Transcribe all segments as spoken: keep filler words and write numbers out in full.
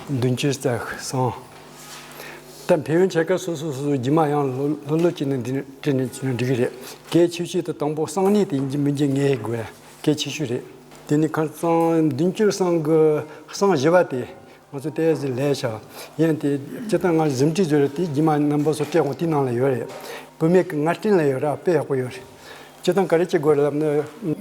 བདུན་ཅུ་རྩ་གསུམ། ད་ཕན་ཡོན་ཕྱེད་ཀ་སོ་སོ་སོ་སོ་རྗེས་མ་ཡང་ལོ་ལོ་ལོ་གཅིག་ནས་འདི་ནས་བྲིས་ནས་བྱས་ན་འགྲིག་གི་རེད། གལ་ཆེ་ཤོས་དེ་དང་པོ་གསང་གནས་དེ་ཡིན་གཅིག་མིན་གཅིག་ངེས་དགོས། གལ་ཆེ་ཤོས་རེད། དེ་ནི་ཁ་སང་བདུན་ཅུ་གསུམ་གི་གསང་བཞི་པ་དེ་ང་ཚོ་ཏོག་ཙམ་ལས་བྱ། ཡིན་དེ་སྤྱིར་བཏང་ང་གཟིམ་ཁྲིད་བཟོས་རེད། དེ་རྗེས་མ་རྣམ་པ་ཚོ་སྤྲད་དགོས་དེའི་ནང་ལ་ཡོད་རེད། བུད་མེད་ཀྱི་ངར་སྐྲན་ལ་ཡོད་ར། དཔེ་ཡག་པོ་ཡོད་རེད། སྤྱིར་བཏང་ག་རེ་བྱེད་དགོས་རེད་ལབ་ན།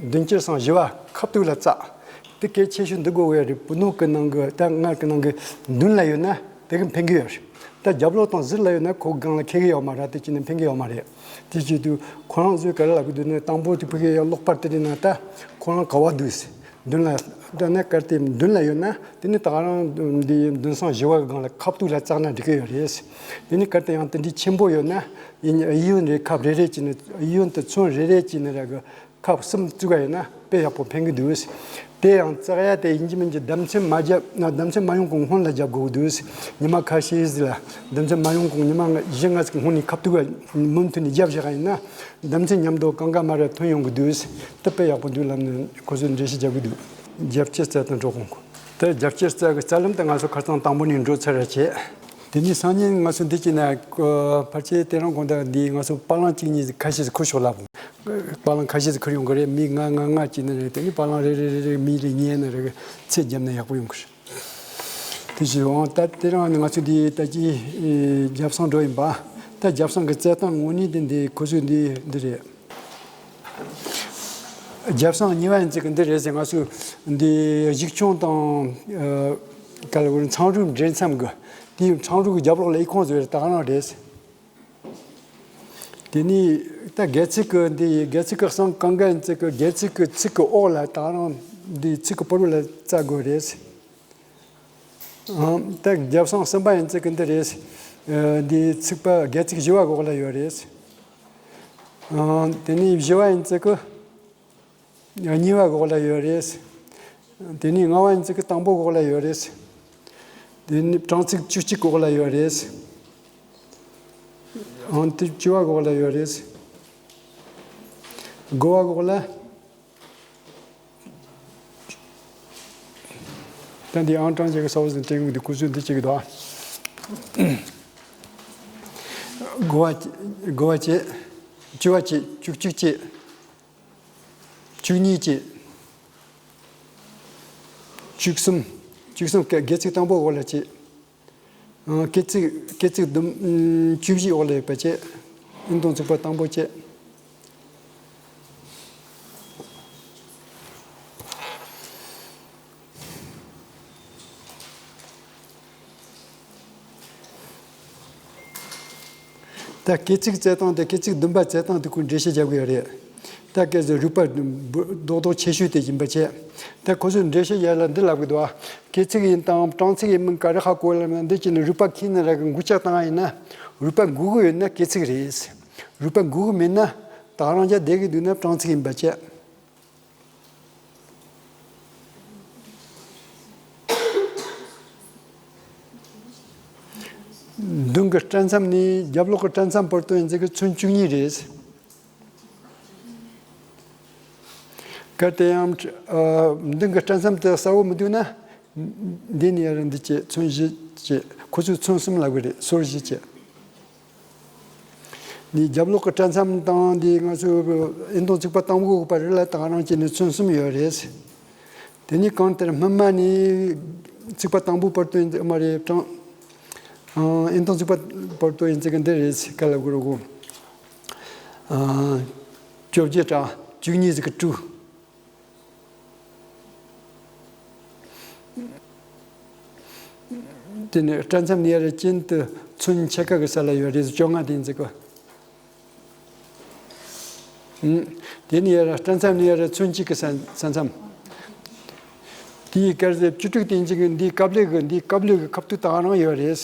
བདུན་ཅུ་གསང་བཞི་པ་ཁ་ཐུག་ལ་བཙགས། དེ་གལ་ཆེ་ཤོས་འདི་དགོས་ཀྱི་རེད། བུ་སྣོད་ཀྱི་ནང་གི་ད་མངལ་གྱི་ནང་གི་མདུན་ལ་ཡོད་ན་དེ་གི་ཕན་གི་ཡོད་རེད། ད་རྒྱབ་ལོགས་དང་ཟུར་ལ་ཡོད་ན་ཁོ་སྒང་ལ་ཁེལ་གི་ཡོད་མ་རེད། དེ་བྱས་ནས་ཕན་གི་ཡོད་མ་རེད། དེ་བྱས་དུས་ཁོ་རང་ཚོས་ག་རེ་ལབ་གི་འདུག་ན། དང་པོ་དེ་ཕ་གི་ཡང་ཀློག་པར་དེ་རིགས་ན་ད་ཁོ་རང་ག་བ་འདུག་ཟེར། མདུན་ལ་ད་ནི་གལ་ཏེ་མདུན་ལ་ཡོད་ན། དེ་ནི་ད་ག་རང་འདི་མདུན་གསང་བཞི་པ་གི་སྒང་ལ་ཁ་ཐུག་ལ་བཙགས་ན་འགྲིག་གི་ཡོད་རེད། དེ་ནི་གལ་ཏེ་ཡང་དེ་འདྲའི་ཆེན་པོ་ཡོད་ན། ཡིན་གཡས་གཡོན་རེ་ཁབ་རེ་རེ་བྱས་ནས། གཡས་གཡོན་དུ་ཚོན་རེ་རེ་བྱས་ནས་ར་གི་ཁབ་གསུམ་བཙུགས་པ་ཡིན་ན་དཔེ་ཡག་པོ་ཕན་གི་འདུག། དེ་ཡང་བཙག་ཡ་དེ་ཡིན་གཅིག་མིན་གཅིག་ཟླ་མཚན་མ་བརྒྱབ་ན། ཟླ་མཚན་མ་ཡོང་གོང་སྔོན་ལ་བརྒྱབ་དགོས་ཀྱི་འདུག། ཉི་མ་ཁ་ཤས་ཟིག་ལ། ཟླ་མཚན་མ་ཡོང་གོང་ཉི་མ་བཞི་ལྔ་ཟིག་སྔོན་ནས་ཁ་ཐུག་མུ་མཐུད་ནས་བརྒྱབ་བཞག་པ་ཡིན་ན། ཟླ་མཚན་མཉམ་དུ་གང་ག་མ་ར་ཐོན་ཡོང་གི་འདུག། དེ་དཔེ་ཡག་པོ་འདུག་ལབ་ནས་ཁོ་ཚོས་འགྲེལ་བཤད་རྒྱག་གི་འདུག། རྒྱབ་སྐྱེད་རྩ་དང་འགྲོ་གོང་གོ། དེ་རྒྱབ་སྐྱེད་རྩ་གི་རྩ་ལམ་དེ་ང་ཚོ་ཁ་སང་དང་པོ་ནས་འགྲོ་ཚར་ར་བྱས། དེ་ནས་སང་ཉིན་ང་ཚོ་འདི་བྱས་ན་ཕལ་ཆེར་དེ་རིང་དགོང་དག་འདི་ང་ཚོ་པ་ལང་གཅིག་གཉིས་ཁ་ཤས་ཤིག་ཁུར་ཤོག་ལབ། པ་ལང་ཁ་ཤས་ཤིག་ཁུར་ཡོང་གི་རེད། མི་ལྔ་ལྔ་ལྔ་བྱས་ནས་རེད། དེ་ནས་པ་ལང་རེ་རེ་རེ་རེ་མི་རེ་ཉན་ནས་རེ་ཚད་བརྒྱབ་ན་ཡག་པོ་ཡོང་གི་རེད། དེ་བཞིན་འོང་ད་དེ་རིང་ནི་ང་ཚོ་འདི་ད་ཅི་རྒྱབ་གསང་འགྲོ་ཡིན་པ། ད་རྒྱབ་གསང་གི་རྩལ་སྟངས་དངོས་གནས་འདི་འདི་ཁོ་ཚོས་འདི་འདི་རེད། རྒྱབ་གསང་གཉིས་པ་ཡིན་ཚིག་གི་འདི་རེད་ཟེར། ང་ཚོས་འདི་གཞི་ཁྱོན་དང་། ཨ། ག་ལ་བར་ཚང་རུས་འདྲེས་མཚམས་ཀྱི་དེའི་ཚང་རུས་ཀྱི་རྒྱབ་ལོགས་ལ་ཨི་ཁོང་བཟོས་རེད། ད་ག་རང་རེད། དེ་ནས་ད་སྒལ་ཚིགས་ཀྱི་འདི་སྒལ་ཚིགས་ཀྱི་གསང་གང་ག་ཡིན་ཚིག་གི་སྒལ་ཚིགས་ཀྱི་ཚིགས་ཀྱི་འོག་ལ་ད་ག་རང་འདི་ཚིགས་ཀྱི་ཕོ་རུ་ལ་བཙག་དགོས་རེད། ཨང་། ད་རྒྱབ་གསང་གསུམ་པ་ཡིན་ཚིག་གི་འདི་རེད། ཨ། འདི་ཚིགས་པ་སྒལ་ཚིགས་བཞི་པ་འོག་ལ་ཡོད་རེད། ཨང་། དེ་ནས་བཞི་པ་ཡིན་ཚིག་གི་གཉིས་པ་འོག་ལ་ཡོད་རེད། དེ་ནས་ལྔ་པ་ཡིན་ཚིག་གི་དང་པོ་འོག་ལ་ཡོད་རེད། དེ་ནས་སྲང་ཚིགས་བཅུ་གཅིག་འོག་ལ་ཡོད་རེད། ཨང་། དེ་བཅུ་པ་འོག་ལ་ཡོད་རེད། དགུ་པ་འོག་ལ། ད་འདི་ཨང་གྲངས་ཅིག་གི་ས་བོ་ཟིན་དྲན་གི་འདུག། ཁུ་ཚུར་འདི་གཅིག་གི་འདུག། ཨ། དགུ་པ་དགུ་པ་བྱས། བཅུ་པ་བྱས། བཅུ་གཅིག་བྱས། བཅུ་གཉིས་བྱས། བཅུ་གསུམ། བཅུ་གསུམ་སྒལ་ཚིགས་དང་པོ་འོག་ལ་བྱས། ཨ། སྐེ་ཚིགས་སྐེ་ཚིགས་བདུན། ཨ། བཅུ་བཞི་འོག་ལ་ཡོད་པ་བྱས། ཨིན་དང་ཚིགས་པ་དང་པོ་བྱས། ད་སྐེ་ཚིགས་རྩེ་སྟངས་དེ། སྐེ་ཚིགས་བདུན་པ་རྩེ་སྟངས་དེ་ཁོས་འགྲེལ་བཤད་རྒྱག་གི་ཡོད་རེད། ད་སྐད་ཟེར་རུས་པ་རྡོག་རྡོག་ཆེ་ཤོས་དེ་ཡིན་པ་བྱས། ད་ཁོ་ཚོས་འགྲེལ་བཤད་རྒྱག་ལ་འདི་ལབ་གི་འདུག། ཨ། སྐེ་ཚིགས་ཡིན་དང་སྲང་ཚིགས་ཡིན་མིན་ག་རེ་ཧ་གོ་ལབ་ན། འདི་བྱས་ནས་རུས་པ་ཁྱེར་ནས་ར་གི་འགུལ་ལྕག་བཏང་ཡིན་ན། རུས་པ་འགུལ་གི་ཡོད་ན་སྐེ་ཚིགས་རེད། རུས་པ་འགུལ་གི་མེད་ན། ད་རང་རྐྱ་བསྡད་གི་འདུག་ན་སྲང་ཚིགས་ཡིན་པ་བྱས། མདུན་གྱི་སྐྲ་མཚམས་ནས་རྒྱབ་ལོགས་ཀྱི་སྐྲ་མཚམས་བར་དུ་ཡིན་ཚད་ཀྱི་ཚོན་བཅུ་གཉིས་རེད། གལ་ཏེ་ཡང་། ཨ། མདུན་གྱི་སྐྲ་མཚམས་དེ་གསལ་བོ་མི་འདུག་ན། འདི་ནས་ཡར་འདི་བྱས། ཚོན་བཞི་བྱས། ཁོ་ཚོས་ཚོན་གསུམ་ལབ་གི་རེད། སོར་བཞི་བྱས། ནི་རྒྱབ་ལོགས་ཀྱི་སྐྲ་མཚམས་དང་འདི་ང་ཚོ་ཨིན་དང་ཚིགས་པ་དང་པོ་བར་ལ་ད་ག་རང་བྱས་ནས་ཚོན་གསུམ་ཡོད་རེད། དེ་ནི་གང་ལྟར་སྨིན་མ་ནས་ཚིགས་པ་དང་པོ་བར་དུ་ཡིན་ཚད་མ་རེད། ཨིན་དང་ཚིགས་པ་བར་དུ་ཡིན་ཚད་ཀྱི་འདི་རེད། ག་ལ་གོ་རོ་གོ། ཨ། བཅོ་བརྒྱད་དྲུག། བཅུ་གཉིས་ཚིགས་ཀྱི་དྲུག། དེ་ནས་སྐྲ་མཚམས་ནས་ཡར་གྱེན་དུ་ཚོན་ཕྱེད་ཀ་གི་ས་ལ་ཡོད་རེད། བཅོ་ལྔ་དེ་ཡིན་ཚད་ཀྱི། ཨུམ། དེ་ནས་ཡར་སྐྲ་མཚམས་ནས་ཡར་ཚོན་གཅིག་གི་ས་ས་མཚམས། དེའི་སྐར་ཟེར་བཅུ་དྲུག་དེ་ཡིན་ཚད་ཀྱི་འདིའི་ཀབ་ལེབ་ཀྱི། འདིའི་ཀབ་ལེབ་ཀྱི་ཁ་ཐུག་ད་ག་རང་ཡོད་རེད།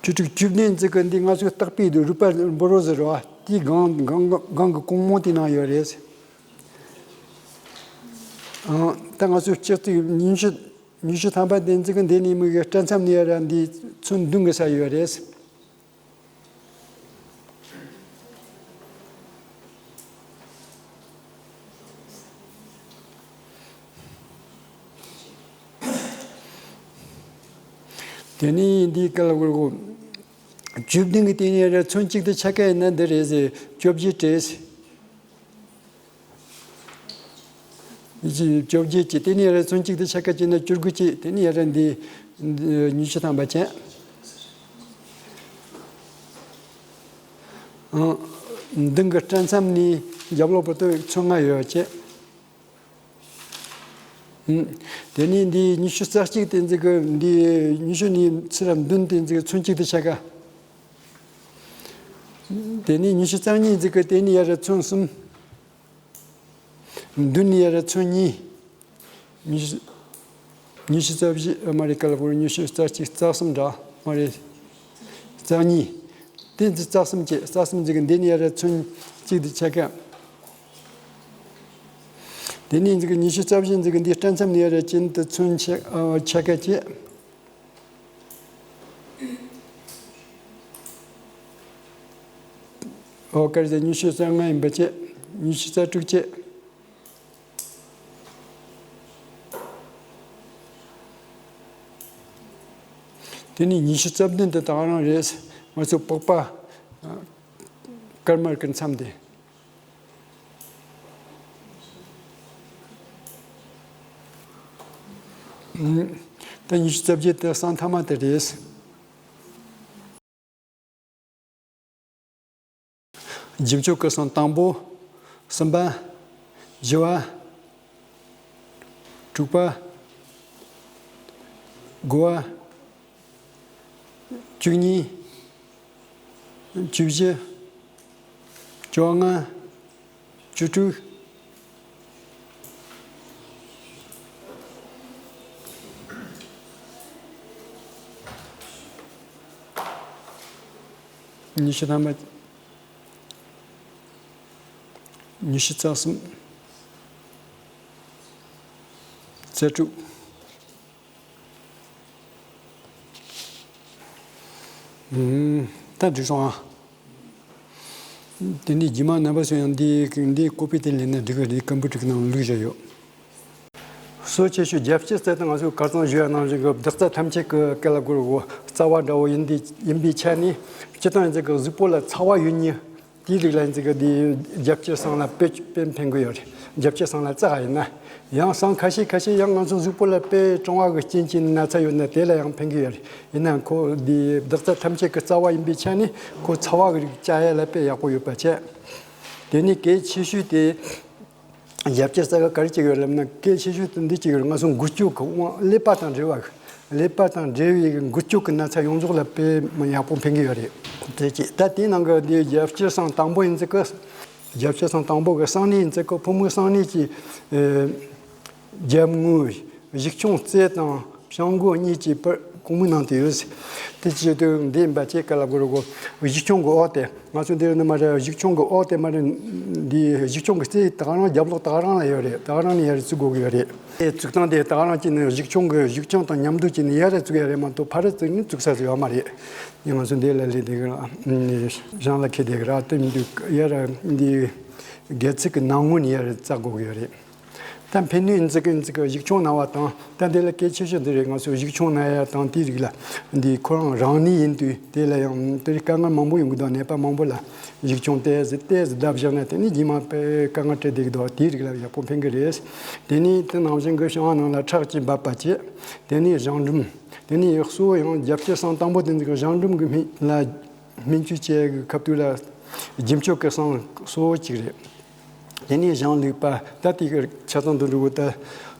བཅུ་དྲུག་བཅུ་བདུན་ཚིགས་ཀྱི་འདི་ང་ཚོའི་ལྟག་པའི་རུས་པ་འབུ་རོ་ཟེར་བ་དེའི་སྒང་སྒང་སྒང་གི་ཀོང་མོ་དེ་ནང་ཡོད་རེད། ཨང་། ད་ང་ཚོའི་ལྕགས་ཚིགས་ཉི་ཤུ་ཉི་ཤུ་ཐམ་པ་དེ་ཚིགས་ཀྱི་འདི་ནས་མིག་གི་སྐྲ་མཚམས་ནས་ཡར་འདི་ཚོན་བདུན་གྱི་ས་ཡོད་རེད། དེ་ནས་འདིའི་སྐད་ལ་གོ་གོ། བཅུ་བདུན་གྱི་སྟེང་ནས་ར་ཚོན་གཅིག་ཏུ་ཆ་ག་ཡིན་ན་འདི་རེད་ཟེར། བཅོ་བརྒྱད་བྲིས། བཅོ་བརྒྱད་ཀྱི་སྟེང་ནས་ར་ཚོན་གཅིག་ཏུ་ཆ་ག་བྱས་ན་བཅུ་དགུ་བྱས། དེ་ནས་ཡ་ར་འདི་ཉི་ཤུ་ཐམ་པ་བྱས། ཨང་། མདུན་གྱི་སྐྲ་མཚམས་ནས་རྒྱབ་ལོགས་བར་དུ་ཚོན་ལྔ་ཡོད་བྱས། དེ་ནས་འདི་ཉི་ཤུ་རྩ་གཅིག་དེ་ཚོ་གི་འདི་ཉི་ཤུ་ནས་ཚུར་མདུན་དེ་ཚོ་གི་ཚོན་གཅིག་ཏུ་ཆ་ག། དེ་ནས་ཉི་ཤུ་རྩ་གཉིས་ཚོ་གི་དེ་ནས་ཡར་ཚོན་གསུམ། མདུན་ནས་ཡར་ཚོན་གཉིས། ཉི་ཤུ་ཉི་ཤུ་རྩ་བཞི་མ་རེད། ག་ལ་བོར་ཉི་ཤུ་རྩ་གཅིག་རྩ་གསུམ་འདྲ་མ་རེད། རྩ་གཉིས། དེ་ཚོ་རྩ་གསུམ་བྱས། རྩ་གསུམ་ཚོ་གི་འདི་ནས་ཡར་ཚོན་གཅིག་ཏུ་ཆ་ག། དེ་ནས་འཛིག་ཉི་ཤུ་རྩ་བཞི་འཛིག་འདི་སྐྲ་མཚམས་ནས་ར་ཅན་དུ་ཚོན་ཆ་ཨ་ཆ་ག་བྱས། ཨོ་ཀར་ཟེར་ཉི་ཤུ་རྩ་ལྔ་ཡིན་པ་བྱས། ཉི་ཤུ་རྩ་དྲུག་བྱས། དེ་ནས་ཉི་ཤུ་རྩ་བདུན་དེ་ད་ག་རང་རེད། ང་ཚོ་པགས་པ་ཨ་དཀར་དམར་གྱི་མཚམས་དེ། ད་ཉི་ཤུ་རྩ་བརྒྱད་དེ་གསང་ཐ་མ་དེ་རེད། རྒྱུ་མཆོག་གི་གསང་དང་པོ། གསུམ་པ། བཞི་བ། དྲུག་པ། དགུ་བ། བཅུ་གཉིས། བཅུ་བཞི། བཅོ་ལྔ། བཅུ་དྲུག། ཉི་ཤུ་ཐམ་པ། ཉི་ཤུ་རྩ་གསུམ། རྩ་དྲུག། ཨུམ། ད་འགྲིག་སོང་ཨ། དེ་ནས་རྗེས་མ་རྣམ་པ་ཚོ་ཡང་འདི་འདི་ཀོ་པི་དེ་ལེན་ན་འགྲིག་གི་རེད། ཀམ་པུ་ཊར་གི་ནང་བླུགས་བཞག་ཡོད། གསོ་ཆེ་ཤོས་རྒྱབ་སྐྱེད་ཟེར་དང་ང་ཚོས་ཁ་སང་ཞུས་པ་ནང་བཞིན་གྱི་བདག་རྩ་ཐམས་ཅད་ཀྱི་སྐད་ལ་གོ་རུ་གོ་རྩ་བ་འདྲ་བོ་ཡིན་དེ་ཡིན་པའི་ཆ་ནས་སྤྱིར་བཏང་ཡིན་ཚེ་གི་གཟུགས་པོ་ལ་ཚ་བ་ཡོད་ཉིད། དེའི་རིགས་ལ་ཡིན་ཚིག་གི་དེའི་རྒྱབ་སྐྱེད་སང་ལ་དཔེ་དཔེ་ཕན་གི་ཡོད་རེད། རྒྱབ་སྐྱེད་སང་ལ་རྩ་ཡིན་ན། ཡང་སང་ཁ་ཤས་ཁ་ཤས་ཡང་ང་ཚོ་གཟུགས་པོ་ལ་དཔེ་གྲང་བ་གི་རྐྱེན་གྱིས་ན་ཚ་ཡོད་ན་དེ་ལ་ཡང་ཕན་གི་ཡོད་རེད། ཡིན་ན་ཁོ་དེའི་བདག་རྩ་ཐམས་ཅད་ཀྱི་རྩ་བ་ཡིན་པའི་ཆ་ནས་ཁོ་ཚ་བ་གི་རིགས་བཅའ་ཡ་ལ་དཔེ་ཡག་པོ་ཡོད་པ་བྱས། དེ་ནས་གལ་ཆེ་ཤོས་དེ། རྒྱབ་སྐྱེད་རྩ་གི་ག་རེ་བྱེད་ཀྱི་ཡོད་ལབ་ན། གལ་ཆེ་ཤོས་དེ་འདི་བྱེད་ཀྱི་ཡོད་རེད། ང་ཚོ་འགུལ་སྐྱོད་ཀྱི་དབང་ཀླད་པ་དང་འབྲེལ་བ། ཀླད་པ་དང་འབྲེལ་བའི་འགུལ་སྐྱོད་ཀྱི་ན་ཚ་ཡོངས་རྫོགས་ལ་དཔེ་མི་ཡག་པོ་ཕན་གྱི་ཡོད་རེད། དེ་ཅི་ད་དེའི་ནང་གི་འདི་རྒྱབ་སྐྱེད་སང་དང་པོ་ཡིན་ཚེ་གི། རྒྱབ་སྐྱེད་སང་དང་པོ་གི་གསང་གནས་ཡིན་ཚེ་གི་ཕོ་མོའི་གསང་གནས་ཀྱི་རྒྱབ་ངོས་གཞུག་ཆུང་རྩེ་དང་བྱང་སྒོ་གཉིས་ཀྱི་བར་གོང་མའི་ནང་དུ་ཡོད། དེ་ཅི་དུ་འདི་ཡིན་པ་ཅེས་ག་ལ་གོ་རུ་གོ། གཞུག་ཆུང་གི་འོག་དེ། ང་ཚོ་འདིར་ནི་མ་རེད། གཞུག་ཆུང་གི་འོག་དེ་མ་རེད། འདི་གཞུག་ཆུང་གི་རྩེ་ད་ག་རང་རྒྱབ་ལོགས་ད་ག་རང་ལ་ཡོད་རེད། ད་ག་རང་ནས་ཡར་བཙུགས་དགོས་ཀྱི་ཡོད་རེད། དེ་བཙུགས་སྟངས་དེ་ད་ག་རང་གཅིག་ནི་གཞུག་ཆུང་གི་གཞུག་ཆུང་དང་མཉམ་དུ་གཅིག་ནི་ཡར་བཙུགས་ཡ་རེད་མ་གཏོགས་ཕར་ར་བཙུགས་ནི་བཙུགས་ས་ཟིག་ཡོད་མ་རེད། ཡིན་ང་ཚོ་འདི་ལ་ལས་དེ་གི་ཞང་ལ་ཁེ་དེ་གི་ར་སྟོན་འདུག་ཡར་འདི་སྒལ་ཚིགས་ཀྱི་ནང་ངོས་ནས་ཡར་བཙུགས་དགོས་ཀྱི་ཡོད་རེད། ད་ཕན་ནུས་ཡིན་ཚིག་ཡིན་ཚིག་གཞུག་ཆུང་ན་བ་དང་། ད་འདི་ལ་གལ་ཆེ་ཤོས་འདི་རེད། ང་ཚོ་གཞུག་ཆུང་ན་ཡ་དང་དེའི་རིགས་ལ་འདི་ཁོ་རང་རང་ནུས་ཡིན་དུས་དེ་ལ་ཡང་དེ་རིགས་དཀའ་ངལ་མང་པོ་ཡོང་གི་འདུག་ནད་པ་མང་པོ་ལ་གཞུག་ཆུང་ཏོག་ཙམ་ཏོག་ཙམ་བརྡབས་བཞག་ན་དེ་ནི་རྗེས་མ་དཔེ་དཀའ་ངལ་འཕྲད་བསྡད་ཀྱི་འདུག་དེའི་རིགས་ལ་ཡག་པོ་ཕན་གི་རེད། དེ་ནི་དེ་ནང་བཞིན་གྱི་བྱང་བ་ནང་ལ་ཁྲག་ཅིག་འབབ་པ་བྱེད། དེ་ནི་གཞང་འབྲུམ། དེ་ནི་གཙོ་བོ་ཡང་རྒྱབ་སྐྱེད་སང་དང་པོ་དེ་འདི་གི་གཞང་འབྲུམ་གྱི་སྨན་ལ་སྨན་བཅོས་བྱེད་ཀྱི་སྐབས་དུས་ལ་རྒྱུ་མཆོག་གི་གསང་གཙོ་བོ་གཅིག་རེད། དེ་ནས་གཞང་ལུག་པ། ད་དེ་གི་ཆ་ཚང་དུ་འགྲོ་གི་ད་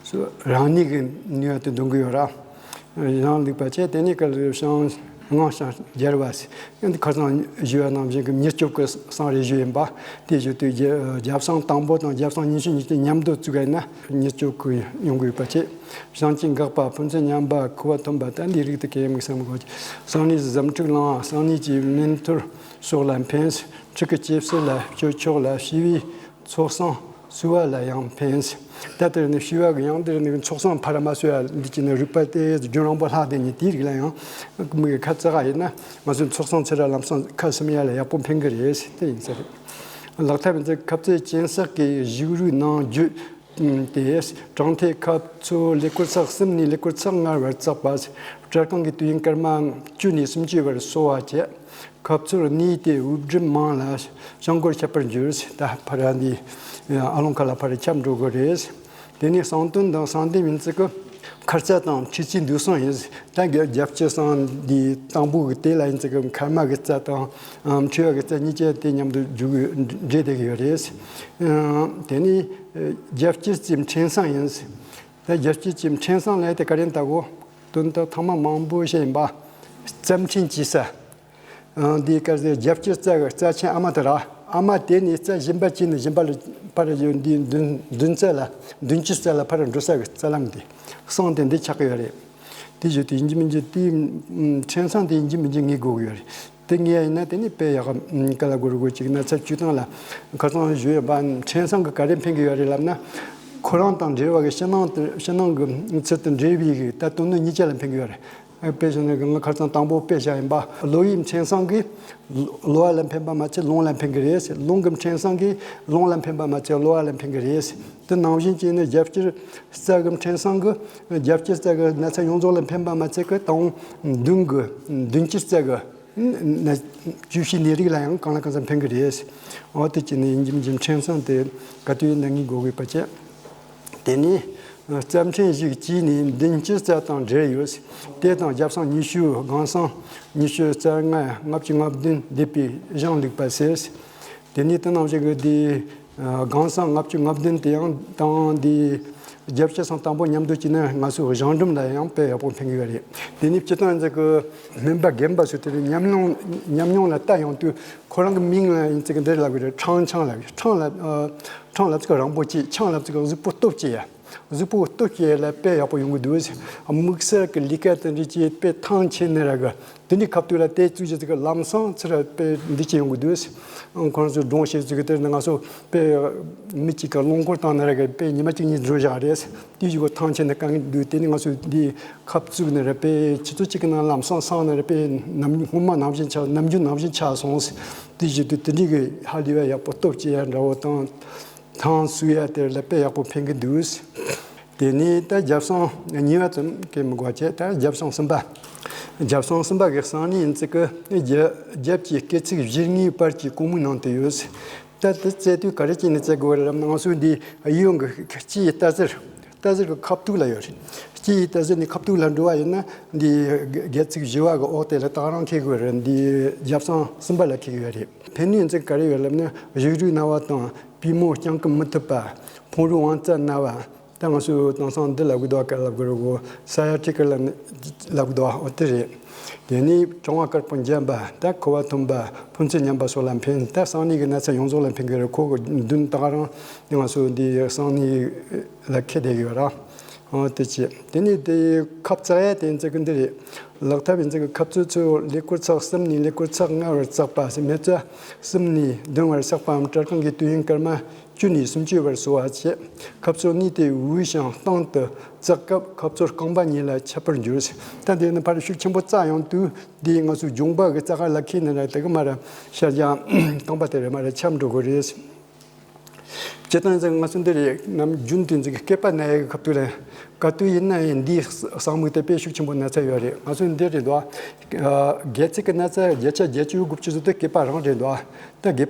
རང་ནུས་ཀྱི་ནུས་པ་དེ་འདོན་གི་ཡོད་ར། གཞང་ལུག་པ་བྱས། དེ་ནས་ག་ལ་བྱང་སྔོ་བྱང་རྒྱལ་བ་ཟེར། ཁ་སང་ཞུས་པ་ནང་བཞིན་གྱི་མྱི་སྐྱོབ་ཀྱི་གསང་རེ་ཞུས་ཡིན་པ། དེ་བཞིན་དུ་རྒྱ་རྒྱབ་གསང་དང་པོ་དང་རྒྱབ་གསང་ཉི་ཤུ་ཉི་ཤུ་མཉམ་དུ་བཙུགས་པ་ཡིན་ན་མྱི་སྐྱོབ་ཀྱི་ཡོང་གི་ཡོད་པ་བྱས། བྱང་ཆུབ་འགག་པ། ཕན་ཚུན་མཉམ་པ། ཁུ་བ་འཐུང་བ། ད་འདི་རིགས་དེ་གས་མིག་བསམ་དགོས། གསང་གནས་ཟམ་འཁྲུག་ལངས། གསང་གནས་ཀྱི་མིན་ཐུར་སོགས་ལ་ཕན། ཁྲག་གི་སྐྱེ་བསྲེ་ལ་སྤྱོད་ཆོག་ལ། བྱི་བའི་ཚོགས་གསང་གསོ་བ་ལ་ཡང་ཕན། ད་དེར་ནི་བྱི་བ་གི་ཡང་དེར་ནི་ཚོགས་གསང་ཕར་མ་གསོ་ཡ་འདི་ཀྱི་ནི་རིག་པ་དེ་རྒྱུན་རིང་པོ་ལྷག་བསྡད་ནི་དེའི་རིགས་ལ་ཡང་མིག་ཁ་ཙ་ག་ཡིན་ན་ང་ཚོའི་ཚོགས་གསང་ཚེ་ར་ལམ་སང་ཁ་ཟུམ་ཡ་ལ་ཡག་པོ་ཕན་གི་རེད། དེ་ཡིན་ས་རེད། ལག་ཐབས་ཡིན་ཚེ་ཁབ་རྩེ་གཅིན་སྲེག་གི་བཞུགས་རིགས་ནང་རྒྱུད། ཏེ། དྲང་ཐད་ཁབ་ཚུལ་ཀླད་ཀོར་ཚེག་གསུམ་ནས་ཀླད་ཀོར་ཚེག་ལྔ་བར་བརྩེགས་པ། སྤྲར་ཁང་གི་དུས་ཡུན་སྐར་མ་བཅུ་ནས་སུམ་ཅུ་བར་སོ་བ་བྱས། ཁབ་ཚུལ་གནས་དེ་དབུགས་རིམ་མང་ལ་བྱང་སྒོར་ཁྱབ་པར་འགྱུར། ད་ཕར་འདི་ཨ་ལོང་ཁ་ལ་ཕར་ཁྱབ་འགྲོ་གི་རེད། དེ་ནས་གསང་དོན་དང་གསང་ལྡེམ་ཡིན་ཙི་གི་ཁར་རྩ་དང་མཁྲིས་ཚིགས་འདུས་སོང་ཡིན། ད་རྒྱབ་ཀྱི་གསང་འདི་དང་པོ་གི་དེ་ལ་ཡིན་ཙི་གི་མཁལ་མ་གི་རྩ་དང་མཁྲིས་པ་གི་རྩ་གཉིས་ཀྱི་དེ་མཉམ་དུ་འཇུག་འདྲེས་བསྡད་ཀྱི་ཡོད་རེད། དེ་ནས་རྒྱབ་ཀྱི་རྩའི་འཕྲེང་གསང་ཡིན། ད་རྒྱབ་ཀྱི་རྩའི་འཕྲེང་གསང་ལ་དེ་ག་རེ་ལྟ་གོ། དོན་དག་ཐེངས་མ་མང་པོ་བཤད་ཡིན་པ། རྩ་འཕྲེང་བཅད་ས། འདི་ག་ཟེར། རྒྱབ་ཀྱི་རྩ་གི་རྩ་ཆེན་ཨ་མ་དེ་ར། ཨ་མ་དེ་ནས་རྩ་གཞན་པ་བཅད་ནས་གཞན་པ་ལ་ཕར་ཡོད་འདི་མདུན་མདུན་རྩ་ལ་མདུན་གྱི་རྩ་ལ་ཕར་འགྲོ་ས་གི་རྩ་ལམ་འདི་གསང་དེ་འདི་ཆགས་ཀྱི་ཡོད་རེད། དེ་བཞིན་དུ་ཡིན་གཅིག་མིན་གཅིག་དེའི་འཕྲེང་གསང་དེ་ཡིན་གཅིག་མིན་གཅིག་ངེས་དགོས་ཀྱི་ཡོད་རེད། དེ་ངེས་ཡིན་ན་དེ་ནི་དཔེ་ཡག་ག་ལ་གོ་རུ་གོ་གཅིག་ན་ཚ་བཅུ་སྟངས་ལ་ཁ་སང་ཞུས་ཡོད་པ། འཕྲེང་གསང་གི་ག་རེ་ཕན་གི་ཡོད་རེད་ལབ་ན། ཁོ་རང་དང་འབྲེལ་བ་གི་ཕྱི་ནང་དུ་ཕྱི་ནང་གི་ཚུལ་དུ་འབྲེལ་བའི་གི་ད་དོན་ནི་གཉིས་ཆ་ལ་ཕན་གི་ཡོད་རེད། དཔེ་བཞག་ན་ང་ཁ་སང་དང་པོ་དཔེ་བཞག་ཡིན་པ། གློ་བའི་འཕྲེང་གསང་གིས་གློ་བ་ལ་ཕན་པ་མ་ཚད་རླུང་ལ་ཕན་གི་རེད། རླུང་གི་འཕྲེང་གསང་གིས་རླུང་ལ་ཕན་པ་མ་ཚད་གློ་བ་ལ་ཕན་གི་རེད། དེ་ནང་བཞིན་བྱས་ནས་རྒྱབ་ཀྱི་རྩ་གི་འཕྲེང་གསང་གིས་རྒྱབ་ཀྱི་རྩ་གི་ན་ཚ་ཡོངས་རྫོགས་ལ་ཕན་པ་མ་ཚད་གི་དང་མདུན་གི་མདུན་གྱི་རྩ་གི་ན་བཅུད་ཕྱིའི་ནད་རིགས་ལ་ཡང་གང་ལ་གང་འཚམ་ཕན་གི་རེད། འོ་དེ་བྱས་ནས་ཡིན་གཅིག་མིན་གཅིག་འཕྲེང་གསང་དེ་ག་དུས་ཡིན་ན་ངེས་དགོས་གི་པ་བྱས། དེ་ནས་རྩ་འཕྲེང་ཞིག་བཅད་ནས་མདུན་གྱི་རྩ་དང་འབྲེལ་ཡོད། དེ་དང་རྒྱབ་གསང་ཉི་ཤུ། སྒང་གསང་ཉི་ཤུ་རྩ་ལྔ། ལྔ་བཅུ་ང་བདུན་འདེབས་པའི་གཞང་ལུག་པ་ཟེར། དེ་ནས་དེ་ནང་བཞིན་གྱི་དེ་སྒང་གསང་ལྔ་བཅུ་ང་བདུན་དེ་ཡང་དང་དེ་རྒྱབ་ཀྱི་གསང་དང་པོ་མཉམ་དུ་བྱས་ན་ང་ཚོའི་གཞང་འབྲུམ་ལ་ཡང་དཔེ་ཡག་པོ་ཕན་གི་ཡོད་རེད། དེ་ནས་སྤྱིར་བཏང་ཡིན་ཙི་གི་སྨན་པ་རྒན་པ་ཚོས་དེ་ཉམས་མྱོང་ཉམས་མྱོང་ལ་ལྟ་ཡོང་དུས་ཁོ་རང་གི་མིང་ལ་ཡིན་ཙི་གི་འདིར་ལབ་གི་རེད། ཁྲང་ཆང་ལབ་གི། ཁྲང་ལབ་ཁྲང་ལབ་ཙི་གི་རིང་པོ་གཅིག་ཆང་ལབ་ཙི་གི་གཟུགས་པོ་སྟོབས་ཆེ་ཡ། གཟུགས་པོ་སྟོབས་ཆེ་ལ་དཔེ་ཡག་པོ་ཡོང་གི་འདུག་དམིགས་བསལ་གྱི་ལས་ཀ་དེ་འདྲ་བྱས་དཔེ་ཐང་ཆད་ནི་ར་གི་དེ་འདྲའི་ཁ་ཐུག་ལ་དེ་བཙུགས་བྱས་ཙི་གི་ལམ་སང་ཚུར་དཔེ་འདི་ཅི་ཡོང་གི་འདུག་ཁོང་ཚོས་སྒྲུང་བཤད་ཙི་གི་དེར་ནི་ང་ཚོ་དཔེ་མི་གཅིག་གི་རླངས་འཁོར་བཏང་ནི་ར་གི་དཔེ་ཉི་མ་གཅིག་གཉིས་འགྲོ་བཞག་རེད། དེ་བཞིན་གོ་ཐང་ཆད་ནི་དཀའ་ངལ་འདུག་དེ་ནི་ང་ཚོས་འདི་ཁ་བཙུགས་ནི་ར་དཔེ་ཆུ་ཚོད་གཅིག་གི་ནང་ལམ་སང་སང་ནི་ར་དཔེ་ནམ་སྔོན་མ་ནང་བཞིན་ཆགས། ནམ་རྒྱུན་ནང་བཞིན་ཆགས་སོང་། དེ་བཞིན་དུ་དེ་འདྲའི་གི་ཧ་ལས་པ་ཡག་པོ་སྟོབས་ཆེ་ཡ་འདྲ་བོ་དང་། ཐང་སུ་ཡ་དེར་ལ་དཔེ་ཡག་པོ་ཕན་གི་འདུག་དེ་ནས་ད་རྒྱབ་གསང་གཉིས་པ་ཙམ་གྱིས་མི་དགོས་བྱས། ད་རྒྱབ་གསང་གསུམ་པ། རྒྱབ་གསང་གསུམ་པ་གི་གསང་ནི་ཡིན་ཙི་གི་རྒྱ་རྒྱབ་ཀྱི་སྐེ་ཚིགས་བཞི་ལྔའི་བར་གྱི་གོང་མའི་ནང་དུ་ཡོད། ད་དེ་བཙལ་དུས་ག་རེ་བྱས་ནས་བཙལ་དགོས་རེད་ལབ་ན། ང་ཚོའི་འདི་གཡས་གཡོན་གྱི་སྤྱི་ཡི་རྟ་ཟུར། རྟ་ཟུར་གྱི་ཁ་ཐུག་ལ་ཡོད་རེད། སྤྱི་ཡི་རྟ་ཟུར་ནས་ཁ་ཐུག་ལ་འགྲོ་བ་ཡིན་ན་འདི་སྒལ་ཚིགས་བཞི་པ་གི་འོག་དེ་ལ་ད་ག་རང་འཁེལ་དགོས་རེད། འདི་རྒྱབ་གསང་གསུམ་པ་ལ་འཁེལ་གི་ཡོད་རེད། ཕན་ནུས་ཡིན་ཙི་ག་རེ་ཡོད་ལབ་ན། གཞུག་རུས་ན་བ་དང་པུས་མོ་བརྐྱང་བསྐུམ་མི་ཐུབ་པ། ཕུང་རོས་དབང་རྩ་ན་བ། ད་ང་ཚོས་དེང་སང་འདི་ལབ་གི་འདུག་ག་ལབ་གི་རེད་གོ། ས་ཡ་ཊི་ཀ་ལབ་ལབ་གི་འདུག་འོ་དེ་རེད། དེ་ནས་གྲང་བ་དཀར་པོ་འཇམ་པ། ད་ཁུ་བ་འཐུམ་པ། ཕོན་ཚོད་ཉམས་པ་སོགས་ལ་ཕན། ད་གསང་ནད་ཀྱི་ན་ཚ་ཡོངས་རྫོགས་ལ་ཕན་གི་རེད། ཁོ་གི་མདུན་ད་ག་རང་ང་ཚོ་འདི་གསང་ནད་ལ་འཁེལ་བསྡད་ཡོད་ར། འོ་དེ་བྱས། དེ་ནས་དེ་ཁབ་བཙགས་ཡ་དེ་ཚོ་གི་འདི་རེད། ལག་ཐབས་ཡིན་ཚེ་གི་ཁབ་ཚོས་ཚོས་ཀླད་ཀོར་ཚེག་གསུམ་ནས་ཀླད་ཀོར་ཚེག་ལྔ་བར་བརྩེགས་པ་ཟེར། མེ་བཙའ་གསུམ་ནས་བདུན་བར་བརྩེགས་པའམ་སྤྲར་ཁང་གི་དུས་ཡུན་སྐར་མ་བཅུ་ནས་སུམ་ཅུ་བར་བཟོ་བ་བྱས། ཁབ་ཚོས་ནི་དེ་དབུས་ཤིང་སྟེང་དུ་བཙགས་སྐབས་ཁབ་ཚོས་རྐང་པ་གཉིས་ལ་ཁྱབ་པར་འགྱུར། ད་དེ་ནི་ཕར་ཤུགས་ཆེན་པོ་བཙའ་ཡོང་དུས་འདི་ང་ཚོའི་རྒྱུང་པ་གི་རྩ་ཁ་ལ་འཁེལ་ནི་རེད། དེ་གི་མར་ཤར་རྒྱག་རྐང་པ་དེ་རེད་མར་ཁྱབ་འགྲོ་གི་རེད། སྤྱིར་བཏང་ཡིན་ཙང་ང་ཚོ་འདི་རེད། ནམ་རྒྱུན་དུ་འཛིན་གི་སྐེད་པ་ན་ཡ་གི་ཁ་ཐུག་ལ་ག་དུས་ཡིན་ན་ཡང་འདིའི་གསང་མིག་དེ་དཔེ་ཤུགས་ཆེན་པོ་ན་ཚ་ཡོད་རེད། ང་ཚོ་འདི་རེད་འདུག་སྒལ་ཚིགས་ཀྱི་ན་ཚ་བརྒྱ་ཆ་བརྒྱད་ཅུ་དགུ་བཅུ་ཙམ་དེ་སྐེད་པ་རང་རེད་འདུག་ད་སྐེད་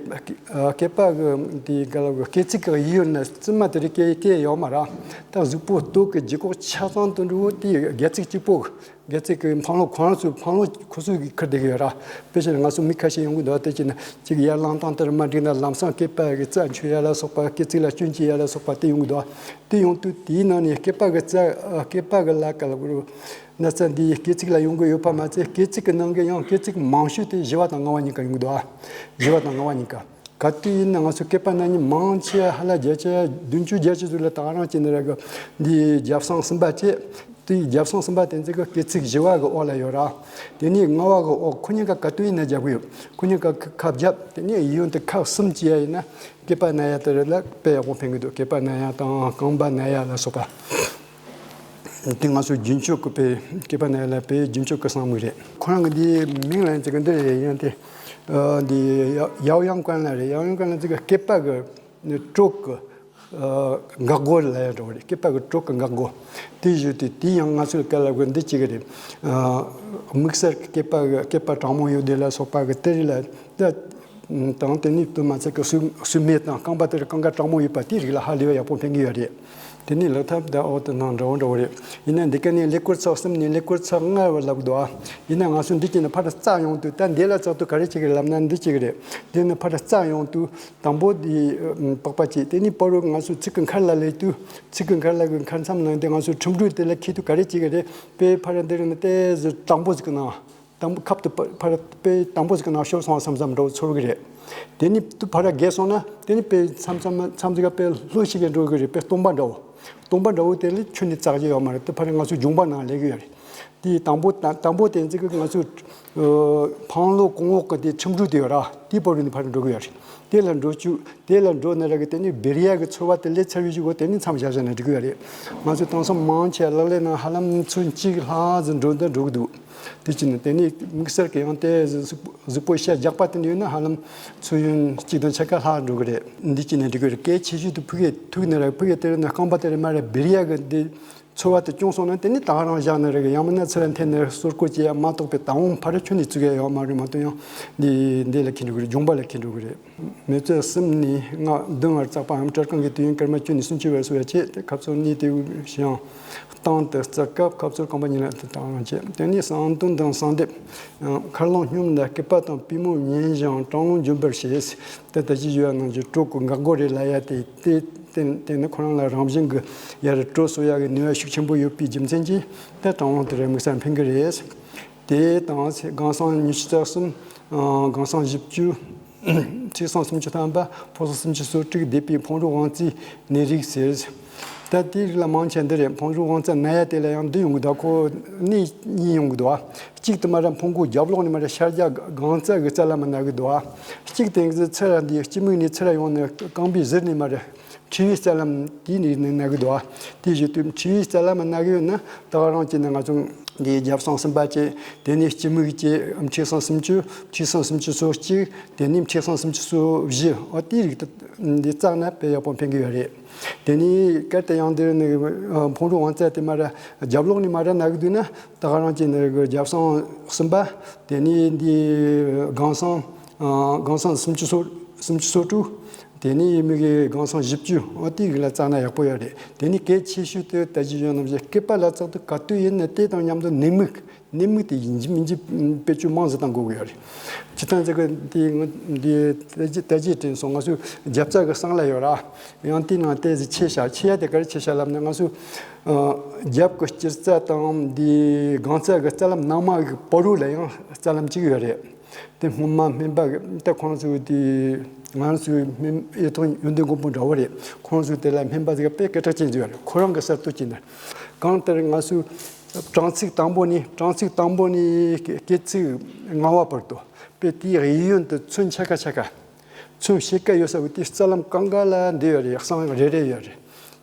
སྐེད་པ་གི་དེ་ག་ལ་སྐེ་ཚིགས་ཀྱི་གཡས་གཡོན་ན་རྩིབ་མ་དེ་རིགས་སྐེ་སྐེ་ཡོད་མ་རེད། ད་གཟུགས་པོ་སྟོད་ཀྱི་ལྗིད་ཁོག་ཆ་ཚང་དུ་འགྲོ་དེ་སྒལ་ཚིགས་གཅིག་པོ། སྒལ་ཚིགས་ཀྱི་འཕང་ལོ་གང་ཚོས་འཕང་ལོ་ཁོ་ཚོས་ཀྱིས་ཁུར་བསྡད་ཀྱི་ཡོད་ར། དཔེ་བཞག་ན་ང་ཚོ་མི་ཁ་ཤས་ཡོང་གི་འདུག་དེ་བྱས་ན་གཅིག་ཡར་ལངས་སྟངས་དེར་མ་འགྲིག་ན་ལམ་སང་སྐེད་པ་གི་རྩ་འཆོལ་ཡ་ལ་སོགས་པ། སྐེ་ཚིགས་ལ་སྐྱོན་སྐྱེ་ཡ་ལ་སོགས་པ་དེ་ཡོང་གི་འདུག་དེ་ཡོང་དུས་དེའི་ནང་ནས་སྐེད་པ་གི་རྩ་སྐེད་པ་གི་ལ་ཀ་ལ་གུ་རུ་ན་ཚ་འདི་སྐེ་ཚིགས་ལ་ཡོང་གི་ཡོད་པ་མ་ཚད། སྐེ་ཚིགས་ཀྱི་ནང་གི་ཡང་སྐེ་ཚིགས་མང་ཤོས་དེ་བཞི་པ་དང་ལྔ་པ་གཉིས་ཀ་ཡོང་གི་འདུག་བཞི་པ་དང་ལྔ་པ་གཉིས་ཀ་ག་དུས་ཡིན་ན་ང་ཚོ་སྐེད་པ་ན་ནི་མང་ཆེ་ཧ་ལ་བརྒྱ་ཆ་བདུན་ཅུ་བརྒྱད་ཅུ་ཙམ་ལ་ད་ག་རང་བྱས་ནས་ར་གི་འདི་རྒྱབ་གསང་གསུམ་པ་བྱས། དེའི་རྒྱབ་གསང་གསུམ་པ་དེ་ཚོ་གི་སྐེ་ཚིགས་བཞི་པ་གི་འོག་ལ་ཡོད་ར། དེ་ནས་ལྔ་པ་གི་འོག་ཁོ་གཉིས་ཀ་ག་དུས་ཡིན་ན་རྒྱབ་གི་ཡོད། ཁོ་གཉིས་ཀ་ཁ་རྒྱབ། དེ་ནས་གཡོན་དུ་ཁ་གསུམ་བྱས་ཡ་ཡིན་ན་སྐེད་པ་ན་ཡ་དེ་རེད་ལ་དཔེ་ཡག་པོ་ཕན་གི་འདུག་སྐེད་པ་ན་ཡ་དང་རྐང་པ་ན་ཡ་ལ་སོགས་པ། དེ་ང་ཚོ་རྒྱུན་སྤྱོད་ཀྱི་དཔེ་སྐེད་པ་ན་ཡ་ལ་དཔེ་རྒྱུན་སྤྱོད་ཀྱི་གསང་མིག་རེད། ཁོ་རང་གི་འདིའི་མིང་ལ་ཡིན་ཙི་གི་འདི་རེད། ཡང་དེ་འདི་ཡའོ་ཡང་ཀན་ལ་རེད། ཡའོ་ཡང་ཀན་ལ་ཙི་གི་སྐེད་པ་གི་དྲོད་ཀྱི་ འགག་སྒོ་ལ་ཡང་འགྲོ་བ་རེད། བསྐལ་པ་གི་གྲོག་གི་འགག་སྒོ། དེ་བཞིན་དུ་དེ་ཡང་ང་ཚོའི་སྐད་ལ་གོ་འདི་གཅིག་རེད། དམིགས་བསལ་གྱི་བསྐལ་པ་གི་བསྐལ་པ་གྲངས་མང་ཡོད་དེ་ལ་སོགས་པ་གི་དེ་རིགས་ལ་ད། དང་དེ་ནས་དུ་མ་ཚད་ཀྱི་སུ་སུ་མེད་དང་རྐང་པ་དེར་རྐང་ཁ་གྲངས་མང་ཡོད་པ་དེའི་རིགས་ལ་ཧ་ལས་པ་ཡག་པོ་ཕན་གི་ཡོད་རེད། དེ་ནས་ལག་ཐབས་དང་འོ་དེ་ནང་འདྲ་བོ་འདྲ་བོ་རེད། ཡིན་ན་འདི་ག་ནས་ཀླད་ཀོར་ཚེག་གསུམ་ནས་ཀླད་ཀོར་ཚེག་ལྔ་བར་ལབ་འདུག་ཨ། ཡིན་ན་ང་ཚོ་འདི་གཅིག་ནས་ཕར་རྩ་ཡོང་དུས་ད་འདི་ལ་ཚགས་དུས་ག་རེ་བྱེད་ཀྱི་རེད་ལབ་ན་འདི་གཅིག་རེད། འདི་ནས་ཕར་རྩ་ཡོང་དུས། དང་པོ་དེ་པགས་པ་གཅིག་དེ་ནས་པ་རུ་ང་ཚོ་ཚིགས་ཀྱི་མཁར་ལ་སླེབས་དུས་ཚིགས་ཀྱི་མཁར་ལ་གི་མཁར་མཚམས་ནང་དེ་ང་ཚོ་ཁྲིམས་འགྲུལ་དེ་ལ་འཁེལ་དུས་ག་རེ་བྱེད་ཀྱི་རེད། དཔེ་ཕར་འདི་རུ་ནི་ཏེ་ཟུར་དང་པོ་ཟིག་གི་ནང་དང་པོ་ཁབ་ཏུ་ཕར་དཔེ་དང་པོ་ཟིག་གི་ནང་ཤོར་སོང་བསམ་བསམ་འདྲ་བོ་ཚོར་གི་རེད། དེ་ནས་དུ་ཕར་རྒལ་སོང་ན་དེ་ནས་དཔེ་མཚམས་མཚམས་མཚམས་ཟིག་ག་དཔེ་ལྷོད་ཤིག་གི་འགྲོ་གི་རེད། དཔེ་སྟོང་པ་འདྲ་བོ། སྟོང་པ་འདྲ་བོ་དེ་ལས་ཁྱོན་ནས་བཙག་རྒྱུ་ཡོད་མ་རེད། དེ་ཕར་ང་ཚོ་ལྗོངས་པ་ནང་སླེབས་གི་ཡོད་རེད། དེ་དང་པོ་དང་དང་པོ་དེ་ཚིག་གི་ང་ཚོ་འཕང་ལོ་གོང་འོག་གི་དེ་ཁྲིམས་འགྲུལ་དེ་ཡོད་ར། དེ་བར་དུ་ནི་ཕར་འགྲོ་གི་ཡོད་རེད། དེ་ལ་འགྲོ་བཅུག་དེ་ལ་འགྲོ་ནི་ར་གི་དེ་ནི་བེ་རི་ཡ་གི་ཚོར་བ་དེ་ལས་ཚར་བའི་གཞུག་གུ་དེ་ནི་མཚམས་བཞག་བཞག་ན་འགྲིག་གི་ཡོད་རེད། ང་ཚོ་དེང་སང་མང་ཆེ་ལག་ལེན་ནང་ཧ་ལམ་ཚོན་གཅིག་ལྷག་ཙམ་འགྲོ་འདི་འགྲོ་གི་འདུག་དེ་ཅི་ནི་དེ་ནི་དམིགས་བསལ་གྱི་ཡང་དེ་གཟུགས་གཟུགས་པོ་ཤ་རྒྱགས་པ་དེ་འདྲ་ཡོད་ན་ཧ་ལམ་ཚོན་ཡུན་གཅིག་དང་ཕྱེད་ཀ་ལྷག་འགྲོ་གི་རེད། འདི་ཅི་ནི་འགྲིག་གི་རེད། གལ་ཆེ་ཤོས་དེ་ཕུ་གེ་ཐུག་ནི་ར་ཕུ་གེ་དེ་རེད་ན་རྐང་པ་དེ་རེད་མ་རེད། བེ་རི་ཡ་གི་འདི། ཚོར་བ་དེ་བྱུང་སོང་ན་དེ་ནི་ད་ག་རང་བཞག་ནི་རེད། ཡང་མིན་ན་ཚུར་འཐེན་ནས་གསོད་སྐོར་བྱེད་ཡ་མ་གཏོགས་པའི་ད་འོང་ཕར་ཁྱོན་ནས་བཙུགས་ཡ་ཡོད་མ་རེད། མ་གཏོགས་ཡང་འདི་འདི་ལ་འཁྱེར་འགྲོ་གི་རེད། ལྗོངས་པ་ལ་འཁྱེར་འགྲོ་གི་རེད། མི་ཚེ་གསུམ་ནས་ལྔ་བདུན་བར་བཙག་པའམ་སྤྲུལ་རྐང་གི་དུས་ཡུན་སྐར་མ་བཅུ་ནས་སུམ་ཅུ་བར་སོ་ཡ་བྱེད་དེ་ཁབ་ཚོ་གཉིས་དེ་ཞིང་སྟེང་དུ་བརྩི་སྐབས་ཁབ་ཚོར་རྐང་པ་གཉིས་ལ་དེ་དང་རང་བྱེད། དེ་ནས་གསང་དོན་དང་གསང་སྡེབ། མཁར་ལུང་སྙོམས་ལ་སྐེད་པ་དང་པུས་མོ་ཉན་ཞིང་གྲང་རླུང་འབྱིན་པར་བྱེད། དེ་ལྟ་ཅི་ཞུ་བ་ནང་བཞིན་གྲོག་གི་འགག་སྒོ་རེད་ལ་ཡ་དེ་དེ། དེ་དེ་ནི་ཁོ་རང་ལ་རང་བཞིན་གྱི་ཡར་དྲོད་གསོ་ཡག་གི་ནུས་པ་ཤུགས་ཆེན་པོ་ཡོད་པའི་རྒྱུ་མཚན་གྱིས་དེ་གྲང་རླུང་དེར་དམིགས་བསལ་ཕན་གྱི་རེད། དེ་དང་སྒང་སང་ཉི་ཤུ་རྩ་གསུམ། སྒང་སང་བཞི་བཅུ། ཚེས་སང་སུམ་ཅུ་ཐམ་པ། ཕོ་སོ་སུམ་ཅུ་སོ་དྲུག་སྡེ་པའི་འཕོང་རོག་དབང་རྩའི་ནད་རིགས་ཟེར། ད་དེའི་རིགས་ལ་མང་ཆེ་འདི་རེད། འཕོང་རོག་དབང་རྩ་ན་ཡ་དེ་ལ་ཡང་འདི་ཡོང་གི་འདུག་ཁོ་ནད་གཉིས་ཡོང་གི་འདུག་གཅིག་དེ་མ་ར་འཕོང་སྒོ་རྒྱབ་ལོགས་ནས་མ་ར་ཤར་རྒྱག་སྒང་རྩ་གི་རྩ་ལ་མ་ན་གི་འདུག་གཅིག་དེ་ཚེ་ར་འདི་སྤྱི་མིག་ནས་ཚེ་ར་ཡོང་ནས་རྐང་པའི་ཟུར་ནས་མ་ར་མཁྲིས་པའི་རྩ་ལམ་དེའི་ནས་ནས་ན་གི་འདུག་དེ་བཞིན་དུ་མཁྲིས་པའི་རྩ་ལམ་ན་གི་ཡོད་ན་ད་ག་རང་བྱས་ནས་ང་ཚོ་འདི་རྒྱབ་སང་གསུམ་པ་བྱས། དེ་ནས་སྤྱི་མིག་བྱས། མཁྲིས་སང་སུམ་ཅུ། མཁྲིས་སང་སུམ་ཅུ་སོ་གཅིག་དེ་ནས་མཁྲིས་སང་སུམ་ཅུ་སོ་བཞི། འོ་དེའི་རིགས་དེ་འདི་བཙགས་ན་དཔེ་ཡག་པོ་ཕན་གི་ཡོད་རེད། དེ་ནས་གལ་ཏེ་ཡང་འདིར་ནི་འཕོང་རོག་དབང་རྩ་དེ་མ་ར་རྒྱབ་ལོགས་ནས་མ་ར་ན་གི་འདུག་ན་ད་ག་རང་བྱས་ནས་རྒྱབ་སང་གསུམ་པ། དེ་ནས་འདི་སྒང་སང་སྒང་སང་སུམ་ཅུ་སོ་སུམ་ཅུ་སོ་དྲུག་དེ་ནས་མི་གི་སྒང་སང་བཞི་བཅུ། འོ་དེའི་རིགས་ལ་བཙགས་ན་ཡག་པོ་ཡོད་རེད། དེ་ནས་གལ་ཆེ་ཤོས་དེ་ད་ཅི་ཡོད་ནམ་ཞེ་སྐེད་པ་ལ་བཙགས་དུས་ག་དུས་ཡིན་ན་དེ་དང་མཉམ་དུ་ནད་མུག་ནད་མུག་དེ་ཡིན་གཅིག་མིན་གཅིག་བེད་སྤྱོད་མང་ཙམ་བཏང་དགོས་ཀྱི་ཡོད་རེད། སྤྱིར་བཏང་ཅིག་གི་དེ་ང་འདི་ད་ཅི་ད་ཅི་དྲན་སོང་། ང་ཚོའི་རྒྱབ་རྩ་གི་གསང་ལ་ཡོད་ར། ཡང་དེའི་ནང་ཏོག་ཙམ་ཆེ་ཤ་ཆེ་ཡ་དེ་ག་རེ་ཆེ་ཤ་ལབ་ན་ང་ཚོ་རྒྱབ་གི་སྐྱི་རྩ་དང་འདི་སྒང་རྩ་གི་རྩ་ལམ་ནང་མ་གི་བར་དུ་ལ་ཡང་རྩ་ལམ་གཅིག་ཡོད་རེད། དེ་སྔོན་མ་སྨན་པ་གི་ད་ཁོང་ཚོའི་དེ་ང་ཚོའི་སྨན་ཨེ་ཐོང་ཡོན་ཏན་མགོན་པོ་འདྲ་བོ་རེད། ཁོང་ཚོའི་དེ་ལ་སྨན་པ་ཟིག་དཔེ་སྐད་གྲགས་ཅན་ཟིག་ཡོད་རེད། ཁོ་རང་གི་གསར་གཏོད་ཀྱི་ནི་གང་ལྟར་ང་ཚོའི་གྲངས་ཚིགས་དང་པོ་ནས་གྲངས་ཚིགས་དང་པོ་ནས་སྐེད་ཚིགས་ལྔ་པ་བར་དུ་དཔེ་དེའི་གཡས་གཡོན་དུ་ཚོན་ཆ་ག་ཆ་ག་ཚོན་ཕྱེད་ཀ་ཡོད་ས་བོ་དེ་རྩ་ལམ་གང་ག་ལ་འདི་ཡོད་རེད། གསང་རེ་རེ་ཡོད་རེད།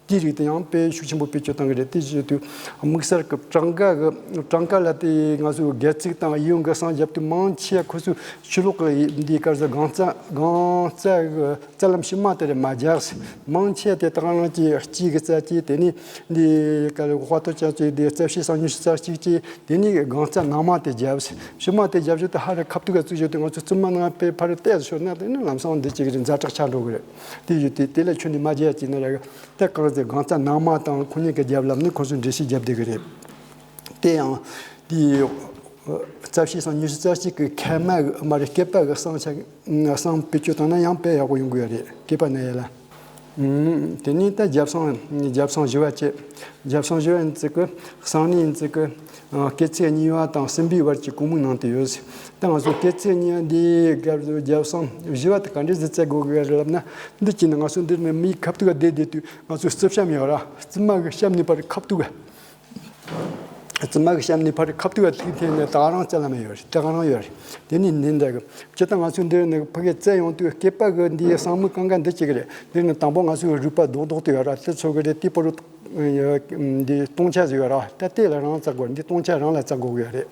དེའི་རིགས་དེ་ཡང་དཔེ་ཤུགས་ཆེན་པོ་བེད་སྤྱོད་གཏང་གི་རེད། དེ་བཞིན་དུ་དམིགས་བསལ་གྱི་བྲང་ཁ་གི་བྲང་ཁ་ལ་དེ་ང་ཚོའི་སྒལ་ཚིགས་དང་གཡས་གཡོན་གྱི་གསང་རྒྱབ་དུས་མང་ཆེ་བ་ཁོ་ཚོའི་ཕྱི་ལོགས་ཀྱི་འདིའི་སྐར་ཟ་སྒང་རྩ་སྒང་རྩ་གི་རྩ་ལམ་ཕྱི་མ་དེ་རེད་མ་རྒྱགས། མང་ཆེ་བ་དེ་དག་རང་གི་དཀྱིལ་གྱི་རྩ་གཅིག་དེ་ནས་འདི་ག་ལ་དཔའ་ཐོ་ཅག་ཅིག་དེ་རྩ་བྱེ་སང་ཉི་ཤུ་རྩ་གཅིག་ཅིག་དེ་ནས་སྒང་རྩ་ནང་མ་དེ་རྒྱབ། ཕྱི་མ་དེ་རྒྱབ་བཞིན་དུ་ཧ་རེ་ཁ་ཐུག་ག་བཙུགས་བཞིན་དུ་ང་ཚོ་བཙུན་མ་ནང་པའི་ཕ་རེ་ཏོག་ཙམ་ཤོར་ན་དེ་ནི་ལམ་སང་འདི་གཅིག་རེད་ཛ་དྲག་ཆགས་འགྲོ་གི་རེད། དེ་ཡོད་དུས་དེ་ལ་ཁྱོན་ནས་མ་རྒྱག་ཅིག་ན་ར་གི་ད་གང་ཟེར་སྒང་རྩ་ནང་མ་དང་ཁོ་གཉིས་ཀྱི་རྒྱབ་ལམ་ནི་ཁོ་ཚོས་འགྲེལ་བཤད་བརྒྱབ་བསྡད་ཀྱི་རེད། དེ་ཡང་དེའི་རྩ་བྱེ་སང་ཉི་ཤུ་རྩ་གཅིག་གི་ཁལ་མ་གི་མ་རེད་སྐེད་པ་གི་གསང་ཆ་གསང་བེད་སྤྱོད་བཏང་ན་ཡང་དཔེ་ཡག་པོ་ཡོང་གི་ཡོད་རེད་སྐེད་པ་ན་ཡ་ལ། ཨུམ། དེ་ནས་ད་རྒྱབ་སང་རྒྱབ་སང་བཞི་བ་བྱས། རྒྱབ་སང་བཞི་བ་ཡིན་ཙི་གི་གསང་ནི་ཡིན་ཙི་གི་སྐེད་ཚིགས་གཉིས་པ་དང་གསུམ་པའི་བར་གྱི་གོང་མའི་ནང་དུ་ཡོད། ད་ང་ཚོ་སྐེད་ཚིགས་གཉིས་པ་འདིའི་སྐབས་སུ་རྒྱབ་སང་བཞི་བ་དེ་ག་འདྲས་ཟིག་བཙལ་དགོས་གི་རེད་ལབ་ན། འདི་གཅིག་ནི་ང་ཚོ་འདིར་ནི་མིའི་ཁ་ཐུག་ག་བསྡད་བསྡད་དུས་ང་ཚོ་རྩིབ་གཤམ་ཡོད་ར། རྩིབ་མ་གི་གཤམ་ནས་ཕར་ཁ་ཐུག་ག་རྩིབ་མ་གི་གཤམ་ནས་ཕར་ཁ་ཐུག་ག་ཐུག་འཐེན་ནས་ད་ག་རང་རྩ་ལམ་ཡོད་རེད། ད་ག་རང་ཡོད་རེད། དེ་ནི་ནི་འདྲ་གི་སྤྱིར་བཏང་ང་ཚོ་འདིར་ནི་ཕ་གི་བཙལ་ཡོང་དུས་སྐེད་པ་གི་འདིའི་གསང་མིག་གང་ག་འདི་གཅིག་གི་རེད། འདིར་ནི་དང་པོ་ང་ཚོའི་རུས་པ་རྡོག་རྡོག་དེ་ཡོད་ར། དེ་ཚོ་གི་རེད། དེ་པོ་རུ་ འདི་སྟོང་ཆ་ཟིག་ཡོད་ར། ད་དེ་ལ་རང་བཙག་དགོས། འདི་སྟོང་ཆ་རང་ལ་བཙག་དགོས་ཡོད་རེད།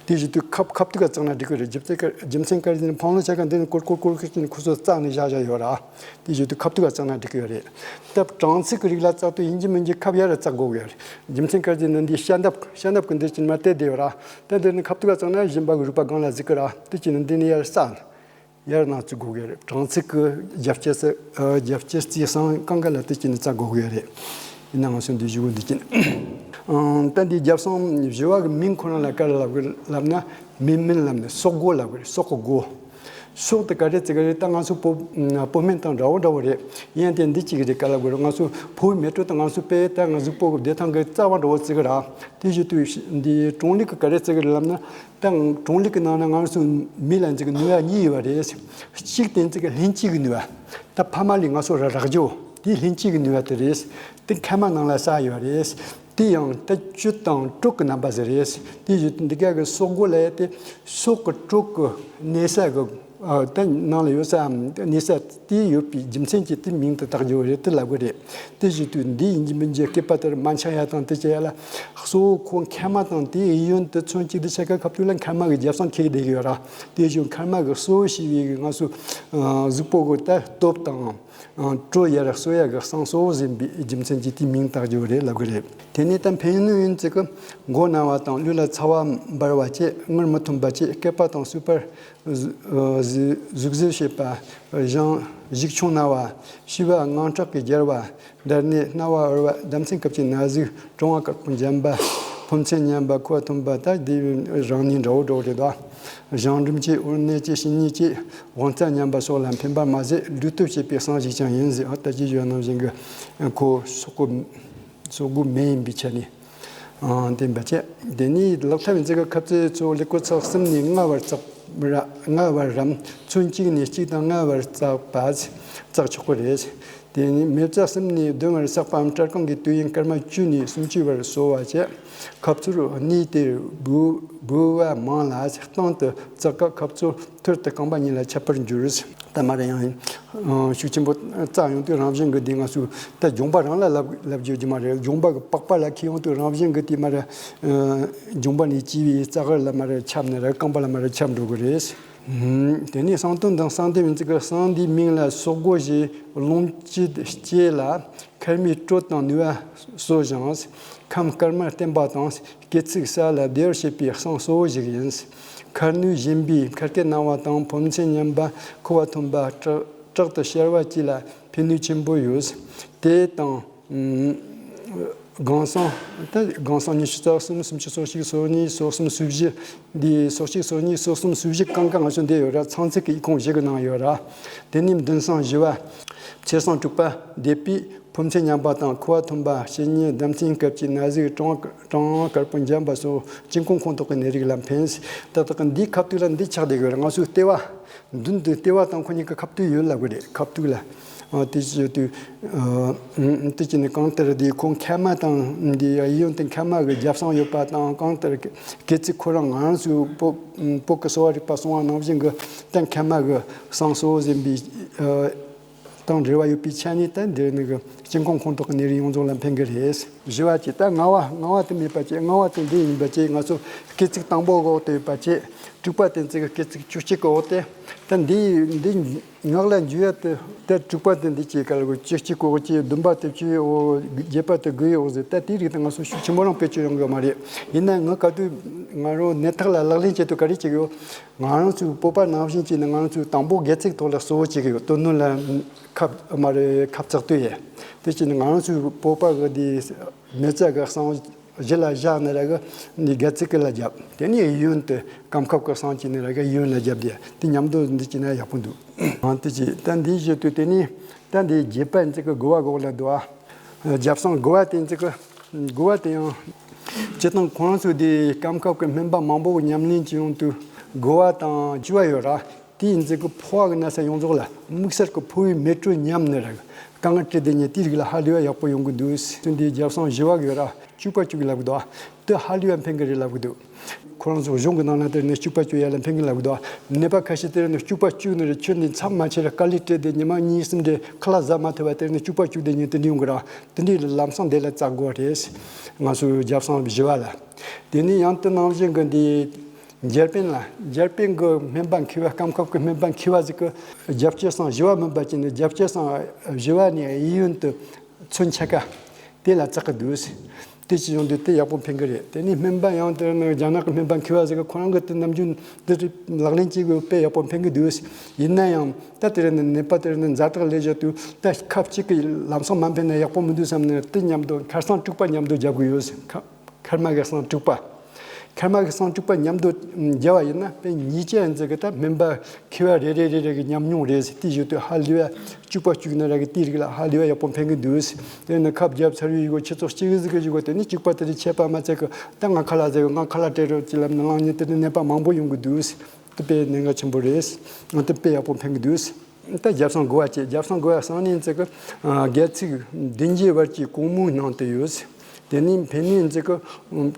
དེ་བཞིན་དུ་ཁབ་ཁབ་ཏུ་ག་བཙག་ན་འགྲིག་གི་རེད། རྒྱུ་མཚན་ག་རྒྱུ་མཚན་ག་རེ་ཟེར་ན་ཕང་ལོ་ཆ་ག་འདི་ནི་ཀོར་ཀོར་ཀོར་ཀོར་ཅིག་ནི་ཁོ་ཚོ་བཙག་ནས་བཞག་བཞག་ཡོད་ར། དེ་བཞིན་དུ་ཁབ་ཏུ་ག་བཙག་ན་འགྲིག་གི་ཡོད་རེད། ད་གྲང་ཚིག་གི་རིགས་ལ་བཙག་དུས་ཡིན་གཅིག་མིན་གཅིག་ཁབ་ཡར་བཙག་དགོས་ཡོད་རེད། རྒྱུ་མཚན་ག་རེ་ཟེར་ན་འདི་ཤ་འདབ་ཤ་འདབ་ཀྱི་འདི་ཅིག་མར་དེད་བསྡད་ཡོད་ར། ད་འདི་ནི་ཁབ་ཏུ་ག་བཙག་ན་གཞན་པ་གི་རུས་པ་སྒང་ལ་ཟུག་གི་ར། དེ་ཅིག་ནི་འདི་ནི་ཡར་བཙག་ཡར་ནང་བཙུགས་དགོས་ཀྱི་རེད། གྲང་ཚིག་གི་རྒྱབ་སྐྱེད་སུ་ཨ་རྒྱབ་སྐྱེད་རྩིས་སང་གང་ག་ལ་དེ་ཅིག་ནི་བཙག་དགོས་ཀྱི་རེད། ཡིན་ན་ང་ཚོ་འདི་བཞི་བོ་འདི་ཅིག་ནི། ཨང་། ད་འདི་རྒྱབ་སང་བཞི་བ་གི་མིང་ཁོ་རང་ལ་ག་རེ་ལབ་དགོས་ལབ་ན། མེ་མེ་ལབ་ནས་སོག་སྒོ་ལབ་དགོས་རེད། སོག་གི་སྒོ། སོག་དེ་ག་རེ་ཟེར་གི་རེད། ད་ང་ཚོ་བོད་བོད་སྨན་དང་འདྲ་བོ་འདྲ་བོ་རེད། ཡིན་ཏེ་འདི་གཅིག་རེད། ག་ལབ་དགོས་རེད། ང་ཚོ་བོད་མེ་དྲོད་དང་ང་ཚོ་དཔེ་ད་ང་གཟུགས་པོ་གི་བདེ་ཐང་གི་རྩ་བ་འདྲ་བོ་བརྩི་གི་ར། དེ་བཞིན་དུ་འདི་ཀྲུང་ལུགས་ཀྱི་ག་རེ་བརྩི་གི་རེད་ལབ་ན། ད་ཀྲུང་ལུགས་ཀྱི་ནང་ན་ང་ཚོ་མི་ལ་འཛིན་གྱི་ནུས་པ་གཉིས་ཡོད་པ་རེད། གཅིག་དེ་འཛིན་གྱི་ལྷན་སྐྱེས་ཀྱི་ནུས་པ། ད་ཕ་མ་ལས་ང་ཚོ་ར་རག་རྒྱུ་དེ་ལྷན་སྐྱེས་ཀྱི་ནུས་པ་དེ་རེད། དེ་མཁལ་མ་ནང་ལ་ཟགས་ཡོད་རེད། དེ་ཡང་ད་བཅུད་དང་དྲོད་ཀྱི་རྣམ་པ་ཟེར་རེད། དེ་བཞིན་དུ་འདི་ག་གི་སོག་སྒོ་ལ་ཡ་དེ་སོག་གི་དྲོད་ཀྱི་གནས་ས་གི་ཨ་ད་ནང་ལ་ཡོད་ས་གནས་ས་དེ་ཡོད་པའི་རྒྱུ་མཚན་གྱིས་དེ་མིང་དེ་བཏགས་རྒྱུ་རེད་དེ་ལབ་གི་རེད། དེ་བཞིན་དུ་འདི་ཡིན་གྱི་མིན་གྱི་སྐེད་པ་དེར་མ་འཆང་ཡ་དང་དེ་བྱེད་ཡ་ལ་གཙོ་བོ་ཁོ་མཁལ་མ་དང་དེའི་གཡས་གཡོན་དུ་ཚོན་གཅིག་ཏུ་ཆ་ག་ཁ་ཐུག་ལ་མཁལ་མ་གི་རྒྱབ་སང་ཁེགས་བསྡད་ཀྱི་ཡོད་ར། དེ་བཞིན་མཁལ་མ་གི་གཙོ་བོ་ཞེས་པའི་གི་ང་ཚོ་ཨ་གཟུགས་པོ་གི་ད་སྟོབས་དང་། ཨང་། དྲོད་ཡར་གསོ་ཡ་གི་གསང་གཙོ་བོ་ཟིན་པའི་རྒྱུ་མཚན་གྱིས་དེའི་མིང་བཏགས་རྒྱུ་རེད་ལབ་གི་རེད། དེ་ནས་ད་ཕན་ཡོན་ཡིན་ཚིག་གི་མགོ་ན་བ་དང་ལུས་ལ་ཚ་བ་འབར་བ་བཅས་ངར་མི་ཐོན་པ་བཅས་སྐེད་པ་དང་སུས་པར་ཟུག་ཟུག་ཟུག་བྱེད་པ། གཞང་གཞུག་ཆུང་ན་བ། ཤི་བ་དངངས་སྐྲག་གི་རྒྱལ་བ། འདར་ནད་སྣ་བ་འུར་བ་ལྡམ་ཚིག་སྐབས་ཀྱི་ན་ཟུག་གྲང་བ་དཀར་པོ་འཇམ་པ། ཕོ་མཚན་ཉམས་པ་ཁུ་བ་འཐུམ་པ་ད་འདི་རང་ཉིད་འདྲ་བོ་འདྲ་བོ་རེད་དོ། གཞང་འབྲུམ་གྱི་འུར་ནད་ཀྱི་གཤིན་རྙིགས་ཀྱི་དབང་རྩ་ཉམས་པ་སོགས་ལ་ཕན་པ་མ་ཟད་ལུས་སྟོབས་བྱེད་པའི་གསང་ཞིག་ཀྱང་ཡིན་ཟེར། ཨ་ད་ཅི་ཡོད་ནང་བཞིན་གྱི་ཁོ་སོག་པོ་སོག་པོ་མེ་ཡིན་པའི་ཆ་ནས་ཨང་བསྟན་པ་བྱས། དེ་ནས་ལག་ཐབས་ཡིན་ཚིག་གི་ཁབ་རྩེ་གཙོ་བོ་ལེགས་པོ་ཚགས་གསུམ་ནས་ལྔ་བར་བརྩེགས་ར་ལྔ་བར་རམ་ཚོན་གཅིག་ནས་གཅིག་དང་ལྔ་བར་བརྩེགས་པ་བརྩེགས་ཆོག་གི་རེད། དེ་ནས་མེ་བཙའ་གསུམ་ནས་བདུན་བར་བསགས་པའམ་སྐྲ་རྐང་གི་དུས་ཡུན་སྐར་མ་བཅུ་ནས་སུམ་ཅུ་བར་གསོ་བ་བྱས། ཁབ་ཚུར་གནས་དེར་འབུ་འབུ་བ་མང་ལ་སྟེང་དུ་བཙག་སྐབས་ཁབ་ཚུར་ཐུར་དུ་རྐང་པ་གཉིས་ལ་ཁྱབ་པར་འགྱུར། ད་མ་རེད་ཡང་ཤུགས་ཆེན་པོ་བཙག་ཡོང་དུས་རང་བཞིན་གྱི་འདི་ང་ཚོས་ད་སྦྱོང་བ་རང་ལ་ལབ་ལབ་རྒྱུ་ཅི་མ་རེད། སྦྱོང་བ་གི་པགས་པ་ལ་ཁེལ་ཡོང་དུས་རང་བཞིན་གྱི་དེ་མ་རེད། སྦྱོང་བ་ནས་སྐྱེས་པའི་རྩ་གར་ལ་མ་རེད་ཁྱབ་ནས་རེད། རྐང་པ་ལ་མ་རེད་ཁྱབ་འགྲོ་གི་རེད། དེ་ནས་གསང་སྟོན་དང་གསང་ལྡེབ་ཡིན་ཚིག་གི་གསང་འདིའི་མིང་ལ་སོག་སྒོ་ཞེས་ལོངས་སྤྱོད་སྐྱེ་ལ་མཁལ་མའི་དྲོད་དང་ནུས་པ་གསོ་ཞིང་ཁམས་དཀར་དམར་བརྟན་པ་དང་སྐེ་ཚིགས་ས་ལ་བདེ་བར་བྱེད་པའི་གསང་གཙོ་བོ་ཞིག་ཡིན། མཁལ་ནུས་ཞན་པའི་མཁལ་སྐེ་ན་བ་དང་ཕོ་མཚན་ཉམས་པ་ཁུ་བ་འཐུམ་པ་དྲག་དྲག་ཏུ་གཤེར་བ་བཅས་ལ་ཕན་ནུས་ཆེན་པོ་ཡོད། དེ་དང་། སྒང་སང་། ད་སྒང་སང་ཉི་ཤུ་རྩ་གསུམ་སུམ་ཅུ་སོ་གཅིག་སོ་གཉིས་སོ་གསུམ་སོ་བཞི། འདི་སོ་གཅིག་སོ་གཉིས་སོ་གསུམ་སོ་བཞི་གང་ག་ང་ཚོ་འདི་ཡོད་ར། ཚང་ཚིག་གི་ཁུངས་བཞི་གི་ནང་ཡོད་ར། དེ་ནས་མདུན་སང་བཞི་བ། ཚེས་སང་དྲུག་པ་འདས་པའི་ཕོ་མཚན་ཉམས་པ་དང་ཁུ་བ་འཐུམ་པ་གཤིན་རྙིགས་ལྡམ་ཚིག་སྐབས་ཀྱི་ན་ཟུག་གྲང་གྲང་དཀར་པོ་འཇམ་པ་སོགས་སྐྱེ་ཁུངས་ཁོངས་གཏོགས་ཀྱི་ནད་རིགས་ལ་ཕན། ད་ལྟ་གི་འདིའི་ཁ་ཐུག་ལ་འདི་ཆགས་བསྡད་ཡོད་ར། ང་ཚོའི་ལྟེ་བ། མདུན་དུ་ལྟེ་བ་དང་ཁོ་གཉིས་ཀྱི་ཁ་ཐུག་ཡོད་ལབ་གི་རེད། ཁ་ཐུག་ལ། ཨ་དེ་བྱས་དུས། ཨ་དེ་བྱས་ནས་གང་ལྟར་དེ་ཁོ་མཁལ་མ་དང་འདི་གཡས་གཡོན་དུ་མཁལ་མ་གི་རྒྱབ་སང་ཡོད་པ་དང་། གང་ལྟར་སྐེ་ཚིགས་ཁོ་རང་ང་རང་ཚོའི་བོད་བོད་ཀྱི་གསོ་བ་རིག་པ་གསུང་བ་ནང་བཞིན་གྱི་ད་མཁལ་མ་གི་གསང་གཙོ་བོ་ཟིན་པའི་ཨ་དང་འབྲེལ་བ་ཡོད་པའི་ཆ་ནས་ད་འདིར་ནི་གི་སྐྱེ་ཁུངས་ཁོངས་གཏོགས་ཀྱི་ནད་རིགས་ཡོངས་རྫོགས་ལ་ཕན་གི་རེད། བཞི་བ་གཅིག་ད་ལྔ་བ་ལྔ་བ་དེ་མེད་པ་བཅས། ལྔ་བ་དེ་འདི་ཡིན་པ་བཅས། ང་ཚོ་སྐེ་ཚིགས་དང་པོ་འོག་ཏུ་ཡོད་པ་བཅས། དྲུག་པ་དེ་ཚིག་སྐེ་ཚིགས་བཅུ་གཅིག་གི་འོག་སྟེ། ད་འདི་འདི་ངག་ལ་འཇུ་ཡ་དེ་ད་དྲུག་པ་དེ་འདི་གཅིག་ག་ལ་གོ་བཅུ་གཅིག་གི་འོག་གཅིག་བདུན་པ་དེ་བཅུའི་འོག་བརྒྱད་པ་དེ་དགུའི་འོག་ཟེར། ད་དེའི་རིགས་དེ་ང་ཚོ་ཤུགས་ཆེན་པོ་རང་བེད་སྤྱོད་ཡོང་གི་ཡོད་མ་རེད། ཡིན་ན་ང་ག་དུས་ང་རང་ནད་རྟགས་ལ་ལག་ལེན་བྱེད་དུས་ག་རེ་བྱེད་ཀྱི་ཡོད། ང་རང་ཚོའི་བོད་པ་ནང་བཞིན་བྱས་ནས་ང་རང་ཚོའི་དང་པོ་སྒལ་ཚིགས་ཐོག་ལ་གསོ་བོ་བྱེད་ཀྱི་ཡོད། དོན་དངོས་ལ་ཁབ་མ་རེད་ཁབ་ཚགས་དུས་ཡས། དེ་བྱས་ནས་ང་རང་ཚོའི་བོད་པ་གི་དེ་མེ་བཙའ་གི་གསང་བ་གཞི་ལ་བཞག་ནས་ར་གི་འདི་སྒལ་ཚིགས་ཀྱི་ལ་རྒྱབ། དེ་ནས་གཡོན་དུ་རྐང་ཁབ་ཀྱི་གསང་བྱས་ནས་ར་གི་གཡོན་ལ་རྒྱབ་དེ་དེ་མཉམ་དུ་འདི་བྱས་ན་ཡག་པོ་འདུག་ཨང་དེ་བྱས་ད་འདི་བྱེད་དུས་དེ་ནས་ད་འདི་རྒྱས་པ་འདི་གི་དགུ་བ་འོག་ལ་འདུག་ཨ། རྒྱབ་སང་དགུ་བ་དེ་འདི་གི་དགུ་བ་དེ་ཡང་སྤྱིར་བཏང་ཁོང་ཚོས་དེ་རྐང་ཁབ་ཀྱི་སྨན་པ་མང་པོ་གི་ཉམས་ལེན་བྱེད་ཡོང་དུས་དགུ་བ་དང་བཅུ་བ་ཡོད་ར། དེ་ཡིན་ཙི་གི་ཕོ་བ་གི་ན་ཚ་ཡོངས་རྫོགས་ལ་དམིགས་བསལ་གི་ཕོ་བའི་མེ་དྲོད་ཉམས་ནི་ར་དཀའ་ངལ་འཕྲད་དེ་ཉིན་དེའི་རིགས་ལ་ཧ་ལས་པ་ཡག་པོ་ཡོང་གི་འདུག་དེ་འདི་རྒྱབ་སང་བཞི་བ་གི་ར་བཅུ་པ་བཅུ་གི་ལབ་གི་འདུག་དེ་ཧ་ལས་པ་ཕན་གི་རེད་ལབ་གི་འདུག་ཁོ་རང་ཚོ་གཞུང་གི་ནང་ན་དེར་ནི་བཅུ་པ་བཅུ་ཡ་ལ་ཕན་གི་ལབ་གི་འདུག་ནད་པ་ཁ་ཤས་དེར་ནི་བཅུ་པ་བཅུ་ནི་རེད། ཁྱོད་འདི་མཚམས་མ་ཆད་ར་དཀའ་ལས་སྤྲད་དེ་ཉི་མ་གཉིས་གསུམ་རེ་ཁ་ལག་ཟ་མ་ཐུབ་པ་དེར་ནི་བཅུ་པ་བཅུ་དེ་ཉིན་དེ་འདྲ་ཡོང་གི་ར། དེ་འདྲའི་ལམ་སང་དེ་ལ་བཙག་དགོས་རེད། ང་ཚོ་རྒྱབ་སང་བཞི་བ་ལ། དེ་ནས་ཡང་དེ་ནང་བཞིན་གྱི་འདི་འཇར་པན་ལ། འཇར་པན་གྱི་སྨན་པ་མཁས་པ། སྐམ་ཁབ་ཀྱི་སྨན་པ་མཁས་པ་ཟིག་གིས་རྒྱབ་སྐྱེས་སང་བཞི་བ་སྨན་པ་གཅིག་ནི་རྒྱབ་སྐྱེས་སང་བཞི་བ་ནས་གཡས་གཡོན་དུ་ཚོན་ཆ་ག་དེ་ལ་བཙག་གི་འདུག་དེ་ཅི་ཡོང་དུས་དེ་ཡག་པོ་ཕན་གི་རེད། དེ་ནས་སྨན་པ་ཡང་དེར་ནི་རྒྱ་ནག་གི་སྨན་པ་མཁས་པ་ཟིག་གིས་ཁོ་རང་གི་དེ་ནམ་རྒྱུན་འདི་ལག་ལེན་བྱེད་དགོས། དཔེ་ཡག་པོ་ཕན་གི་འདུག་ཡིན་ན་ཡང་ད་དེར་ནི་ནད་པ་དེར་ནི་ཛ་དྲག་ལས་བཞག་དུས་ད་ཁབ་གཅིག་གི་ལམ་སང་མ་ཕན་ན་ཡག་པོ་མི་འདུག་བསམ་ནས་དེ་མཉམ་དུ་ཁར་སང་དྲུག་པ་མཉམ་དུ་རྒྱབ་གི་ཡོད། ཁ་ཁར་མ་གི་སང་དྲུག་པ། ཁར་མ་གི་སང་དྲུག་པ་མཉམ་དུ་བརྒྱབ་པ་ཡིན་ན་དཔེ་ཉིས་བརྒྱ་ཡན་ཙི་གི་ད་སྨན་པ་མཁས་པ་རེ་རེ་རེ་རེ་གི་ཉམས་མྱོང་རེད་ཟེར། དེ་བཞིན་དུ་ཧ་ལས་པ་བཅུ་པ་བཅུ་ན་ར་གི་དེའི་རིགས་ལ་ཧ་ལས་པ་ཡག་པོ་ཕན་གི་འདུག་དེ་ནི་ཁབ་བརྒྱབ་ཚར་བའི་ཡུལ་ཁྱི་ཚོགས་གཅིག་གི་ཟིག་གི་ཡུལ་དེ་ནི་གཅིག་པ་དེ་རིགས་ཆད་པ་མ་ཚད་གི་ད་ང་ཁ་ལག་ཟེར་གི་ང་ཁ་ལག་སྤྲད་རོགས་ཅི་ལབ་ནི་གླང་ཉིན་དེ་ནི་ནད་པ་མང་པོ་ཡོང་གི་འདུག་དེ་དཔེ་གནད་འགག་ཆེན་པོ་རེད། དེ་དཔེ་ཡག་པོ་ཕན་གི་འདུག་ད་རྒྱབ་སང་དགུ་བ་བཅས། རྒྱབ་སང་དགུ་བ་སང་ནས་ཙི་གི་སྒལ་ཚིགས་མདུན་རྒྱབ་བར་གྱི་གོང་མོའི་ནང་དུ་ཡོད། དེ་ནས་འཕེན་ནས་ཙི་གི་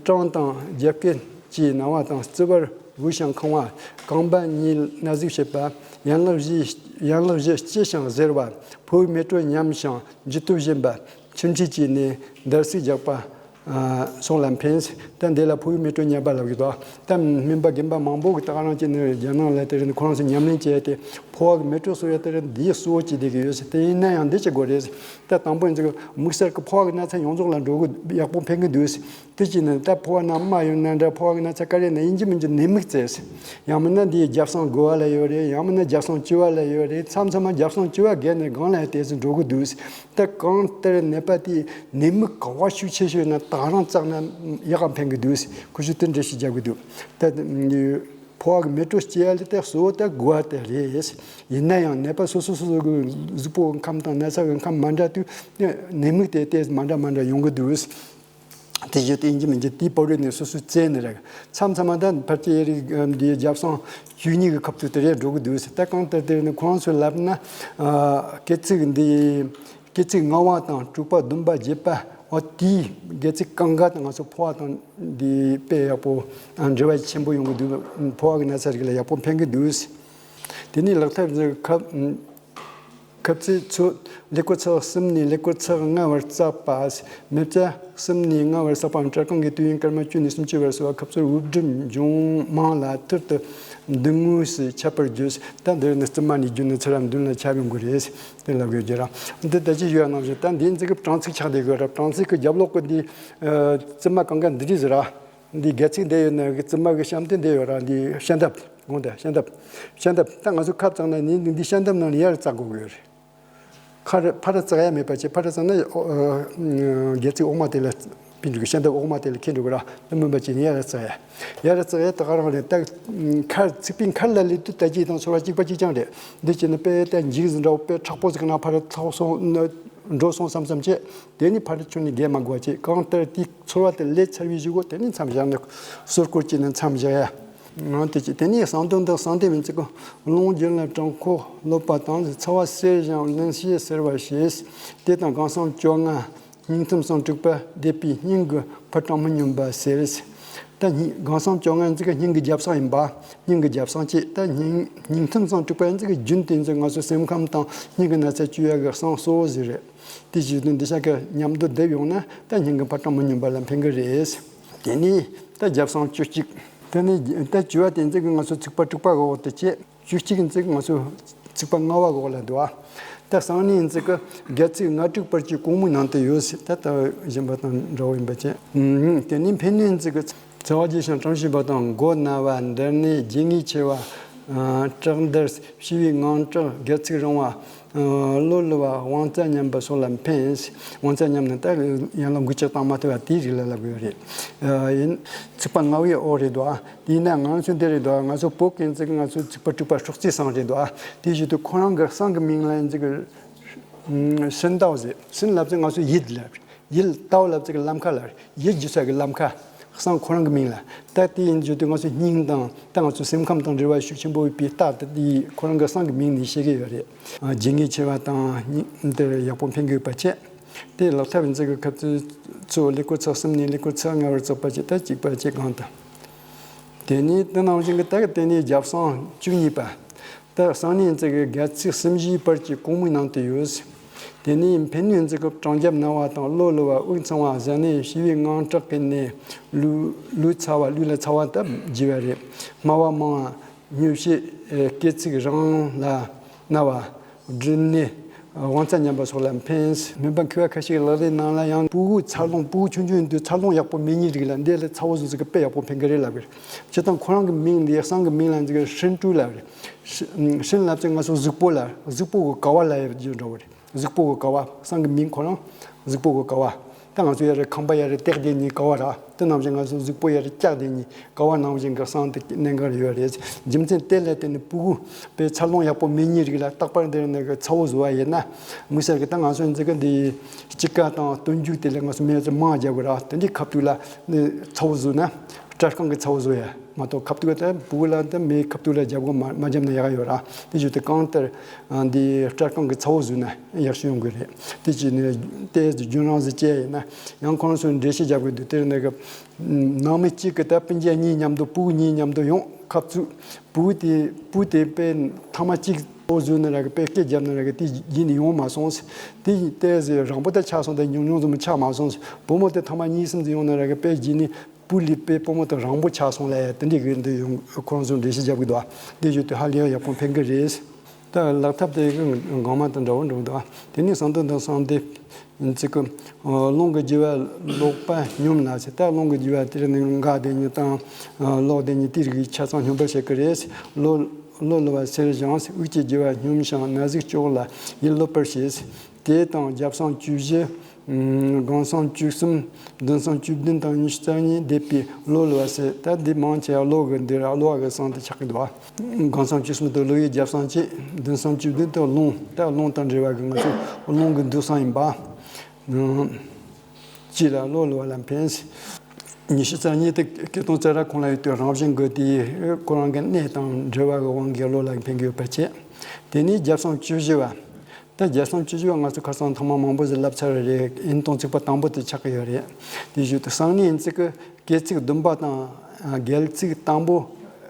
སྐྲངས་དང་རྒྱབ་སྐེད་ཀྱི་ན་བ་དང་རྩིབ་བར་བུད་ཤིང་ཁང་བ། རྐང་པ་གཉིས་ན་ཟུག་བྱེད་པ། ཡན་ལག་བཞི། ཡན་ལག་བཞི་སྐྱི་ཞིང་གཟེར་བ། ཕོ་བའི་མེ་དྲོད་ཉམས་ཤིང་འཇུ་ཐུབ་བཞིན་པ། ཆུ་འཁྲིས་ཀྱི་ནས་འདར་སིག་རྒྱག་པ། ཨ། སོགས་ལ་ཕན། ད་འདི་ལ་ཕོ་བའི་མེ་དྲོད་ཉམས་པ་ལབ་ཀྱི་འདུག་ད་སྨན་པ་རྒན་པ་མང་པོ་གི་ད་ག་རང་བྱས་ནས་རྒྱ་ནག་ལ་དེ་རིང་ཁོ་རང་ཚོ་ཉམས་ལེན་བྱས་ཏེ་ཕོ་བ་གི་མེ་དྲོད་གསོ་ཡ་དེ་རིང་འདིའི་གཙོ་བོ་བྱས་བསྡད་ཀྱི་ཡོད་ཟེར། དེ་ཡིན་ན་ཡང་འདི་བྱེད་དགོས་རེད་ཟེར། ད་དང་པོ་ཡིན་ཚེ་དམིགས་བསལ་གྱི་ཕོ་བ་གི་ན་ཚ་ཡོངས་རྫོགས་ལ་འགྲོ་གི་ཡག་པོ་ཕན་གི་འདུག་ཟེར། དེ་བྱས་ནས་ད་ཕོ་བ་ན་རྨ་ཡོད་ན་འདྲ། ཕོ་བ་གི་ན་ཚ་ག་རེ་ན་ཡིན་གཅིག་མིན་གཅིག་ནད་མུག་བཙལ་ཟེར། ཡང་མིན་ན་འདིའི་རྒྱབ་སང་དགུ་བ་ལ་ཡོད་རེད། ཡང་མིན་ན་རྒྱབ་སང་བཅུ་བ་ལ་ཡོད་རེད། མཚམས་མཚམས་མ་རྒྱབ་སང་བཅུ་བ་བརྒལ་ནས་སྒང་ལ་དེ་ཚོ་འགྲོ་གི་འདུག་ཟེར། ད་གང་ལྟར་ནད་པ་དེའི་ནད་མུག་ག་བ་ཤུགས་ཆེ་ཤོས་ན་ད་ག་རང་བཙགས་ན་ཡག་ག་ཕན་གི་འདུག་ཁུ་ཤུ་དེ་འདྲ་ཞིག་རྒྱག་གི་འདུག་ད་ཕོ་བ་གི་མེ་དྲོད་སྐྱེ་ཡ་ལ་ད་གཙོ་བོ་ད་དགུ་བ་དེ་རེད། ཡིན་ན་ཡང་ནད་པ་སོ་སོ་སོ་སོ་གི་གཟུགས་པོ་གི་ཁམས་དང་ན་ཚ་གི་ཁམས་མ་འདྲ་དུས་ནད་མུག་དེ་དེ་མ་འདྲ་མ་འདྲ་ཡོང་གི་འདུག་དེ་བཞིན་དུ་ཡིན་གྱི་མིན་གྱི་དེའི་བར་རོལ་ནས་སོ་སོའི་རྩལ་ནི་རེད། མཚམས་མཚམས་མ་ད་ཕལ་ཆེར་ཡ་རིགས་འདིའི་རྒྱབ་སང་བཅུ་གཉིས་ཀྱི་ཁབ་ཏུ་དེ་རེད་འགྲོ་གི་འདུག་ཟེར། ད་གང་ལྟར་དེ་ནི་ཁོང་ཚོས་ལབ་ན། ཨ། སྐེ་ཚིགས་འདི་སྐེ་ཚིགས་ལྔ་བ་དང་དྲུག་པ་བདུན་པ་བརྒྱད་པ། འོ་དེའི་སྐེ་ཚིགས་གང་ག་དང་ང་ཚོ་ཕོ་བ་དང་འདི་དཔེ་ཡག་པོ་འབྲེལ་བ་ཆེན་པོ་ཡོང་གི་འདུག་ཕོ་བ་གི་ན་ཚ་རིགས་ལ་ཡག་པོ་ཕན་གི་འདུག་ཟེར། དེ་ནས་ལག་ཐབས་ཁབ། ཁབ་ཚིགས་ཚོ་ཀླད་ཀོར་ཚེག་གསུམ་ནས་ཀླད་ཀོར་ཚེག་ལྔ་བར་བཙགས་པ། མེ་བཙའ་གསུམ་ནས་ལྔ་བར་བསགས་པའམ་སྐྲ་རྐང་གི་དུས་ཡུན་སྐར་མ་བཅུ་ནས་སུམ་ཅུ་བར་སོང་བ། ཁབ་ཚུར་དབུགས་འགྲིམ་འབྱུང་མང་ལ་ཐུར་དུ་མདུན་ངོས་སུ་ཁྱབ་པར་བརྗོད། ད་འདིར་ནི་རྩིབ་མ་ནས་བརྒྱུད་ནས་ཚུར་ར་མདུན་ལ་ཁྱབ་ཡོང་གི་རེད། དེ་ལབ་དགོས་ཀྱི་ར། འདི་ད་ཅི་ཞུ་ཡ་ནང་བཞིན་ད་འདིའི་འཛིན་གི་གྲངས་ཚིགས་ཆགས་བསྡད་དགོས་ར། གྲངས་ཚིགས་ཀྱི་རྒྱབ་ལོགས་ཀྱི་འདི་རྩིབ་མ་གང་ག་འདི་རིགས་ཟེར་ར། འདི་སྒལ་ཚིགས་འདི་ཡོད་ན་གི་རྩིབ་མ་གི་གཤམ་དེ་འདི་ཡོད་ར། འདི་ཤ་འདབ། དགོངས་དག་ཤ་འདབ། ཤ་འདབ་ད་ང་ཚོ་ཁབ་བཙགས་ན་ནི་འདི་ཤ་འདབ་ནང་ལ་ཡར་བཙག་དགོས་ཀྱི་ཡོད་རེད། ཁ་ར་ཕར་ར་བཙག་ཡ་མེད་པ་བྱས། ཕར་ར་བཙགས་ན་ཨོ་ཨ་སྒལ་ཚིགས་འོག་མ་དེ་ལ་ཕན་འགྲོ་གི། ཤ་འདབ་འོག་མ་དེ་ལ་ཁེལ་འགྲོ་གི་ར། དེ་མིན་པ་བྱས་ནས་ཡར་ར་བཙག་ཡ། ཡར་ར་བཙག་ཡ་ད་ག་རང་རེད། ད་ཁར་ཚིགས་པའི་མཁར་ལ་སླེབས་དུས་ད་ཅི་དང་ཚོར་བ་གཅིག་པ་གཅིག་རྐྱང་རེད། འདི་བྱས་ན་དཔེ་ད་འཇིགས་སུ་འདྲ་བོ་དཔེ་མཁྲེགས་པོ་ཟིག་ན་ཕར་ར་ཚོགས་སོང་འགྲོ་སོང་བསམ་བསམ་བྱས། དེ་ནི་ཕར་ར་ཁྱོན་ནས་བརྒལ་མ་དགོས་པ་བྱས། གང་ལྟར་དེའི་ཚོར་བ་དེ་སླེབས་ཚར་བའི་གཞུག་གུ་དེ་ནི་མཚམས་བཞག་ནས་སོ་སྐོར་བྱས་ནས་མཚམས་བཞག་ཡ། ང་དེ་ཅི་དེ་ནས་གསང་དོན་དང་གསང་དེ་མིན་ཚིག་གོ། རླུང་རྒྱུན་ལ་གྲང་ཁོག་གློད་པ་དང་། ཚ་བ་སེར་ཞིང་བརླན་གཤེར་སེར་བ་ཞེས། དེ་དང་སྒང་སང་བཅོ་ལྔ། སྙིང་ཐུམ་སང་དྲུག་པ་འདེབས་པའི་སྙིང་གི་ཕར་གྲངས་མི་སྙོམས་པ་ཟེར། ད་སྙིང་སྒང་སང་བཅོ་ལྔ་ཚིག་གི་སྙིང་གི་རྒྱབ་སང་ཡིན་པ། སྙིང་གི་རྒྱབ་སང་བྱས། ད་སྙིང་སྙིང་ཐུམ་སང་དྲུག་པ་ཚིག་གི་རྒྱུན་དེ་ཚིག་ང་ཚོ་སེམས་ཁམས་དང་སྙིང་གི་ན་ཚ་བཅོས་ཡ་གི་གསང་གཙོ་བོ་ཟིག་རེད། དེ་བཞིན་དུ་འདི་ཤ་ཀ་མཉམ་དུ་བསྡེབས་ཡོང་ན་ད་སྙིང་གི་ཕར་གྲངས་མི་སྙོམས་པ་ལ་ཕན་གི་རེད། དེ་ནས་ད་རྒྱབ་སང་བཅུ་གཅིག་དེ་ནས་ད་བཅུ་བ་དེ་ཚིག་གི་ང་ཚོ་ཚིགས་པ་དྲུག་པ་གི་འོག་ཏུ་བྱས། བཅུ་གཅིག་ཚིག་ང་ཚོ་ཚིགས་པ་ལྔ་བ་གི་འོག་ལ་འདུག་ཨ། ད་སང་ནས་ཚིག་གི་སྒལ་ཚིགས་ལྔ་དྲུག་བར་གྱི་གོང་མའི་ནང་དུ་ཡོད་ཟེར། ད་ལྟ་གཞན་པ་དང་འདྲ་བོ་ཡིན་པ་བྱས། དེ་ནས་འཕེན་ནས་ཚིག་གི་ཚ་བ་རྒྱས་ཤིང་གྲང་ཞིང་བ་དང་། མགོ་ན་བ། མདུན་ནད། རྗེས་ངུས་ཆེ་བ། སྐྲག་འདར། བྱི་བའི་ངང་སྐྲག་སྒལ་ཚིགས་རིང་བ། གློ་ལུ་བ། དབང་རྩ་ཉམས་པ་སོགས་ལ་ཕན། དབང་རྩ་ཉམས་ནི་ད་ཡན་ལག་འགུལ་སྐྱོད་བཏང་མ་ཐུབ་པ་དེའི་རིགས་ལ་ལབ་དགོས་རེད། ཡིན། ཚིགས་པ་ལྔ་བའི་འོག་རེད་དོ། དེས་ན་ང་ཚོ་འདི་རེད་དོ། ང་ཚོ་བོད་སྐད་ཚིག་ང་ཚོ་ཚིགས་པ་དྲུག་པ་སྲོག་རྩའི་གསང་རེད་དོ། དེ་བཞིན་དུ་ཁོ་རང་གི་གསང་གི་མིང་ལ་ཡིན་ཚིག་གི་ཧྲིན་ཏའོ་ཟེར། ཧྲིན་ལབ་ཚེ་ང་ཚོ་ཡིད་ལབ། ཡིད། ཏའོ་ལབ་ཚེ་གི་ལམ་ཁ་ལབ། ཡིད་འཇུ་ས་གི་ལམ་ཁ། བསམ་ཁོ་རང་གི་མིང་ལ། ད་དེ་ཡིན་རྒྱུ་དེ་ང་ཚོ་སྙིང་དང་ད་ང་ཚོ་སེམས་ཁམས་དང་འབྲེལ་བ་ཤུགས་ཆེན་པོ་ཡོད་པའི་རྟགས་དེ་དེ་ཁོ་རང་གི་བསམ་གི་མིང་ནས་ཤེས་ཀྱི་ཡོད་རེད། ཨ། ཇེ་ཉེ་ཆེ་བ་དང་སྙིང་དེར་ཡག་པོ་འཕེན་གི་ཡོད་པ་བྱས། དེ་ལག་ཐབས་འཛིན་གི་ཁ་ཚུལ་ཚོ་ཀླད་ཀོར་ཚེག་གསུམ་ནས་ཀླད་ཀོར་ཚེག་ལྔ་བར་བཙུགས་པ་བྱས། ད་གཅིག་པ་བྱས་གང་དང་། དེ་ནས་དེ་ནང་བཞིན་གྱི་ད་གི་དེ་ནས་རྒྱབ་གསང་བཅུ་གཉིས་པ། ད་གསང་གནས་འཛིན་གྱི་སྒལ་ཚིགས་གསུམ་བཞིའི་བར་གྱི་གོང་མའི་ནང་དུ་ཡོད། དེ་ནས་འཕེན་གནས་འཛིན་གྱི་བྲང་རྒྱབ་ན་བ་དང་གློ་ལུ་བ་དབུགས་འཚང་བ་གཟེར་ནད་བྱི་བའི་དངངས་སྐྲག་གི་ནད། ལུས་ལུས་ཚ་བ། ལུས་ལ་ཚ་བ་སྟབས་བགྱིས་པ་རེད། སྨྲ་བ་མང་བ། སྨྱོ་བྱེད། སྐེ་ཚིགས་རིང་ལ་ན་བ། སྦྲུལ་ནད། དབང་རྩ་ཉམས་པ་སོགས་ལ་འཕེན། སྨན་པ་མཁས་པ་ཁ་ཤས་ཀྱིས་ལག་ལེན་ནང་ལ་ཡང་ཕྲུ་གུ་འཚར་ལོངས། ཕྲུ་གུ་ཆུང་ཆུང་ཡིན་དུས་འཚར་ལོངས་ཡག་པོ་མེད་མཁན་རིགས་ལ་འདི་ལ་ཚ་བོ་བཟོ་ཟིག་གི་དཔེ་ཡག་པོ་འཕེན་གི་རེད་ལབ་གི་རེད། སྤྱིར་བཏང་ཁོ་རང་གི་མིང་འདི་གསང་གི་མིང་ལ་འཛིན་གི་ཧྲིན་ཀྲུའུ་ལབ་རེད། ཧྲིན་ལབ་ཚེ་ང་ཚོ་གཟུགས་པོ་ལ། གཟུགས་པོ་གི་ཀ་བ་ལ་ཡོད་རྒྱུ་འདྲ་བོ་རེད། གཟུགས་པོ་གི་ཀ་བ། གསང་གི་མིང་ཁོ་རང་གཟུགས་པོ་གི་ཀ་བ། ད་ང་ཚོ་ཡ་རེད་ཁང་པ་ཡ་རེད་སྟེགས་དེ་གཉིས་ཀ་བ་ར། དེ་ནང་བཞིན་ང་ཚོ་གཟུགས་པོ་ཡ་རེད་ལྕགས་དེ་གཉིས་ཀ་བ་ནང་བཞིན་གི་གསང་དེ་གནད་འགག་ཡོད་རེད། རྒྱུ་མཚན་དེ་ལ་བརྟེན་ནས་ཕྲུ་གུ་དཔེ་འཚར་ལོངས་ཡག་པོ་མེད་མཁན་རིགས་ལ་རྟག་པར་འདིར་ནས་གི་ཚ་བོ་བཟོ་བ་ཡིན་ན། དམིགས་བསལ་གི་ད་ང་ཚོ་འཛིན་གི་འདི་དཔྱིད་ཀ་དང་སྟོན་མཇུག་དེ་ལ་ང་ཚོ་མེ་ཚོ་མང་རྒྱབ་གི་ར། དེ་འདྲའི་ཁ་ཐུག་ལ་ནི་ཚ་བོ་བཟོས་ན་སྐྲ་རྐང་གི་ཚ་བོ་བཟོ་ཡ་མ་གཏོགས། ཁ་ཐུག་ད་ཕྲུ་གུ་ལ་ད་མེ་ཁ་ཐུག་ལ་རྒྱབ་གི་མ་མ་རྒྱབ་ན་ཡག་ཡོད་ར། དེ་བཞིན་དུ་གང་ལྟར་འདི་སྐྲ་རྐང་གི་ཚ་བོ་བཟོས་ན་ཡག་ཤོས་ཡོང་གི་རེད། དེ་ཅི་ནས་ཏོག་ཙམ་རྒྱུན་རིང་ཟིག་བྱས་ཡིན་ན། ཡང་ཁོང་ཚོས་འགྲེལ་བཤད་རྒྱབ་གི་འདུག་དེར་ནས་གི་ནང་མི་གཅིག་གི་ད་སྤུན་ཀྱག་གཉིས་མཉམ་དུ་ཕྲུ་གུ་གཉིས་མཉམ་དུ་ཡོང་ཁབ་ཚུགས། ཕྲུ་གུ་དེ་ཕྲུ་གུ་དེ་དཔེ་ཐ་མ་གཅིག་ཚ་བོ་བཟོས་ནི་ར་གི་དཔེ་སྐད་རྒྱབ་ནི་ར་གི་དེ་རྗེས་ནས་ཡོང་མ་སོང་ཟེར། དེ་ཡིན་ཏོག་ཙམ་རིང་པོ་ད་ཆགས་སོང་། དེ་ཉུང་ཉུང་ཙམ་ཆགས་མ་སོང་ཟེར། བུ་མོ་དེ་ཐ་མ་གཉིས་གསུམ་ཙམ་ཡོང་ནི་ར་གི་དཔེ་རྗེས་ནས་ཕྲུ་གུ་ལས་དཔེ་བུ་མོ་དེ་རིང་པོ་ཆགས་སོང་ལ་དེ་འདྲའི་གི་འདི་ཡོང་ཁོང་ཚོས་འགྲེལ་བཤད་རྒྱབ་གི་འདུག་དེ་བཞིན་དུ་ཧ་ལས་ཡང་ཡག་པོ་འཕེན་གི་རེད། ད་ལག་ཐབས་དེ་གི་འགོ་མ་དང་འདྲ་བོ་འགྲོ་འདུག་དེ་ནས་གསང་སྟོན་དང་གསང་སྡེབ་ཚིག་གི། རླུང་གི་རྒྱུ་བ་ལོག་པ་སྙོམས་ལ་ཟེར། ད་རླུང་གི་རྒྱུ་བ་དེར་ནི་འགག་དེ་ཉིད་དང་ལོག་དེ་ཉིད་དེ་རིགས་ཆ་ཚང་སྙོམས་པར་བྱེད་ཀྱི་རེད། གློ་གློ་ལུ་བ་སེར་ཞིང་དབུགས་ཀྱི་རྒྱུ་བ་སྙོམས་ཤིང་ན་ཟུག་གཅོག་ལ་ཡིད་སློབ་པར་བྱེད། དེ་དང་རྒྱབ་གསང་བཅུ་བཞི། སྒང་གསང་བཅུ་གསུམ། མདུན་གསང་བཅུ་བདུན་དང་ཉི་ཤུ་རྩ་གཉིས་སྡེབ་པའི་གློ་ལུ་བ་ཟེར། ད་འདི་མང་ཆེ་བ་གློ་གི་འདི་ར་གློ་བ་གི་གསང་དེ་ཆགས་ཀྱི་འདུག་སྒང་གསང་བཅུ་གསུམ་དུ་གློ་བའི་རྒྱབ་གསང་བཅས། མདུན་གསང་བཅུ་བདུན་དུ་རླུང་། ད་རླུང་དང་འབྲེལ་བ་གི་ང་ཚོ་རླུང་གི་འདུ་གསང་ཡིན་པ། ཅི་ལ་གློ་ལུ་བ་ལ་འཕེན། ཉི་ཤུ་རྩ་གཉིས་དེ་སྐད་གཏོང་རྩ་ར་ཁོང་ལ་ཡོད་དུས་རང་བཞིན་གྱི་དེ་ཁོ་རང་གི་གནས་དང་འབྲེལ་བ་གི་དབང་གིས་གློ་ལ་འཕེན་གྱི་ཡོད་པ་བྱས། དེ་ནས་རྒྱབ་གསང་བཅུ་བཞི་བ། ད་རྒྱབ་གསང་བཅུ་བཞི་བ་ང་ཚོ་ཁ་སང་ཐེངས་མ་མང་པོ་ཟིག་ལབ་ཚར་བ་རེད། ཨེ་ནི་སྟོང་ཚིགས་པ་དང་པོ་དེ་ཆགས་ཀྱི་ཡོད་རེད། དེ་བཞིན་དུ་གསང་གནས་ཚིག་གི་སྐེ་ཚིགས་ཟླུམ་པ་དང་སྒལ་ཚིགས་དང་པོ་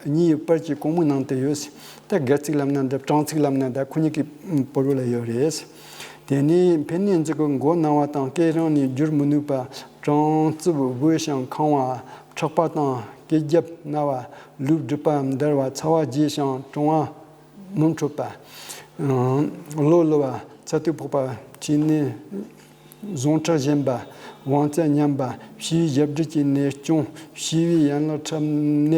གཉིས་ཡོད་པར་གྱི་གོང་མའི་ནང་དུ་ཡོད། ད་སྒལ་ཚིགས་ལབ་ན་འདི་བྲང་ཚིགས་ལབ་ན་འདི་ཁོ་གཉིས་ཀྱི་ཕོ་རོ་ལ་ཡོད་རེད། དེ་ནས་འཕེན་གནས་ཚིག་གི་མགོ་ན་བ་དང་སྐེ་རིང་ནས་བསྒྱུར་མི་ནུས་པ། གྲང་རྩུབ་བུད་ཞིང་ཁེངས་པ། ཁྲག་པ་དང་སྐེ་རྒྱབ་ན་བ། ལུས་སྦྲིད་པ་འདར་བ། ཚ་བ་རྒྱས་ཤིང་གྲང་བ། མི་འཕྲོད་པ། གློ་ལུ་བ། ཚ་དུགས་ཕོག་པ། གཅིན་སྙི། ཟུངས་ཁྲག་ཞན་པ། དབང་རྩ་ཉམས་པ། བྱིའུའི་ཞབས་འབྲུ་གྱི་ནད་སྐྱོང་། བྱིའུའི་ཡན་ལག་ཁྲག་ནད།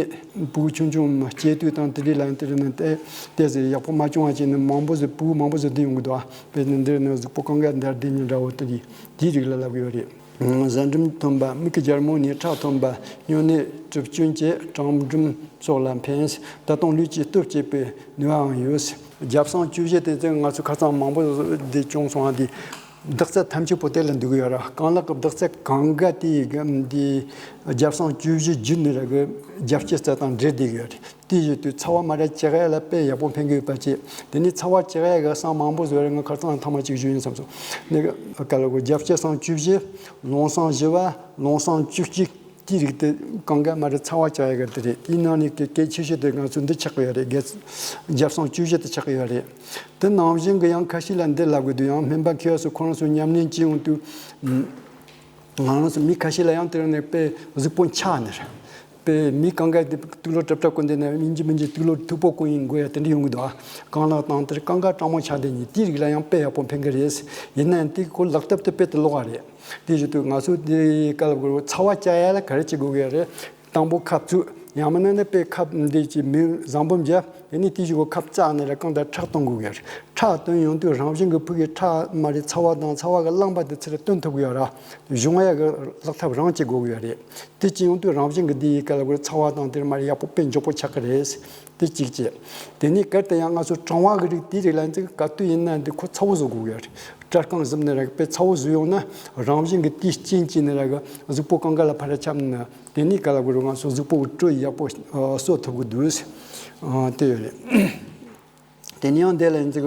ཕྲུ་གུ་ཆུང་ཆུང་སྐྱེ་དུས་དང་དེ་འདྲའི་ལ་དེ་རིགས་ནི་ཏོག་ཙམ་ཡག་པོ་མ་བྱུང་བ་བྱས་ནས་མང་པོ་ཟིག་ཕྲུ་གུ་མང་པོ་ཟིག་བསྡད་ཡོང་གི་འདུག་དཔེར་ན་འདིར་ནི་གཟུགས་པོ་གང་ག་འདར་བསྡད་མཁན་འདྲ་བོ་དེ་རིགས་དེའི་རིགས་ལ་ལབ་ཀྱི་ཡོད་རེད། གཟན་འབྲུམ་ཐོན་པ། མིག་གི་རྒྱལ་མོ་ནས་ཁྲག་ཐོན་པ། སྨྱོ་ནད་གྲིབ་སྐྱོན་བཅས་གྲང་འབྲུམ་སོགས་ལ་འཕེན། ད་དུང་ལུས་ཀྱི་སྟོབས་བསྐྱེད་པའི་ནུས་པའང་ཡོད། རྒྱབ་གསང་བཅུ་བཞི་དེ་ཚོ་ང་ཚོ་ཁ་སང་མང་པོ་འདི་བྱུང་སོང་བ་འདི། རྡོག་རྩ་ཐམས་ཅད་པོ་དེ་ལ་འདུས་ཀྱི་ཡོད་ར། རྐང་ལག་གི་རྡོག་རྩ་གང་ག་དེ་ཡི་གི་འདི་རྒྱབ་གསང་བཅུ་བཞི་བརྒྱུད་ནས་ར་གི་རྒྱབ་ཀྱི་རྩ་དང་འབྲེལ་བསྡད་ཀྱི་ཡོད་རེད། དེ་བཞིན་དུ་ཚ་བ་མ་ར་བཅག་ཡ་ལ་དཔེ་ཡག་པོ་འཕེན་གྱི་ཡོད་པ་བཅས། དེ་ནས་ཚ་བ་བཅག་ཡ་གི་གསང་མང་པོ་བཟོ་རེད། ང་ཁ་སང་ཐེངས་མ་གཅིག་ཞུས་ཡིན་བསམ་སོང་། ནི་ག་ལ་གོ་རྒྱབ་ཀྱི་གསང་བཅུ་བཞི། ལུང་གསང་བཞི་བ། ལུང་གསང་བཅུ་གཅིག་དེ་རིགས་དེ་གང་ག་མ་ར་ཚ་བ་བཅག་ཡ་གི་དེ་རེད། དེའི་ནང་ནས་གལ་གལ་ཆེ་ཤོས་དེ་ང་ཚོ་འདི་ཆགས་ཀྱི་ཡོད་རེད། རྒྱ་རྒྱབ་གསང་བཅུ་བཞི་དེ་ཆགས་ཀྱི་ཡོད་རེད། དེ་ནང་བཞིན་གྱི་ཡང་ཁ་ཤས་ལ་འདི་ལབ་དགོས་འདུག་ཡང་སྨན་པ་མཁས་པ་ཚོ་ཁོ་རང་ཚོ་ཉམས་ལེན་བྱེད་ཡོང་དུས། ང་རང་ཚོ་མི་ཁ་ཤས་ལ་ཡང་དེ་རིང་ནས་དཔེ་གཟུགས་པོ་འཁྱག་ནས་རེད། དཔེ་མི་གང་ག་དེ་དུག་ལོག་གྲབ་གྲབ་གོན་དེ་ནས་ཡིན་གཅིག་མིན་གཅིག་དུག་ལོག་མཐུག་པོ་གོན་ཡིན་དགོས་ཡ་དེ་འདྲ་ཡོང་གི་འདུག་རྐང་ལག་དང་དེར་རྐང་ཁ་གྲང་མོ་ཆགས་དེ་ཉིད་དེའི་རིགས་ལ་ཡང་དཔེ་ཡག་པོ་འཕེན་གི་རེད། ཡིན་ན་ཡང་དེ་ཁོ་ལག་ཐབས་དེ་དཔེ་དེ་ལོག་ག་རེད། དེ་བཞིན་དུ་ང་ཚོ་དེ་ག་ལ་གོ་ཚ་བ་བཅག་ཡ་ལ་ག་རེ་བྱེད་དགོས་གི་རེད། དང་པོ་ཁབ་བཙུགས། ཡང་མིན་ན་ནི་དཔེ་ཁབ་འདི་ཅིག་མེ་བཟང་པོ་འཇལ། དེ་ནས་དེའི་གཞུག་གུ་ཁབ་བཙགས་ནས་ར་གང་ལྟར་ཁྲག་བཏོན་དགོས་ཀྱི་རེད། ཁྲག་བཏོན་ཡོང་དུས་རང་བཞིན་གྱི་ཕུག་གི་ཁྲག་མ་རེད། ཚ་བ་དང་ཚ་བ་གི་རླངས་པ་དེ་ཚུར་བཏོན་ཐུབ་ཀྱི་ཡོད་ར། གཞུང་ཡག་གི་ལག་ཐབས་རང་བྱེད་དགོས་ཀྱི་ཡོད་རེད། དེ་བྱས་ཡོང་དུས་རང་བཞིན་གྱི་འདི་ཡི་ག་ལ་གོ་ཚ་བ་དང་དེར་མ་རེད་ཡག་པོ་དཔེ་མགྱོགས་པོ་ཆགས་ཀྱི་རེད། དེ་གཅིག་བྱས། དེ་ནས་གལ་ཏེ་ཡང་ང་ཚོ་གྲང་བ་གི་རིགས་དེའི་རིགས་ལ་ཡིན་ཚེ་ག་དུས་ཡིན་ན་འདི་ཁོ་ཚ་བོ་བཟོ་དགོས་ཀྱི་ཡོད་རེད། སྐྲ་རྐང་གཟུམ་ནས་ར་དཔེ་ཚ་བོ་བཟོས་ཡོང་ན་རང་བཞིན་གྱི་དེའི་རྐྱེན་གྱིས་ནི་ར་གི་གཟུགས་པོ་གང་ག་ལ་ཕར་ར་ཁྱབ་ན། དེ་ནས་ག་ལ་གོ་རུ་ང་ཚོ་གཟུགས་པོ་གི་དྲོད་ཡག་པོ་ཨ་གསོ་ཐུབ་ཀྱི་འདུག་ཨ་དེ་ཡོད་རེད། དེ་ནས་ཡང་འདི་ལ་ཡིན་ཚེ་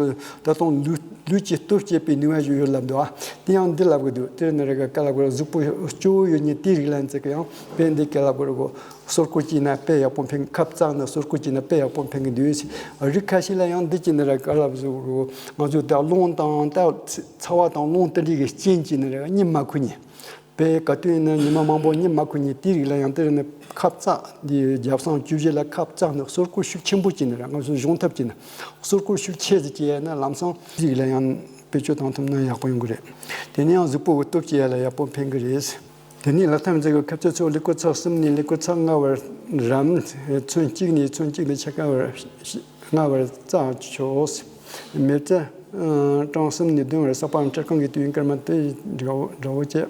ད་དུང་ལུས་ལུས་ཀྱི་སྟོབས་བསྐྱེད་པའི་ནུས་པ་ཞིག་ཡོད་ལབ་འདུག་ཨ་དེ་ཡང་འདི་ལབ་ཀྱི་འདུག་དེ་ནི་རེ་ག་ག་ལ་གོ་རུ་གཟུགས་པོ་སྐྱོ་བོ་ཡོད་ཉིན་དེའི་རིགས་ལ་ཡིན་ཚེ་གི་ཡང་དཔེ་འདི་ག་ལ་གོ་རུ་གོ་གསོལ་ཀོ་བྱས་ན་དཔེ་ཡག་པོ་འཕེན། ཁབ་བཙགས་ན་གསོལ་ཀོ་བྱས་ན་དཔེ་ཡག་པོ་འཕེན་གྱི་འདུག་རིགས་ཁ་ཤས་ལ་ཡང་འདི་བྱས་ནི་རེ་ག་ལབ་གཟུགས་རུ་ང་ཚོ་ད་རླུང་དང་ད་ཚ་བ་དང་རླུང་དེ་འདྲའི་གི་རྐྱེན་གྱིས་ནི་རེ་གཉིད་མ་ཁུག་ཉིན། དཔེ་ག་དུས་ཡིན་ན་ཉི་མ་མང་པོ་གཉིད་མ་ཁུག་ཉིན་དེའི་རིགས་ལ་ཡང་དེ་རིགས་ནི་ཁབ་བཙགས་འདི་རྒྱབ་སྲང་བཅུ་བཞི་ལ་ཁབ་བཙགས་ནི་གསོལ་ཀོ་ཤུགས་ཆེན་པོ་བྱས་ནི་ར་ང་ཚོ་གཞུང་ཐབས་ཀྱིས་ནི་གསོལ་ཀོ་ཤུགས་ཆེ་ཙམ་བྱས་ན་ལམ་སང་དེའི་རིགས་ལ་ཡང་བེད་སྤྱོད་བཏང་ཐུབ་ན་ཡག་པོ་ཡོང་གི་རེད། དེ་ནས་ཡང་གཟུགས་པོ་གི་སྟོབས་སྐྱེད་ཡ་ལ་ཡག་པོ་ཕན་གི་རེད། དེ་ནས་ལག་ཐབས་འཛིན་གི་ཁབ་ཚད་ཚོ་ཀླད་ཀོར་ཚེག་གསུམ་ནས་ཀླད་ཀོར་ཚེག་ལྔ་བར་རམ། ཚོན་གཅིག་ནས་ཚོན་གཅིག་ལས་ཕྱེད་ཀ་བར་ལྔ་བར་བཙག་ཆོག་མེ་བཙའ་གྲངས་གསུམ་ནས་བདུན་བར་ས་པའམ་སྐྲ་རྐང་གི་དུས་ཡུན་སྐར་མ་དེ་འདྲ་བོ་འདྲ་བོ་བྱས།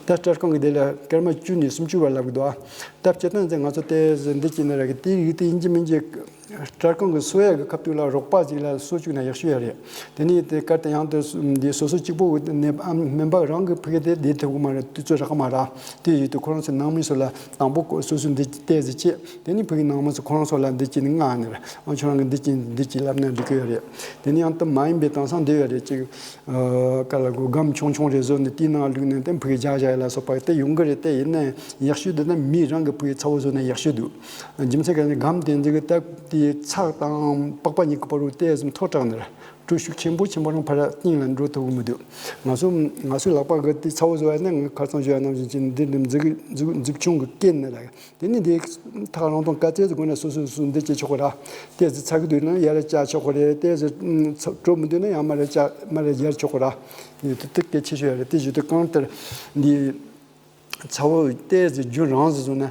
ད་སྐྲ་རྐང་གི་དེ་ལ་སྐར་མ་བཅུ་ནས་སུམ་ཅུ་བར་ལབ་གི་འདུག་ཨ། ད་སྤྱིར་བཏང་ཚེ་ང་ཚོ་དེ་ཟེར་འདི་བྱས་ན་ར་གི་དེ་ཡིག་དེ་ཡིན་གྱི་མིན་གྱི་སྐྲ་རྐང་གི་གསོ་ཡ་གི་ཁ་ཐུག་ལ་རོགས་པ་ཞིག་ལ་གསོ་བཅུག་ན་ཡག་ཤོས་ཡ་རེད། དེ་ནས་དེ་གར་དུ་ཡང་དུ་འདི་སོ་སོ་གཅིག་པོ་གི་ནད་པ་སྨན་པ་རང་གི་ཕ་གི་དེ་བསྡད་ཐུབ་གི་མ་རེད། དུས་ཚོད་རག་གི་མ་རེད། དེ་ཡིག་དེ་ཁོ་རང་ཚོ་ནང་མི་ཚོ་ལ་དང་པོ་སོ་སོ་འདི་བལྟས་ཟེར་བྱས། དེ་ནས་ཕ་གི་ནང་མི་ཚོ་ཁོ་རང་ཚོ་ལ་འདི་བྱས་ནས་མངགས་ནས་ར། ཨ་ཁྱོད་རང་གི་འདི་བྱས་འདི་བྱས་ལབ་ན་འགྲིག་གི་ཡོད་རེད། དེ་ནས་ཡང་དུ་མ་ཡིན་པའི་དེང་སང་འདི་ཡོད་རེད་ཅིག་ཨ་ག་ལ་གོ་སྒམ་ཆུང་ཆུང་རེ་བཟོས་ནས་དེའི་ནང་བླུགས་ནས་དེ་ཕུག་གི་རྒྱག་བཞག་ཡ་ལ་སོགས་པ་དེ་ཡོང་གི་རེད། དེ་ཡིན་ན་ཡག་ཤོས་འདི་ན་མི་རང་གི་ཕུག་གི་ཚ་བོ་བཟོས་ན་ཡག་ཤོས་འདུག་རྒྱུ་མཚན་ག་ནས་སྒམ་དེ་འཛི་གི་སྟབས་དེའི་ཚགས་དང་པགས་པ་གཉིས་ཀྱི་བར་དུ་དེ་ཙམ་མཐོ་དྲགས་ནས་དྲོད་ཤུགས་ཆེན་པོ་ཆེན་པོ་རང་ཕར་སྟེང་ལ་འགྲོ་ཐུབ་གི་མི་འདུག་ང་ཚོ་ང་ཚོའི་ལག་པ་གི་དེ་ཚ་བོ་བཟོ་ཡ་ན་ང་ཁ་སང་བཟོ་ཡ་ནང་བཞིན་གྱི་འདི་འདི་འཛི་གི་འཛི་འཛི་ཆུང་གི་སྐེ་ནས་ལ། དེ་ནི་འདི་ཐག་རང་དང་དཀའ་ཚེགས་སུ་དགོས་ན་སོ་སོ་སོ་འདི་བྱེད་ཆོག་གི་ར། ཏོག་ཙམ་ཚ་གི་འདུག་ན་ཡར་བཅག་ཆོག་གི་རེད། ཏོག་ཙམ་དྲོ་མི་འདུག་ན་ཡང་མར་བཅག་མར་སྦྱར་ཆོག་གི་ར། ཡོད་དེ་དེ་གལ་ཆེ་ཤོས་རེད། དེ་བཞིན་དུ་གང་ལྟར་འདི་ཚ་བོ་ཏོག་ཙམ་རྒྱུན་རིང་ཙམ་བཟོས་ན་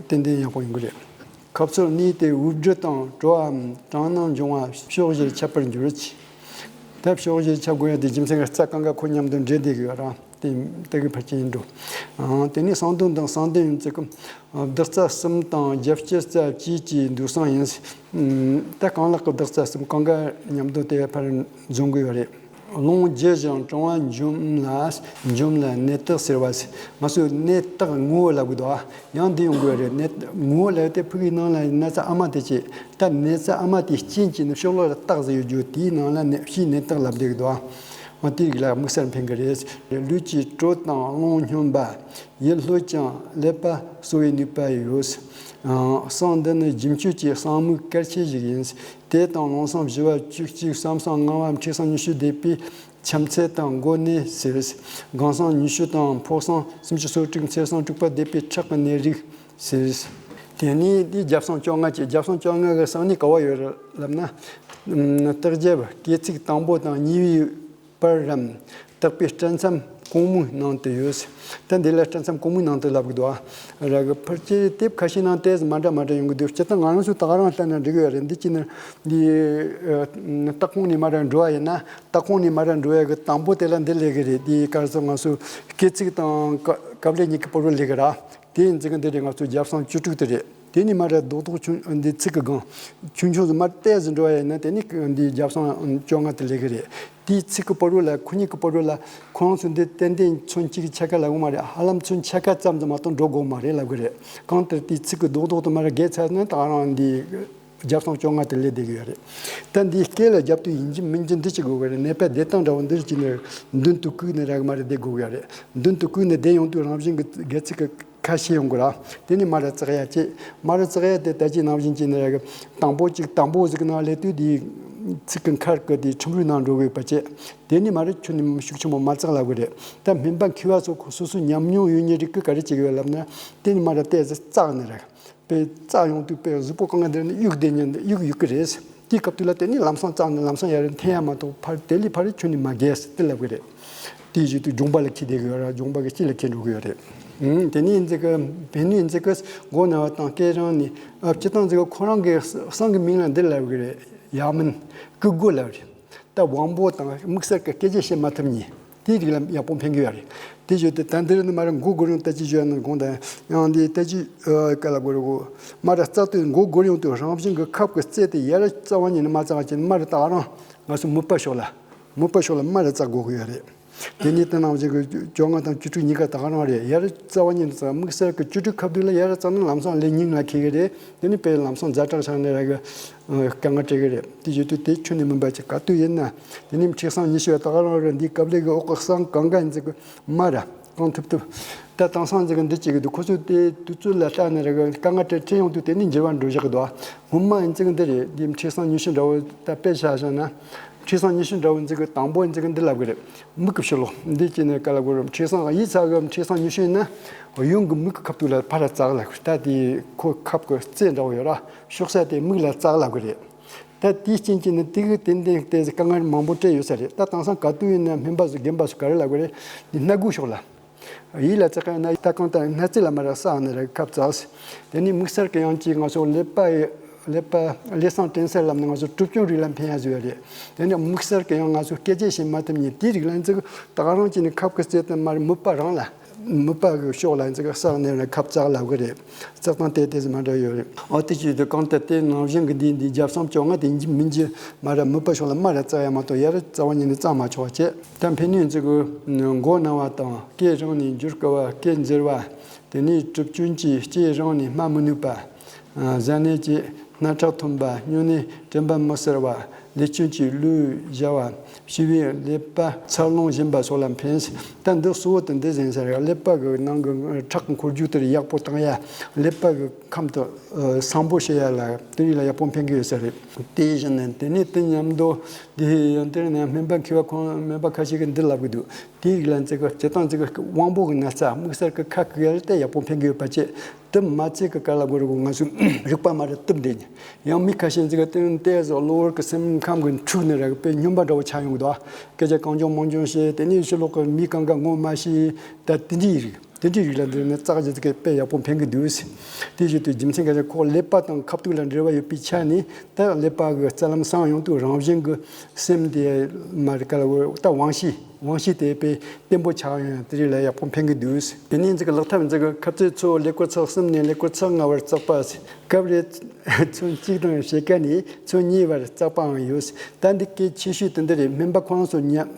ཏན་ཏན་ཡག་པོ་ཡོང་གི་རེད། ཁབ་ཚོར་གནས་ཏེ་དབུགས་འབྲུ་དང་བྲོ་བའམ་གྲང་རྣག་འབྱུང་བ་ཕྱོགས་བཞིར་ཁྱབ་པར་འགྱུར། ད་ཕྱོགས་བཞིར་ཁྱབ་དགོས་ཡ་དེ་རྒྱུ་མཚན་གྱི་རྩ་གང་ག་ཁོ་མཉམ་དུ་འདྲེས་བསྡད་ཀྱི་ཡོད་ར། དེ་དེ་གི་ཕལ་ཆེར་ཡིན་འགྲོ། ཨང་དེ་ནས་གསང་གདོན་དང་གསང་གདོན་ཡིན་ཚུལ་གྱི་བདག་རྩ་གསུམ་དང་རྒྱབ་སྐྱེས་རྩ་བཅས་ཀྱི་འདུག་སང་ཡིན། ད་གང་ལགས་ཀྱི་བདག་རྩ་གསུམ་གང་ག་མཉམ་དུ་དེ་ཕར་འཛོམས་ཀྱི་ཡོད་རེད། རླུང་རྒྱས་ཤིང་གྲང་བ་འཇོམས་ལ་འཇོམས་ལ་ནད་རྟགས་ཟེར་བ། ང་ཚོས་ནད་རྟགས་ངོ་བོ་ལབ་གི་འདུག་ཨ། ཡང་འདི་ཡོང་དགོས་རེད། ནད་ངོ་བོ་ལབ་དེ་ཕུག་གི་ནང་ལ་ན་ཚ་ཨ་མ་དེ་བྱས། ད་ནད་ཚ་ཨ་མ་དེའི་རྐྱེན་གྱིས་ནི་ཕྱོགས་ལོགས་ལ་རྟགས་ཟེར་ཡོད་རྒྱུ་དེའི་ནང་ལ་ནད་ཕྱིའི་ནད་རྟགས་ལབ་བསྡད་གི་འདུག་ཨ། འོ་དེ་རིགས་ལ་དམིགས་བསལ་ཕན་གི་རེད། ལུས་ཀྱི་དྲོད་དང་རླུང་སྙོམས་པ། ཡིད་ལྷོད་ཅིང་ཀླད་པ་གསོ་བའི་ནུས་པ་ཡོད། ཨ་གསང་འདི་ནི་རྒྱུན་སྤྱོད་ཀྱི་གསང་མིག་གལ་ཆེ་ཞིག་ཡིན། དེ་དང་རླུང་གསང་བཞི་པ་བཅུ་གཅིག་ཟམ་གསང་ལྔ་པ་མཁྲིས་གསང་ཉི་ཤུ་བསྡེབས་པའི་ཆམ་ཚད་དང་མགོ་ནད་ཟེར། སྒང་གསང་ཉི་ཤུ་དང་ཕོ་གསང་སུམ་ཅུ་སོ་དྲུག་མཚེར་གསང་དྲུག་པ་བསྡེབས་པའི་ཁྲག་གི་ནད་རིགས་ཟེར། དེ་ནས་དེ་རྒྱབ་གསང་བཅོ་ལྔ་བཅས། རྒྱབ་གསང་བཅོ་ལྔ་གི་གསང་གནས་ག་བ་ཡོད་ལབ་ན། ཨ་རྟགས་རྒྱབ་སྐེ་ཚིགས་དང་པོ་དང་གཉིས་པའི་བར་རམ། དག་པའི་སྐྲ་མཚམས་གོང་མའི་ནང་དུ་ཡོད། ད་འདི་ལ་སྐྲ་མཚམས་གོང་མའི་ནང་དུ་ལབ་གི་འདུག་ཨ། ར་གི་ཕལ་ཆེར་དེབ་ཁ་ཤས་ནང་ཏོག་ཙམ་མ་འདྲ་མ་འདྲ་ཡོང་གི་འདུག་སྤྱིར་བཏང་ང་རང་ཚོ་ད་ག་རང་ལྟ་ན་འགྲིག་གི་ཡོད་རེད། འདི་ཅི་ནི་འདི་ཨ་ལྟག་ཁོང་ནས་མར་འགྲོ་བ་ཡིན་ན། ལྟག་ཁོང་ནས་མར་འགྲོ་ཡ་གི་དང་པོ་དེ་ལ་འདི་སླེབས་གི་རེད། འདི་ག་རེ་ཟེར། ང་ཚོ་སྐེ་ཚིགས་དང་ཀ་ཀབ་ལེ་གཉིས་ཀྱི་བར་དུ་སླེབས་གི་ར། དེ་ཡིན་ཙང་འདི་རེད། ང་ཚོ་རྒྱབ་གསང་བཅུ་དྲུག་དེ་རེད། དེ་ནས་མར་རྡོག་རྡོག་ཆུང་འདི་ཚིགས་ཀྱི་སྒང་ཆུང་ཆུང་ཟིག་མར་ཏོག་ཙམ་འགྲོ་བ་ཡིན་ན་དེ་ནས་འདི་རྒྱབ་གསང་བཅོ་ལྔ་དེ་སླེབས་གི་རེད། དེའི་ཚིགས་ཀྱི་བར་དུ་ལ་ཁོ་གཉིས་ཀྱི་བར་དུ་ལ་ཁོ་རང་ཚོ་འདི་ཏན་ཏན་ཚོན་གཅིག་གི་ཕྱེད་ཀ་ལབ་གི་མ་རེད། ཧ་ལམ་ཚོན་ཕྱེད་ཀ་ཙམ་ཙམ་མ་གཏོགས་འགྲོ་དགོས་མ་རེད་ལབ་གི་རེད། གང་ལྟར་དེའི་ཚིགས་ཀྱི་རྡོག་རྡོག་དེ་མར་བརྒལ་ཚར་ན་ད་ག་རང་འདི་རྒྱབ་གསང་བཅོ་ལྔ་དེ་སླེབས་བསྡད་ཀྱི་ཡོད་རེད། ད་འདིའི་སྐེ་ལ་རྒྱབ་དུས་ཡིན་གཅིག་མིན་གཅིག་འདི་བྱེད་དགོས་ཀྱི་རེད། ནད་པ་བདེ་ཐང་འདྲ་བོ་འདིར་བྱས་ནས་མདུན་དུ་བཀུག་ནས་རག་མ་རེད་བསྡད་དགོས་ཀྱི་རེད། མདུན་དུ་བཀུག་ནས་བསྡད་ཡོང་དུས་རང་བཞིན་གྱི་སྒལ་ཚིགས་ཀྱི་ཁ་ཕྱེ་ཡོང་གི་ར། དེ་ནས་མར་བཙག་ཡ་བྱེད། མར་བཙག་ཡ་དེ་ད་ཅི་ནང་བཞིན་བྱས་ནས་རག་གི་དང་པོ་གཅིག་དང་པོ་ཟིག་གི་ནང་སླེབས་དུས་དེའི་ཚིགས་ཀྱི་མཁར་གྱི་དེའི་ཁྲིམས་རུས་ནང་འགྲོ་དགོས་པ་བྱེད། དེ་ནས་མར་ཁྱོན་ནས་ཤུགས་ཆེན་པོ་མ་བཙག་ལབ་གི་རེད། ད་སྨན་པ་མཁས་པ་ཚོ་ཁོ་སོ་སོའི་ཉམས་མྱོང་ཡོད་མཁན་རིགས་ཀྱིས་ག་རེ་བྱེད་གི་ཡོད་ལབ་ན། དེ་ནས་མར་ཏོག་ཙམ་བཙག་ནས་རག་དཔེ་བཙག་ཡོང་དུས་དཔེ་གཟུགས་པོ་གང་ག་འདིར་ནི་གཡུག་བསྡད་ཉན་གཡུག་ཡོད་ཀྱི་རེད། དེའི་སྐབས་དུས་ལ་དེ་ནི་ལམ་སང་བཙག་ནས་ལམ་སང་ཡར་འཐེན་ཡ་མ་གཏོགས་ཕར་དེ་ལས་ཕར་ཁྱོན་ནས་མ་རྒྱས་ཟེར་དེ་ལབ་ཀྱི་རེད། དེའི་གཞུག་ཏུ་སྦྱོང་བ་ལ་འཁྱེར་བསྡད་ཀྱི་ཡོད་ར། སྦྱོང་བ་གི་སྤྱི་ལ་འཁྱེར་འགྲོ་གི་ཡོད་རེད། ཨང་། དེ་ནས་འཛི་གི་བེ་ནུས་འཛི་གི་མགོ་ན་བ་དང་སྐེ་རིང་ནས། ཨ། སྤྱིར་བཏང་འཛི་གི་ཁོ་རང་གི་གསང་གི་མིང་ལ་འདི་ལབ་གི་རེད། ཡ་མིན་སྐུ་སྒོ་ལབ་རེད། ད་དབང་པོ་དང་དམིགས་བསལ་གྱི་སྐད་ཆ་བཤད་མ་ཐུབ་མཁན་དེའི་རིགས་ལ་ཡག་པོ་ཕན་གི་ཡོད་རེད། དེ་བཞིན་དུ་ད་འདིར་ནི་མ་ར་མགོ་སྒུར་ཡང་ལྟ་ཅི་བྱོས་ན་དགོངས་དང་། ཡང་འདི་ལྟ་ཅི་ག་ལ་སྒུར་གོ། མ་ར་རྩ་དུས་མགོ་སྒུར་ཡོང་དུས་རང་བཞིན་གྱི་ཁབ་ཀྱི་རྩེ་དེ་ཡར་རྩ་བ་ཉིད་ནས་མ་བཙག་ཅིག་མ་ར་ད་ག་རང་ང་ཚོ་མིད་པ་ཕྱོགས་ལ། མིད་པ་ཕྱོགས་ལ་མ་ར་བཙག་དགོས་ཀྱི་ཡོད་རེད། དེ་ནས་དེ་ནང་བཞིན་གྱི་བཅོ་ལྔ་དང་བཅུ་དྲུག་གཉིས་ཀ་ད་ག་རང་རེད། ཡར་རྩ་བ་ཉིད་ནས་བཙག་དམིགས་བསལ་གྱི་བཅུ་དྲུག་ཁབ་དུས་ལ་ཡར་ར་བཙག་ན་ལམ་སང་ལས་སྙིང་ལ་འཁེལ་གི་རེད། དེ་ནས་དཔེ་ལམ་སང་ཛ་དྲག་ཆགས་ནས་ར་གི་དཀའ་ངལ་འཕྲད་གི་རེད། དེ་བཞིན་དུ་དེ་ཁྱོན་ནས་མིན་པ་ཅིག་ག་དུས་ཡིན་ན། དེ་ནས་མཁྲིས་གསང་ཉི་ཤུ་བ་ད་ག་རང་རེད། འདིའི་སྐབས་ལས་གི་འོག་གི་གསང་གང་ག་ཡིན་ཟིག་གི་མ་ར་གང་ཐུབ་ཐུབ། ད་དེང་སང་ཟིག་གི་འདི་བྱེད་གི་འདུག་ཁོ་ཚོས་དེ་དུས་ཚོད་ལ་ལྟ་ནས་ར་གི་དཀའ་ངལ་འཕྲད་འཕྲད་ཡོང་དུས་དེ་ནས་འགྱུར་བ་འགྲོ་བཞག་གི་འདུག་སྔོན་མ་ཡིན་ཟིག་གི་འདི་རེད། འདི་མཁྲིས་གསང་ཉི་ཤུ་འདྲ་བོ་ད་དཔེ་བཞག་བཞག་ན། མཁྲིས་གསང་ཉི་ཤུ་འདྲ་བོ་འཛི་གི་དང་པོ་འཛི་གི་འདི་ལབ་གི་རེད། མིག་གི་ཕྱི་ལོགས་འདི་གཅིག་ནས་ག་ལ་གོ་རེད། མཁྲིས་གསང་ཡིད་ཚ་གི་མཁྲིས་གསང་ཉི་ཤུ་ཡིན་ན། གཡོན་གི་མིག་གི་ཁབ་ཏུ་ལ་ཕར་ར་བཙག་ལབ་གི་རེད། ད་དེ་ཁོ་ཁབ་གི་རྩེ་འདྲ་བོ་ཡོད་ར། ཕྱོགས་ས་དེ་མིག་ལ་བཙག་ལབ་གི་རེད། ད་དེའི་རྐྱེན་གྱིས་ནི་དེ་གི་ཏན་ཏན་དེ་དཀའ་ངལ་མང་པོ་འཕྲད་ཡོད་ས་རེད། ད་དེང་སང་ག་དུས་ཡིན་ན་སྨན་པ་ཚོ་རྒན་པ་ཚོ་ག་རེ་ལབ་གི་རེད། འདི་སྣ་དགུའི་ཕྱོགས་ལ། ཡིད་ལ་བཙག་ག་ན་ད་གང་ལྟར་སྣ་རྩེ་ལ་མ་ར་བསགས་ནས་ར་ཁབ་བཙགས། དེ་ནས་དམིགས་བསལ་གྱི་ཡང་གཅིག་ང་ཚོ་ཀླད་པ་ཡི་ཀླད་པ་ཀླད་གསང་དྲན་གསལ་ལབ་ནས་ང་ཚོ་གྲུབ་ཆུང་རིགས་ལ་ཕན་ཡ་བཟོས་ཡ་རེད། དེ་ནས་དམིགས་བསལ་གྱི་ཡང་ང་ཚོ་སྐད་ཆ་བཤད་མ་ཐུབ་མཁན་དེའི་རིགས་ལ་འཛི་གི་ད་ག་རང་གཅིག་ནས་ཁབ་ཀྱི་རྩེ་དང་མ་ར་མིད་པ་རང་ལ། མིད་པ་གི་ཕྱོགས་ལ་འཛི་གི་བསགས་ནས་ར་ཁབ་བཙགས་ལབ་གི་རེད། བཙག་སྟངས་དེ་དེ་ཚོ་མ་འདྲ་ཡོད་རེད། ཨོ་དེ་བྱེད་དུས་གང་ལྟར་དེ་ནང་བཞིན་གྱི་འདི་འདི་རྒྱབ་གསང་བཅོ་ལྔ་དེ་ཡིན་གཅིག་མིན་གཅིག་མ་ར་མིད་པ་ཕྱོགས་ལ་མ་ར་བཙག་ཡ་མ་གཏོགས་ཡར་རྩ་བ་ཉིད་ནས་བཙག་མ་ཆོག་བྱས། ད་འཕེན་ནུས་འཛི་གི་མགོ་ན་བ་དང་སྐེ་རིང་ནས་འགྱུར་དཀའ་བ། སྐེ་འཛེར་བ། དེ་ནས་གྲུབ་ཆུང་གྱི་ལྕེ་རིང་ནས་སྨྲ་མི་ནུས་པ། གཟའ་ནད་ཀྱི་སྣ་ཁྲག་ཐོན་པ། སྨྱུང་གནས་དྲན་པ་མི་གསལ་བ། ལུས་སྐྱོན་གྱི་ལུས་བཞར་བ། ཤི་བའི་ཀླད་པ་འཚར་ལོངས་བཞིན་པ་སོགས་ལ་ཕན། ད་འདི་གཙོ་བོ་དེ་འདི་ཟིན་ས་རེད། ཀླད་པ་གི་ནང་གི་ཁྲག་གི་འཁོར་རྒྱུག་དེར་ཡག་པོ་བཏང་ཡ། ཀླད་པ་གི་ཁམས་དེ་བཟང་པོ་བྱེད་ཡ་ལ་དེ་རིགས་ལ་ཡག་པོ་ཕན་གི་ཡོད་ས་རེད། དེ་བཞིན་ནི་དེ་ནས་དེ་མཉམ་དུ་དེ་ཡང་དེར་ནས་སྨན་པ་མཁས་པ་ཁོང་སྨན་པ་ཁ་ཤས་ཀྱིས་འདི་ལབ་གི་འདུག་དེའི་རིགས་ལ་འཛི་གི་སྤྱིར་བཏང་འཛི་གི་དབང་པོ་གི་ན་ཚ་དམིགས་བསལ་གྱི་ཁ་ཁུག་ཡ་ལ་དེ་ཡག་པོ་ཕན་གི་ཡོད་པ་བཅས། དེ་མ་ཚད་ཀྱི་ག་ལ་གོ་རེ་གོ་ང་ཚོས་རིག་པ་མ་རེ་གཏུབ་འདེད་ནས། ཡང་མི་ཁ་ཤས་འཛི་གི་དེ་ནས་ཏོག་ཙམ་གློ་བུར་གྱི་སེམས་ཁམས་ཀྱི་འཁྲུག་ནས་ར་གི་དཔེ་སྨྱོན་པ་འདྲ་བོ་ཆགས་ཡོང་གི་འདུག་སྐད་ཆ་གང་བྱུང་མང་བྱུང་བཤད། དེ་ནས་ཕྱི་ལོགས་ཀྱི་མི་གང་ག་ངོ་མ་ཤེས། ད་དེ་འདྲའི་རིགས་དེ་འདྲའི་རིགས་ལ་འདི་ནི་བཙག་རྒྱུ་དེ་ག་དཔེ་ཡག་པོ་ཕན་གི་འདུག་དེ་བཞིན་དུ་རྒྱུ་མཚན་ག་ཚད་ཁོག་ཀླད་པ་དང་ཁ་ཐུག་ལ་འབྲེལ་བ་ཡོད་པའི་ཆ་ནས། ད་ཀླད་པ་གི་རྩ་ལམ་སངས་ཡོང་དུས་རང་བཞིན་གྱི་སེམས་དེ་མ་རེད་ག་ལ་འོ་ད་དབང་ཤེས་དབང་ཤེས་དེ་དཔེ་བརྟན་པོ་ཆགས་ཡོང་དེ་རིགས་ལ་ཡག་པོ་ཕན་གི་འདུག་དེ་ནས་འཛི་གི་ལག་ཐབས་འཛི་གི་ཁབ་རྩེ་ཚོ་ཀླད་ཀོར་ཚེག་གསུམ་ནས་ཀླད་ཀོར་ཚེག་ལྔ་བར་བཙག་པ། སྐབས་རེ་ཚོན་གཅིག་དང་ཕྱེད་ཀ་ནས་ཚོན་གཉིས་བར་བཙག་པའང་ཡོད། ད་འདི་གལ་ཆེ་ཤོས་དེ་འདི་རེད། སྨན་པ་ཁོ་རང་ཚོ་ཉམས་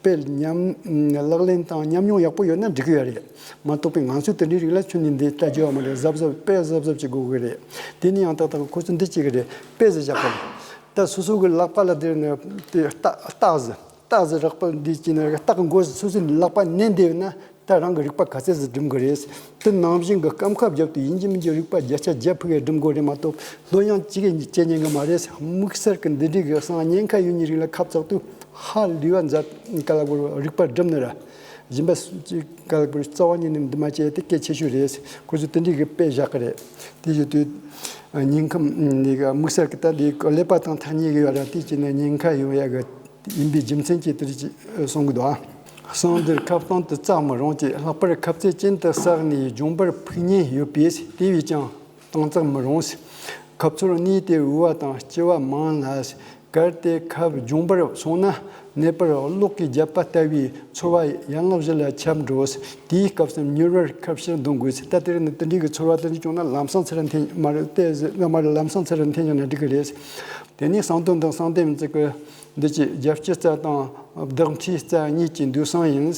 དཔེ་ཉམས་ལག་ལེན་དང་ཉམས་མྱོང་ཡག་པོ་ཡོད་ན་འགྲིག་གི་ཡོད་རེད། མ་གཏོགས་པའི་ང་ཚོ་དེ་འདྲའི་རིགས་ལ་ཁྱོན་ནས་འདི་ལྟ་རྒྱུ་ཡོད་མ་རེད། གཟབ་གཟབ་དཔེ་གཟབ་གཟབ་བྱེད་དགོས་གི་རེད། དེ་ནས་ཡང་ཏག་ཏག་ཁོ་ཚོ་འདི་བྱེད་གི་རེད། དཔེ་ཟེར་བཞག་གི་རེད། ད་སོ་སོ་གི་ལག་པ་ལ་དེ་ནས་དེ་རྟགས་རྟགས་ཟེར་རྟགས་ཟེར་རགས་པ་འདི་བྱས་ནས་རྟགས་གི་མགོ་ཟེར་སོ་སོའི་ལག་པ་མནན་བསྡད་ཡོད་ན། ད་རང་གི་རིག་པ་ག་ཚད་ཟིག་སྒྲིམ་དགོས་རེད། དེ་ནང་བཞིན་གྱི་སྐམ་ཁ་བརྒྱབ་དུས་ཡིན་གཅིག་མིན་གཅིག་རིག་པ་བརྒྱ་ཆ་བརྒྱ་ཕུག་གི་སྒྲིམ་དགོས་རེད་མ་གཏོགས་ལྷོད་ཡངས་གཅིག་གིས་བྱེད་ཉན་གི་མ་རེད། དམིགས་བསལ་གྱི་འདི་འདྲའི་གི་སང་ཉེན་ཁ་ཡོད་ནི་རིགས་ལ་ཁབ་བཙག་དུས་ཧ་ལས་པ་མཛད་ག་ལ་གོ་རིག་པ་སྒྲིམ་ནི་ར། སྦྱིན་པ་ཅིག་ག་ལ་གོ་རྩ་བ་ཉིད་ནས་འདི་མ་བྱས་དེ་གལ་ཆེ་ཤོས་རེད། ཁོ་ཚོས་དེ་འདྲའི་གི་དཔེ་བཞག་གི་རེད། དེ་བཞིན་དུ་ཉིན་ཁམས་ནི་གི་དམིགས་བསལ་གྱི་ད་འདི་ཀླད་པ་དང་ཐ་སྙད་ཀྱི་བར་དེ་བྱས་ནས་ཉེན་ཁ་ཡོང་ཡ་གི་ཡིན་པའི་རྒྱུ་མཚན་གྱིས་དེ་རིགས་ཀྱིས་གསུང་གི་འདུག་ཨ། གསང་འདིར་ཁབ་སྟེང་དུ་བཙག་མི་རུང་སྟེ། ལྷག་པར་ཁབ་རྩེ་གྱེན་དུ་བསགས་ནས་སྦྱོང་བར་ཕུགས་ཉེན་ཡོད་པས་དེ་བས་ཀྱང་སྟེང་བཙག་མི་རུང་། ཁབ་ཚུར་གནས་ཏེ་དབུལ་བ་དང་ལྕི་བ་མང་ལ། གལ་ཏེ་ཁབ་སྦྱོང་བར་སོང་ན་ནད་པར་གློག་གིས་བརྒྱབ་པ་ལྟ་བུའི་ཚོར་བ་ཡན་ལག་བཞི་ལ་ཁྱབ་འགྲོ། དེའི་སྐབས་སུ་མྱུར་བར་ཁབ་ཕྱིར་འདོན་དགོས། ད་དེ་རིང་ནི་དེ་འདྲའི་གི་ཚོར་བ་དེ་འདྲ་བྱུང་ན་ལམ་སང་ཚུར་འཐེན་མ་རེད་དེ་མ་རེད། ལམ་སང་ཚུར་འཐེན་ཀྱང་ན་འགྲིག་གི་རེད། དེ་ནས་གསང་སྟོན་དང་གསང་ལྡེམ་འཛི་གི་འདི་ཀྱི་རྒྱབ་སྐྱི་རྩ་དང་བདག་མཁྲིས་རྩ་གཉིས་ཀྱི་འདུས་སྲང་ཡིན།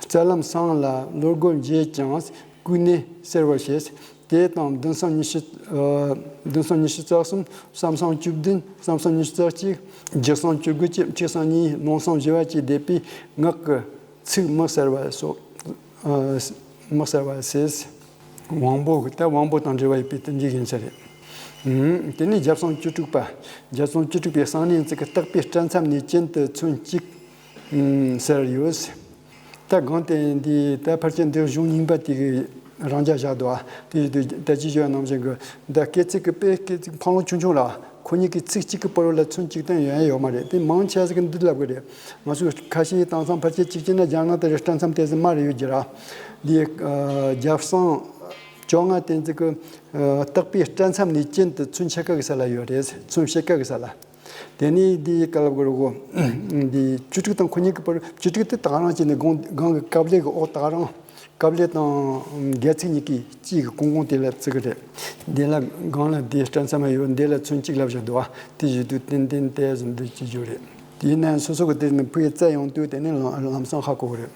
རྩ་ལམ་སྲང་ལ་གློ་སྒོ་འབྱེད་ཀྱང་བསྐུས་ནས་སེལ་བར་བྱེད། དེ་དང་མདུན་སྲང་ཉི་ཤུ། ཨ། མདུན་སྲང་ཉི་ཤུ་རྩ་གསུམ། གསང་སྲང་བཅུ་བདུན། གསང་སྲང་ཉི་ཤུ་རྩ་གཅིག། རྒྱུ་སྲང་བཅུ་དགུ་བཅས་མཁྲིས་སྲང་གཉིས། ནང་སྲང་བཞི་བ་བཅས་བསྡེབས་པའི་ངག་གི་ཚིག་མི་གསལ་བ་སོགས། ཨ། མི་གསལ་བ་ཟེར། དབང་པོ་གི་ད་དབང་པོ་དང་འབྲེལ་བ་ཡོད་པའི་དོན་གྱི་ཡིན་ས་རེད། ཨུམ། དེ་ནས་རྒྱབ་སྲང་བཅུ་དྲུག་པ། རྒྱབ་སྲང་བཅུ་དྲུག་པའི་གསང་གནས་འཛི་གི་ལྟག་པའི་སྐྲ་མཚམས་ནས་གྱེན་དུ་ཚོན་གཅིག་ཨུམ། ཟེར་ཡོད། ད་དགོངས་ཏེ་འདི་ད་ཕལ་ཆེར་འདི་གཞུང་རྙིང་པ་དེ་གི་རང་འཇགས་བཞག་འདུག་ཨ། དེ་ཡིན་དུས་ད་ཅི་བྱོས་ནང་བཞིན་གི་ད་སྐེ་ཚིགས་ཀྱི་དཔེ་སྐེ་ཚིགས་འཕང་ལོང་ཆུང་ཆུང་ར། ཁོ་གཉིས་ཀྱི་ཚིག་གཅིག་གི་བར་ལ་ཚོན་གཅིག་དང་ཡོང་ཡ་ཡོད་མ་རེད། དེ་མང་ཆེ་ཟིག་གི་འདི་ལབ་གི་རེད། ང་ཚོས་ཁ་ཤས་དེང་སང་ཕལ་ཆེར་གཅིག་བྱས་ན་རྒྱ་ནག་དེ་རེད། སྤྲིན་མཚམས་དེ་ཟིག་མར་ཡོད་རྒྱུ་ར། འདི་ཨ་རྒྱབ་གསང་བཅོ་ལྔ་དེ་ཚོ་གི་ཨ་སྟག་པའི་སྤྲིན་མཚམས་ནས་གྱེན་དུ་ཚོན་ཕྱེད་ཀ་གི་ས་ལ་ཡོད་རེད། ཚོན་ཕྱེད་ཀ་གི་ས་ལ། དེ་ནས་འདི་ག་ལབ་དགོས་རེད་གོ། འདི་བཅུ་དྲུག་དང་ཁོ་གཉིས་ཀྱི་བར། བཅུ་དྲུག་དེ་ད་ག་རང་བྱས་ནས་སྒང་སྒང་གི་ཀབ་ལེ་གི་འོག་ད་ག་རང་། ཀབ་ལེ་དང་སྒལ་ཚིགས་གཉིས་ཀྱི་དཀྱིལ་གྱི་ཀོང་ཀོང་དེ་ལ་བརྩི་གི་རེད། འདི་ལ་སྒང་ལ་འདི་སྤྲིན་མཚམས་ཡོད། འདི་ལ་ཚོན་གཅིག་ལབ་བཞག་འདུག་བ། དེ་བཞིན་དུ་ཏན་ཏན་དེ་བཞིན་དུ་བྱེད་རྒྱུ་རེད། དེས་ན་སོ་སོ་གི་དེ་ནི་ཕུ་ཡི་རྩ་ཡོང་དུས་དེ་ནི་ལམ་ལམ་སང་ཧ་གོ་གི་རེད།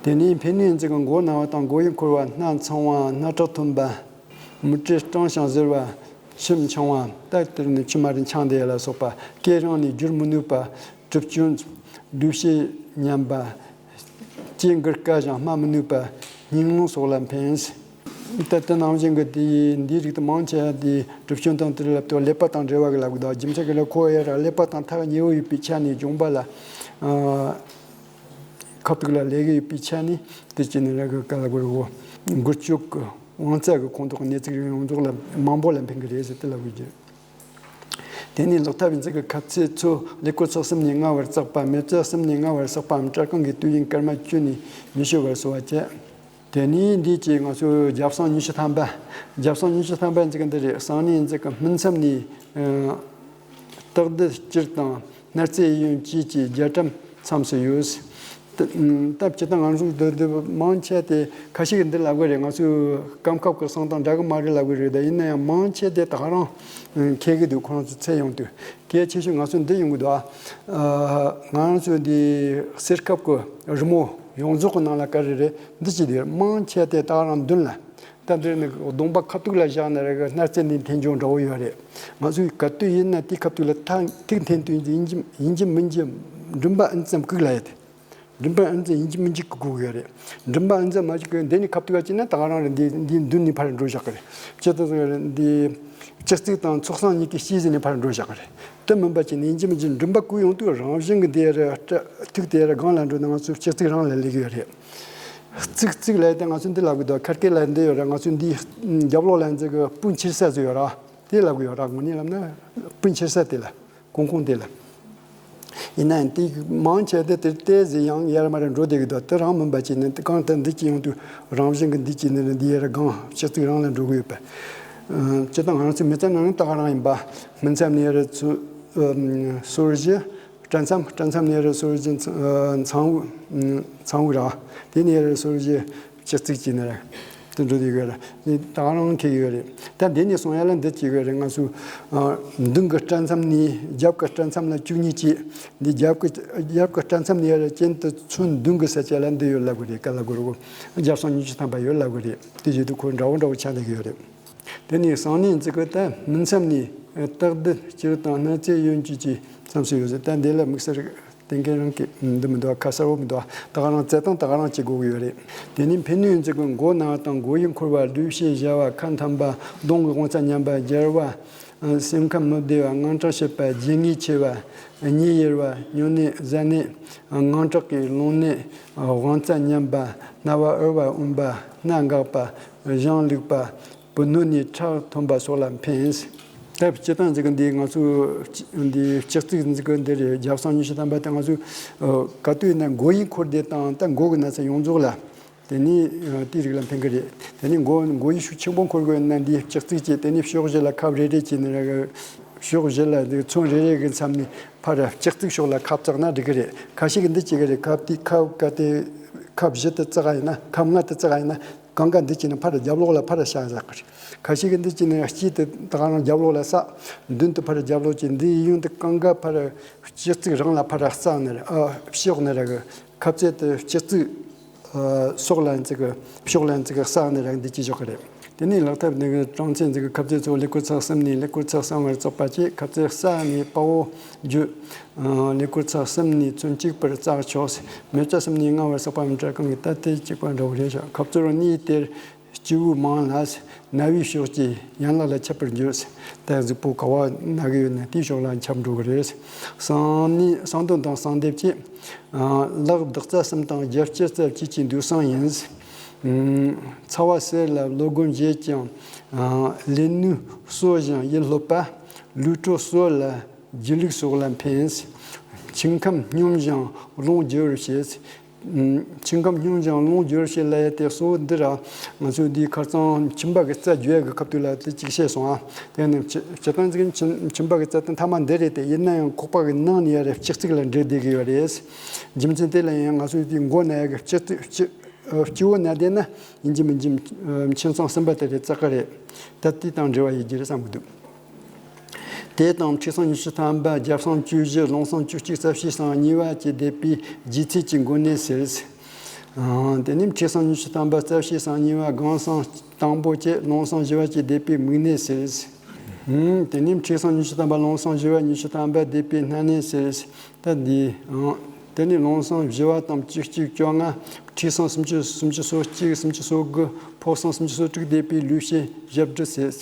དེ་ནས་འཕེན་ནུས་འཛིན་གྱི་མགོ་ན་བ་དང་མགོ་ཡུ་འཁོར་བ། སྣ་ཚངས་པ་སྣ་ཁྲག་འཐུང་བ། མིག་སྤྲིན་སྐྲངས་ཤིང་གཟེར་བ། མཆུ་འཕྱང་བ། ད་དེར་ནི་མཆུ་མ་རེད་འཕྱང་བསྡད་ཡ་ལ་སོགས་པ། སྐད་རིང་ནས་བསྒྱུར་མི་ནུས་པ། གྲིབ་སྐྱོན། ལུས་ཤེད་ཉམས་པ། ལྕེ་འགུལ་དཀའ་ཞིང་སྨྲ་མི་ནུས་པ། སྙིང་རླུང་སོགས་ལ་འཕེན། ད་དེ་ནང་བཞིན་གྱི་དེ་འདིའི་རིགས་དེ་མང་ཆེ་བ་དེ་གྲིབ་སྐྱོན་དང་དེ་ལ་ལྟོས་ཀླད་པ་དང་འབྲེལ་བ་གི་ལབ་གི་འདུག་རྒྱུ་མཚན་གྱི་ལ་ཁོ་ཡ་ར་ཀླད་པ་དང་ཐག་ཉེ་བོ་ཡོད་པའི་ཆ་ནས་གྱོང་པ་ལ། ཨ་ཁ་ཐུག་ལ་ལས་ཀྱི་ཡོད་པའི་ཆ་ནས་དེ་བྱས་ནས་ར་གི་ག་ལ་གོ་རི་བོ་འགུལ་སྐྱོད་ཀྱི་དབང་རྩ་གི་ཁོངས་གཏོགས་ཀྱི་གནས་ཚིག་ཡོངས་རྫོགས་ལ་མང་པོ་ལ་འཕེན་གི་རེད་ཟེར་དེ་ལབ་དགོས་རྒྱུ། དེ་ནས་ལག་ཐབས་ཡིན་ཚིག་གི་ཁ་ཚེ་ཚོ་ཀླད་ཀོར་ཚེག་གསུམ་ནས་ལྔ་བར་བརྩེགས་པ། མེ་བཙའ་གསུམ་ནས་ལྔ་བར་བརྩེགས་པའམ་སྐྲ་རྐང་གི་དུས་ཡུན་སྐར་མ་བཅུ་ནས་ཉི་ཤུ་བར་གསོ་བ་བྱེད། དེ་ནས་འདིའི་ཆེད་ང་ཚོས་རྒྱབ་གསང་ཉི་ཤུ་ཐམ་པ། རྒྱབ་གསང་ཉི་ཤུ་ཐམ་པ་ཡིན་ཚིག་གི་འདི་རེད། གསང་གནས་ཡིན་ཚིག་གི་སྨིན་མཚམས་ནས་ཨ་སྟག་རྡུལ་སྤྱིར་དང་སྣར་རྩེ་གཡས་གཡོན་བཅས་ཀྱི་རྒྱ་གྲམ་མཚམས་སུ་ཡོད། ད་སྤྱིར་བཏང་ང་ཚོ་འདི་འདི་མང་ཆེ་དེ་ཁ་ཤས་ཀྱིས་འདི་ལབ་གི་རེད། ང་ཚོའི་སྐམ་ཁབ་ཀྱི་གསང་སྟངས་འདྲ་གི་མ་རེད་ལབ་གི་རེད། ད་ཡིན་ན་ཡང་མང་ཆེ་དེ་ད་ག་རང་མཁས་གི་འདུག་ཁོ་རང་ཚོ་ཚད་ཡོང་དུས་གལ་ཆེ་ཤོས་ང་ཚོ་འདི་ཡོང་གི་འདུག་ཨ་ང་རང་ཚོ་འདི་གསེར་ཁབ་ཀྱི་རི་མོ་ཡོངས་རྫོགས་ཀྱི་ནང་ལ་ག་རེ་རེད། འདི་ཅི་འདི་མང་ཆེ་དེ་ད་ག་རང་མདུན་ལ། ད་འདིར་ནི་གདོང་པ་ཁ་ཐུག་ལ་བཞག་ན་ར་གི་སྣར་རྩེ་ནས་འཐེན་འཇོག་འདྲ་བོ་ཡོད་རེད། ང་ཚོའི་ག་དུས་ཡིན་ན་དེའི་ཁ་ཐུག་ལ་ཐག་ཐིག་འཐེན་དུས་ཡིན་གྱི་ཡིན་གྱི་མིན་གྱི་མགྲིན་པ་ཨིན་ཙམ་བཀུག་ལ་ཡོད་དེ། མགྲིན་པ་ཨིན་ཙམ་ཡིན་གྱི་མིན་གྱི་བཀུག་དགོས་ཡོད་རེད། མགྲིན་པ་ཨིན་ཙམ་མ་བཀུག་གི་འདི་ནས་ཁ་ཐུག་ལ་བྱས་ན་ད་ག་རང་རེད། འདི་འདི་མདུན་ནས་ཕར་འགྲོ་བཞག་གི་རེད། ཅི་ལྟར་ཟེར་རེད། འདི་ལྕགས་རྩིག་དང་ཚོགས་གསང་གཉིས་ཀྱི་དཀྱིལ་ཟིན་ནས་ཕར་འགྲོ་བཞག་གི་རེད། དེ་མིན་པ་བྱས་ནས་ཡིན་གྱི་མིན་གྱི་མགྲིན་པ་བཀུག་ཡོང་དུས་རང་བཞིན་གྱི་འདི་ར་སྐྲ་ཐིག་དེ་ར་སྒང་ལ་འགྲོ་ན་ང་ཚོའི་ལྕགས་རྩིག་རང་ལ་སླེབས་ཀྱི་ཡོད་རེད། རྩིག་རྩིག་ལབ་དེ་ང་ཚོས་འདི་ལབ་གི་འདུག་ཁ་སྐད་ལ་འདི་ཡོད་ར། ང་ཚོས་འདི་རྒྱབ་ལོགས་ལ་འཛེག་གི་སྤུན་ཆེ་ས་ཟིག་ཡོད་ར། དེ་ལབ་གི་ཡོད་ར། དངོས་གནས་ལབ་ན་སྤུན་ཆེ་ས་དེ་ལ་ཀོང་ཀོང་དེ་ལ། ཡིན་ན་ཡང་དེ་མང་ཆེ་དེ་དེར་ཏོག་ཙམ་ཡང་ཡར་མར་འགྲོ་བསྡད་གི་འདུག་དེ་རང་མིན་པ་བྱས་ནས་གང་ལྟར་འདི་གཅིག་ཡོང་དུས་རང་བཞིན་གྱི་འདི་གཅིག་ནི་འདི་ཡར་སྒང་ལྕགས་རྩིག་རང་ལ་འགྲོ་གི་ཡོད་པ། སྤྱིར་བཏང་ང་རང་ཚོའི་མི་ཚེ་ནང་ནས་ད་ག་རང་ཡིན་པ། སྨིན་མཚམས་ནས་ཡར་ཚུར་སོར་བཞི། སྐྲ་མཚམས། སྐྲ་མཚམས་ནས་རུ་སོར་བཞི་ཚང་ཚང་བོ་ཚང་བོ་ར། དེ་ནས་རུ་སོར་བཞི་ལྕགས་རྩིག་བྱས་ནས་ར། དེ་འགྲོ་དུས་ཡོད་ར། ད་ག་རང་འཁེལ་ཡོད་རེད། ད་འདི་ནས་སོང་ཡ་ལ་འདི་བྱེད་དགོས་རེད། ང་ཚོ་མདུན་གྱི་སྐྲ་མཚམས་ནས་རྒྱབ་ཀྱི་སྐྲ་མཚམས་ལ་བཅུ་གཉིས་བྱས། འདི་རྒྱབ་ཀྱི་རྒྱབ་ཀྱི་སྐྲ་མཚམས་ནས་ཡར་གྱེན་དུ་ཚོན་བདུན་གྱི་ས་ཆ་ལ་འདི་ཡོད་ལབ་དགོས་རེད། ག་ལབ་དགོས་རེད་གོ། རྒྱབ་གསང་ཉི་ཤུ་ཐམ་པ་ཡོད་ལབ་དགོས་རེད། དེ་བྱེད་དུས་ཁོ་འདྲ་བོ་འདྲ་བོ་ཆགས་བསྡད་ཀྱི་ཡོད་རེད། དེ་ནས་གསང་གནས་འཛིན་སྐབས་ད་སྨིན་མཚམས་ནས་སྟག་རྡུལ་སྤྱིར་དང་སྣར་རྩེ་གཡོན་བཅས་ཀྱི་མཚམས་སུ་ཡོད་ཟེར། ད་འདི་ལ་དམིགས་བསལ་གཏན་འཁེལ་རང་གི་འདི་མི་འདུག་ཁ་གསལ་བོ་མི་འདུག་ད་ག་རང་རྩེ་སྟངས་ད་ག་རང་བྱེད་དགོས་ཀྱི་ཡོད་རེད། དེ་ནས་འཕེན་ནུས་འཛིན་སྐབས་མགོ་ན་བ་དང་མགོ་ཡུ་འཁོར་བ། ལུས་ཤེད་གཞལ་བ། ཁ་འཐམ་པ། གདོང་གི་དབང་རྩ་ཉམས་པ། འབྱར་བ། སེམས་ཁམས་མི་བདེ་བ། དངངས་སྐྲག་བྱེད་པ། ལྗིད་ངེས་ཆེ་བ། གཉིད་ཡེར་བ། སྨྱུང་གནས་གཟེར་གནས། དངངས་སྐྲག་གི་རླུང་ནད། དབང་རྩ་ཉམས་པ། རྣ་བ་འུར་བ་འོན་པ། སྣ་འགག་པ། གཞང་ལུག་པ། བུ་སྣོད་ནས་ཁྲག་ཐོན་པ་སོགས་ལ་ཕན། ད་སྤྱིར་བཏང་ཟེར་གི་འདི་ང་ཚོ་འདི་ལྕགས་རྩིག་འཛིན་གི་འདི་རེད། རྒྱབ་གསང་ཉི་ཤུ་ཐམ་པ་དེ་ང་ཚོ་ག་དུས་ཡིན་ན་མགོ་ཡུ་འཁོར་དེ་དང་ད་མགོ་གི་ན་ཚ་ཡོངས་རྫོགས་ལ་དེ་ནི་དེའི་རིགས་ལ་ཕན་གི་རེད། དེ་ནི་མགོ་མགོ་ཡུ་ཤུགས་ཆེན་པོ་འཁོར་དགོས་ན་འདི་ལྕགས་རྩིག་བྱས། དེ་ནི་ཕྱོགས་བཞི་ལ་ཁབ་རེ་རེ་བྱས་ནས་ར་ཕྱོགས་བཞི་ལ་འདི་ཚོན་རེ་རེ་གི་མཚམས་ནས་ཕར་ལྕགས་རྩིག་ཕྱོགས་ལ་ཁབ་བཙགས་ན་འགྲིག་གི་རེད། ཁ་ཤས་ཀྱིས་འདི་བྱེད་གི་རེད། ཁབ་དེ་ཁབ་ག་དེ་ཁབ་བཞི་དེ་བཙགས་ཡིན་ན་ཁབ་ལྔ་དེ་བཙགས་ཡིན་ན། གང་ག་འདི་བྱས་ནས་ཕར་རྒྱབ་ལོགས་ལ་ཕར་བཞག་བཞག་གི་རེད། ཁ་ཤས་ཀྱིས་འདི་བྱས་ནས་དཀྱིལ་དེ་ད་ག་རང་རྒྱབ་ལོགས་ལ་བསགས། མདུན་དུ་ཕར་རྒྱབ་ལོགས་བྱས། འདི་ཡིན་དུས་གང་ག་ཕར་ལྕགས་རྩིག་རང་ལ་ཕར་བསགས་ནས་རེད། ཨ་ཕྱོགས་ནས་ར་གི་ཁབ་རྩེ་དེ་ལྕགས་རྩིག་ཨ་སོགས་ལ་འཛེག་གི་ཕྱོགས་ལ་འཛེག་གི་བསགས་ནས་ར་འདི་བྱེད་ཆོག་གི་རེད། དེ་ནས་ལག་ཐབས་འདི་གི་གྲངས་ཚད་འཛིན་གི་ཁབ་རྩེ་ཚོ་ཀླད་ཀོར་ཚེག་གསུམ་ནས་ཀླད་ཀོར་ཚེག་གསུམ་བར་བཙོག་པ་བཅས། ཁབ་རྩེ་བསགས་ནས་དཔའ་བོ་བརྗོད། ཀླད་ཀོར་ཚེག་གསུམ་ནས་ཚོན་གཅིག་པར་བཙག་ཆོག་མེ་བཙའ་གསུམ་ནས་ལྔ་བར་བསགས་པའམ་སྐྲ་རྐང་གི་ད་ལྟའི་གཅིག་པ་འདྲ་བོ་རེད་ཤག་ཁབ་རྩེ་རོ་གཉིས་དེར་སྤྱི་བོའི་རྨང་ལ་ན་བའི་ཕྱོགས་ཀྱི་ཡན་ལག་ལ་ཁྱབ་པར་འགྱུར། ད་གཟུགས་པོ་ག་བ་ན་གི་ཡོད་ན་དེའི་ཕྱོགས་ལ་ཁྱབ་འགྲོ་གི་རེད། གསང་གནས་གསང་དོན་དང་གསང་སྡེབ་ཀྱི། ལག་བདག་རྩ་གསུམ་དང་རྒྱབ་སྐྱེལ་རྩ་བཅས་ཀྱི་འདུག་གསང་ཡིན། ཚ་བ་གསེར་ལ་བློ་སྒོམ་བཞེས་ཀྱང་། ལས་ནུས་གསོ་ཞིང་ཡིད་སློབ་པ། ལུས་སྲོག་གསོད་ལ་སྒྱིད་ལུག་སོགས་ལ་འཕེན། ཆུ་ཁམས་སྙོམས་ཤིང་རླུང་རྒྱུ་བར་བྱེད། ཆུ་ཁམས་སྙོམས་ཤིང་རླུང་རྒྱུ་བར་བྱེད་ལབ་ཡ་དེ་གཙོ་བོ་འདི་ར། ང་ཚོས་འདིའི་ཁ་རྩང་ཁྱིམ་པ་གི་རྩ་རྒྱུ་ཡ་གི་སྐབས་དུས་ལ་དེ་གཅིག་བཤད་སོང་ཨ། དེ་ནི་སྤྱི་སྤྱི་བཏང་ཅིག་ཁྱིམ་ཁྱིམ་པ་གི་རྩ་དེ་མཐའ་མ་འདི་རེད་དེ། ཡིན་ན་ཡང་ཁོག་པ་གི་ནང་ནས་ཡ་རེ་ལྕགས་རྩིག་ལ་འདྲེས་བསྡད་གི་ཡོད་རེད། རྒྱུ་མཚན་དེ་ལ་ཡང་ང་ཚོས་དེའི་མགོ་ན་ཡ་གི་ལྕགས་རྩིག་སྤྱི་སྤྱི་བོ་ན་བསྡད་ན་ཡིན་གཅིག་མིན་གཅིག་ཁྱིམ་ཚང་གསུམ་པ་དེ་རེད་རྩ་གི་རེད། ད་དེ་དང་འབྲེལ་བ་ཡོད་རྒྱུ་རེད་བསམ་གི་འདུག་དེ་དང་མཁྲིས་སྲང་ཉི་ཤུ་ཐམ་པ་རྒྱབ་སྲང་བཅུ་བཞི་རླུང་སྲང་བཅུ་གཅིག་རྩ་བཤལ་སྲང་གཉིས་པ་བཅས་འདེབས་པའི་ལྗིད་ཚད་ཀྱི་འགོ་ནད་ཟེར། ཨང་། དེ་ནས་མཁྲིས་སྲང་ཉི་ཤུ་ཐམ་པ་རྩ་བཤལ་སྲང་གཉིས་པ་སྒང་སྲང་དང་པོ་བཅས་རླུང་སྲང་བཞི་པ་བཅས་འདེབས་པའི་མིག་ནད་ཟེར། ཨང་། དེ་ནས་མཁྲིས་སྲང་ཉི་ཤུ་ཐམ་པ་རླུང་སྲང་བཞི་པ་ཉི་ཤུ་ཐམ་པ་འདེབས་པའི་སྣ་ནད་ཟེར། ད་འདི་ཨང་། དེ་ནས་རླུང་སྲང་བཞི་པ་དང་བཅུ་གཅིག་བཅོ་ལྔ། མཁྲིས་སྲང་སུམ་ཅུ་སུམ་ཅུ་སོ་གཅིག་སུམ་ཅུ་སོ་དགུ། ཕོ་སྲང་སུམ་ཅུ་སོ་དྲུག་འདེབས་པའི་ལུས་ཕྱེད་ཞབས་བྲི་ཟེར།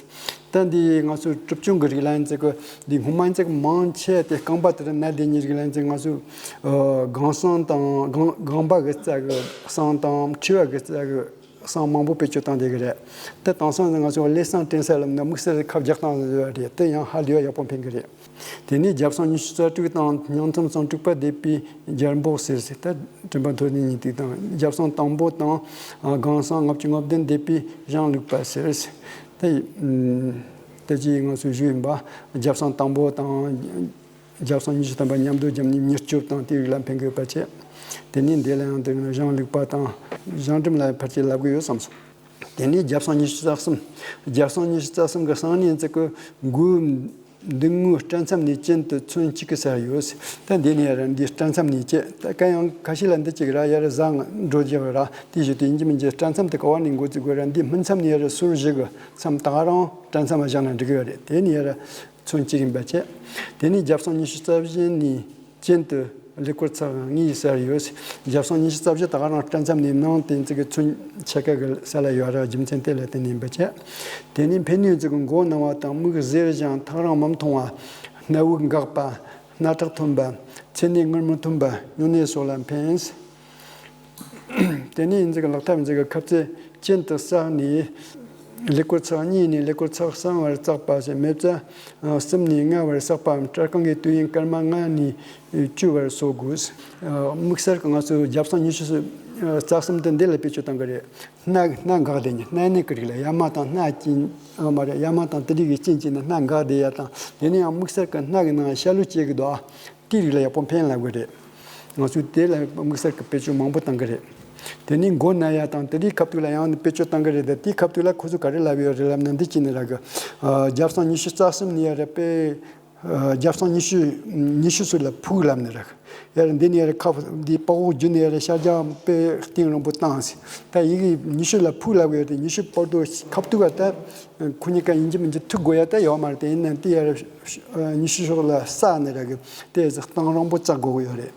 ད་འདི་ང་ཚོའི་གྲུབ་ཆུང་གི་རིགས་ལ་ཡིན་ཙང་གི་འདི་སྔོན་མ་ཡིན་ཙང་གི་མང་ཆེ་དེ་རྐང་པ་དེར་ན་བསྡད་མཁན་རིགས་ལ་ཡིན་ཙང་ང་ཚོས་ཨ་སྒང་སྲང་དང་སྒང་སྒང་པ་གི་རྩ་གི་སྲང་དང་མཁྲིས་པ་གི་རྩ་གི་སྲང་མང་པོ་བེད་སྤྱོད་བཏང་བསྡད་གི་རེད། དེ་དེང་སང་ང་ཚོ་ཀླད་སྲང་དྲན་ས་ལབ་ན་དམིགས་བསལ་ཁ་རྒྱག་སྟངས་རེད། དེ་ཡང་ཧ་ལས་པ་ཡག་པོ་འཕེན་གི་རེད། དེ་ནས་རྒྱབ་སྲང་ཉི་ཤུ་རྩ་དྲུག་དང་སྙིང་ཐུམ་སྲང་དྲུག་པ་འདེབས་པའི་རྒྱལ་འབོག་ཟེར་ཟེར། ད་དྲན་པ་ཐོག་ནས་ཉིན་དུས་དང་རྒྱབ་སྲང་དང་པོ་དང་སྒང་སྲང་ལྔ་བཅུ་ང་བདུན་འདེབས་པའི་གཞང་ལུག་པ་ཟེར། ད་ད་ཅི་ང་ཚོའི་ཞུ་ཡིན་པ། རྒྱབ་སྲང་དང་པོ་དང་རྒྱབ་སྲང་ཉི་ཤུ་ཐམ་པ་མཉམ་དུ་རྒྱབ་ནས་མྱུར་སྐྱོབ་དང་དེའི་རིགས་ལ་འཕེན་དགོས་པ་བྱས། དེ་ནས་འདི་ལ་ཡང་དེ་གཞང་ལུག་པ་དང་གཞང་འབྲུམ་ལ་ཕལ་ཆེར་ལབ་གི་ཡོད་བསམ་སོང་། དེ་ནས་རྒྱབ་སྲང་ཉི་ཤུ་རྩ་གསུམ། རྒྱབ་སྲང་ཉི་ཤུ་རྩ་གསུམ་གི་སང་ཉིན་ཙི་གུ་མགོའི་མདུན་ངོས་སྐྲ་མཚམས་ནས་གྱེན་དུ་ཚོན་གཅིག་གི་སར་ཡོད། ད་འདི་ནས་ཡར་འདི་སྐྲ་མཚམས་ནས་བྱས། ད་ག་ཡང་ཁ་ཤས་ལ་འདི་གཅིག་ར་ཡར་བཟང་འགྲོ་རྒྱུ་ར། དེ་བཞིན་དུ་ཡིན་གྱི་མིན་གྱི་སྐྲ་མཚམས་དེ་ག་བ་ནས་འགོ་བཙུགས་དགོས་ར། འདི་སྨིན་མཚམས་ནས་ཡར་ཟུར་བཞི་གི་མཚམས་ད་ག་རང་སྐྲ་མཚམས་བཞག་ན་འགྲིག་གི་ཡོད་རེད། དེ་ནས་ཡར་ཚོན་གཅིག་ཡིན་པ་བྱས། དེ་ནས་རྒྱབ་སྲང་ཉི་ཤུ་རྩ་བཞི་ནས་གྱེན་དུ་ཀླད་ཀོར་ཚེག་གཉིས་སར་ཡོད། རྒྱབ་སྲང་ཉི་ཤུ་རྩ་བཞི་ད་ག་རང་སྐྲ་མཚམས་ནས་ནང་དེ་ཚིག་གི་ཚོན་ཕྱེད་ཀ་གི་ས་ལ་ཡོད་ར། རྒྱུ་མཚན་དེ་ལ་བརྟེན་ནས་ཡིན་པ་བྱས། དེ་ནས་འཕེན་ནུས་ཚིག་གི་མགོ་ན་བ་དང་མིག་གཟེར་ཞིང་ཐག་རིང་མི་མཐོང་བ། སྣ་བུག་འགག་པ། སྣ་ཁྲག་ཐོན་པ། མཚན་ནས་ངར་མི་ཐོན་པ། སྨྱུང་གནས་སོགས་ལ་འཕེན། དེ་ནས་ཡིན་ཚིག་གི་ལག་ཐབས་ཡིན་ཚིག་གི་ཁ་རྩེ་གྱེན་དུ་བསགས་ནས། ཀླད་ཀོར་ཚེག་གཉིས་ནས་ཀླད་ཀོར་ཚེག་གསུམ་བར་བཙགས་པ་བྱས། མེ་བཙའ་གསུམ་ནས་ལྔ་བར་བསགས་པའམ་སྐྲ་རྐང་གི་དུས་ཡུན་སྐར་མ་ལྔ་ནས་བཅུ་བར་བཟོ་དགོས། དམིགས་བསལ་གྱི་ང་ཚོས་རྒྱབ་སྲང་ཉི་ཤུ་རྩ་གསུམ་དེ་འདི་ལ་བེད་སྤྱོད་གཏང་གི་རེད། སྣ་སྣ་འགག་བསྡད་ནས་སྣ་ནད་ཀྱི་རིགས་ལ་ཡ་མ་དང་སྣ་གཅིན་མ་རེད། ཡ་མ་དང་དེ་རིགས་ཀྱི་གཅིན་གཅིན་ན་སྣ་འགག་བསྡད་ཡ་དང་། དེ་ནས་ཡང་དམིགས་བསལ་གྱི་སྣ་གི་ནང་ཤ་ལུ་སྐྱེ་གི་འདུག་ཨ། དེའི་རིགས་ལ་ཡག་པོ་འཕེན་ལབ་དགོས་རེད། ང་ཚོས་དེ་ལ་དམིགས་བསལ་གྱི་བེད་སྤྱོད་མང་པོ་གཏང་གི་རེད། དེ་ནས་མགོ་ན་ཡ་དང་དེ་རིགས་ཁ་ཐུག་ལ་ཡང་བེད་སྤྱོད་གཏང་གི་རེད། དེ་དེའི་ཁ་ཐུག་ལ་ཁོ་ཚོས་ག་རེ་ལབ་ཡོད་རེད་ལབ་ན། འདི་གཅིག་ནི་ར་གི། ཨ། རྒྱབ་སྲང་ཉི་ཤུ་རྩ་གསུམ་ནས་ཡ་ར་པེ། ཨ། རྒྱབ་སྲང་ཉི་ཤུ་ཉི་ཤུ་ཚོ་ལ་ཕུག་ལབ་ནི་ར་གི། ཡ་ར་འདི་ནས་ཡ་ར་ཁ་འདི་པགས་འོག་རྒྱུ་ནས་ཡ་ར་ཤར་རྒྱག་པེ་གཏིང་རིང་པོ་བཏང་ཟིན། ད་ཡི་གེ་ཉི་ཤུ་ལ་ཕུག་ལབ་ཡོད་དེ། ཉི་ཤུ་བར་དུ་ཁ་ཐུག་ག་ད་ཁོ་གཉིས་ཀ་ཡིན་གཅིག་མིན་གཅིག་ཐུག་དགོས་ཡ་ད་ཡོད་མ་རེད། དེ་ཡིན་ན་དེ་ཡ་ར་ཉི་ཤུ་ཕྱོགས་ལ་བསགས་ནི་ར་གི། དེ་གཏིང་རིང་པོ་བཙག་དགོས་ཀྱི་ཡོད་རེད།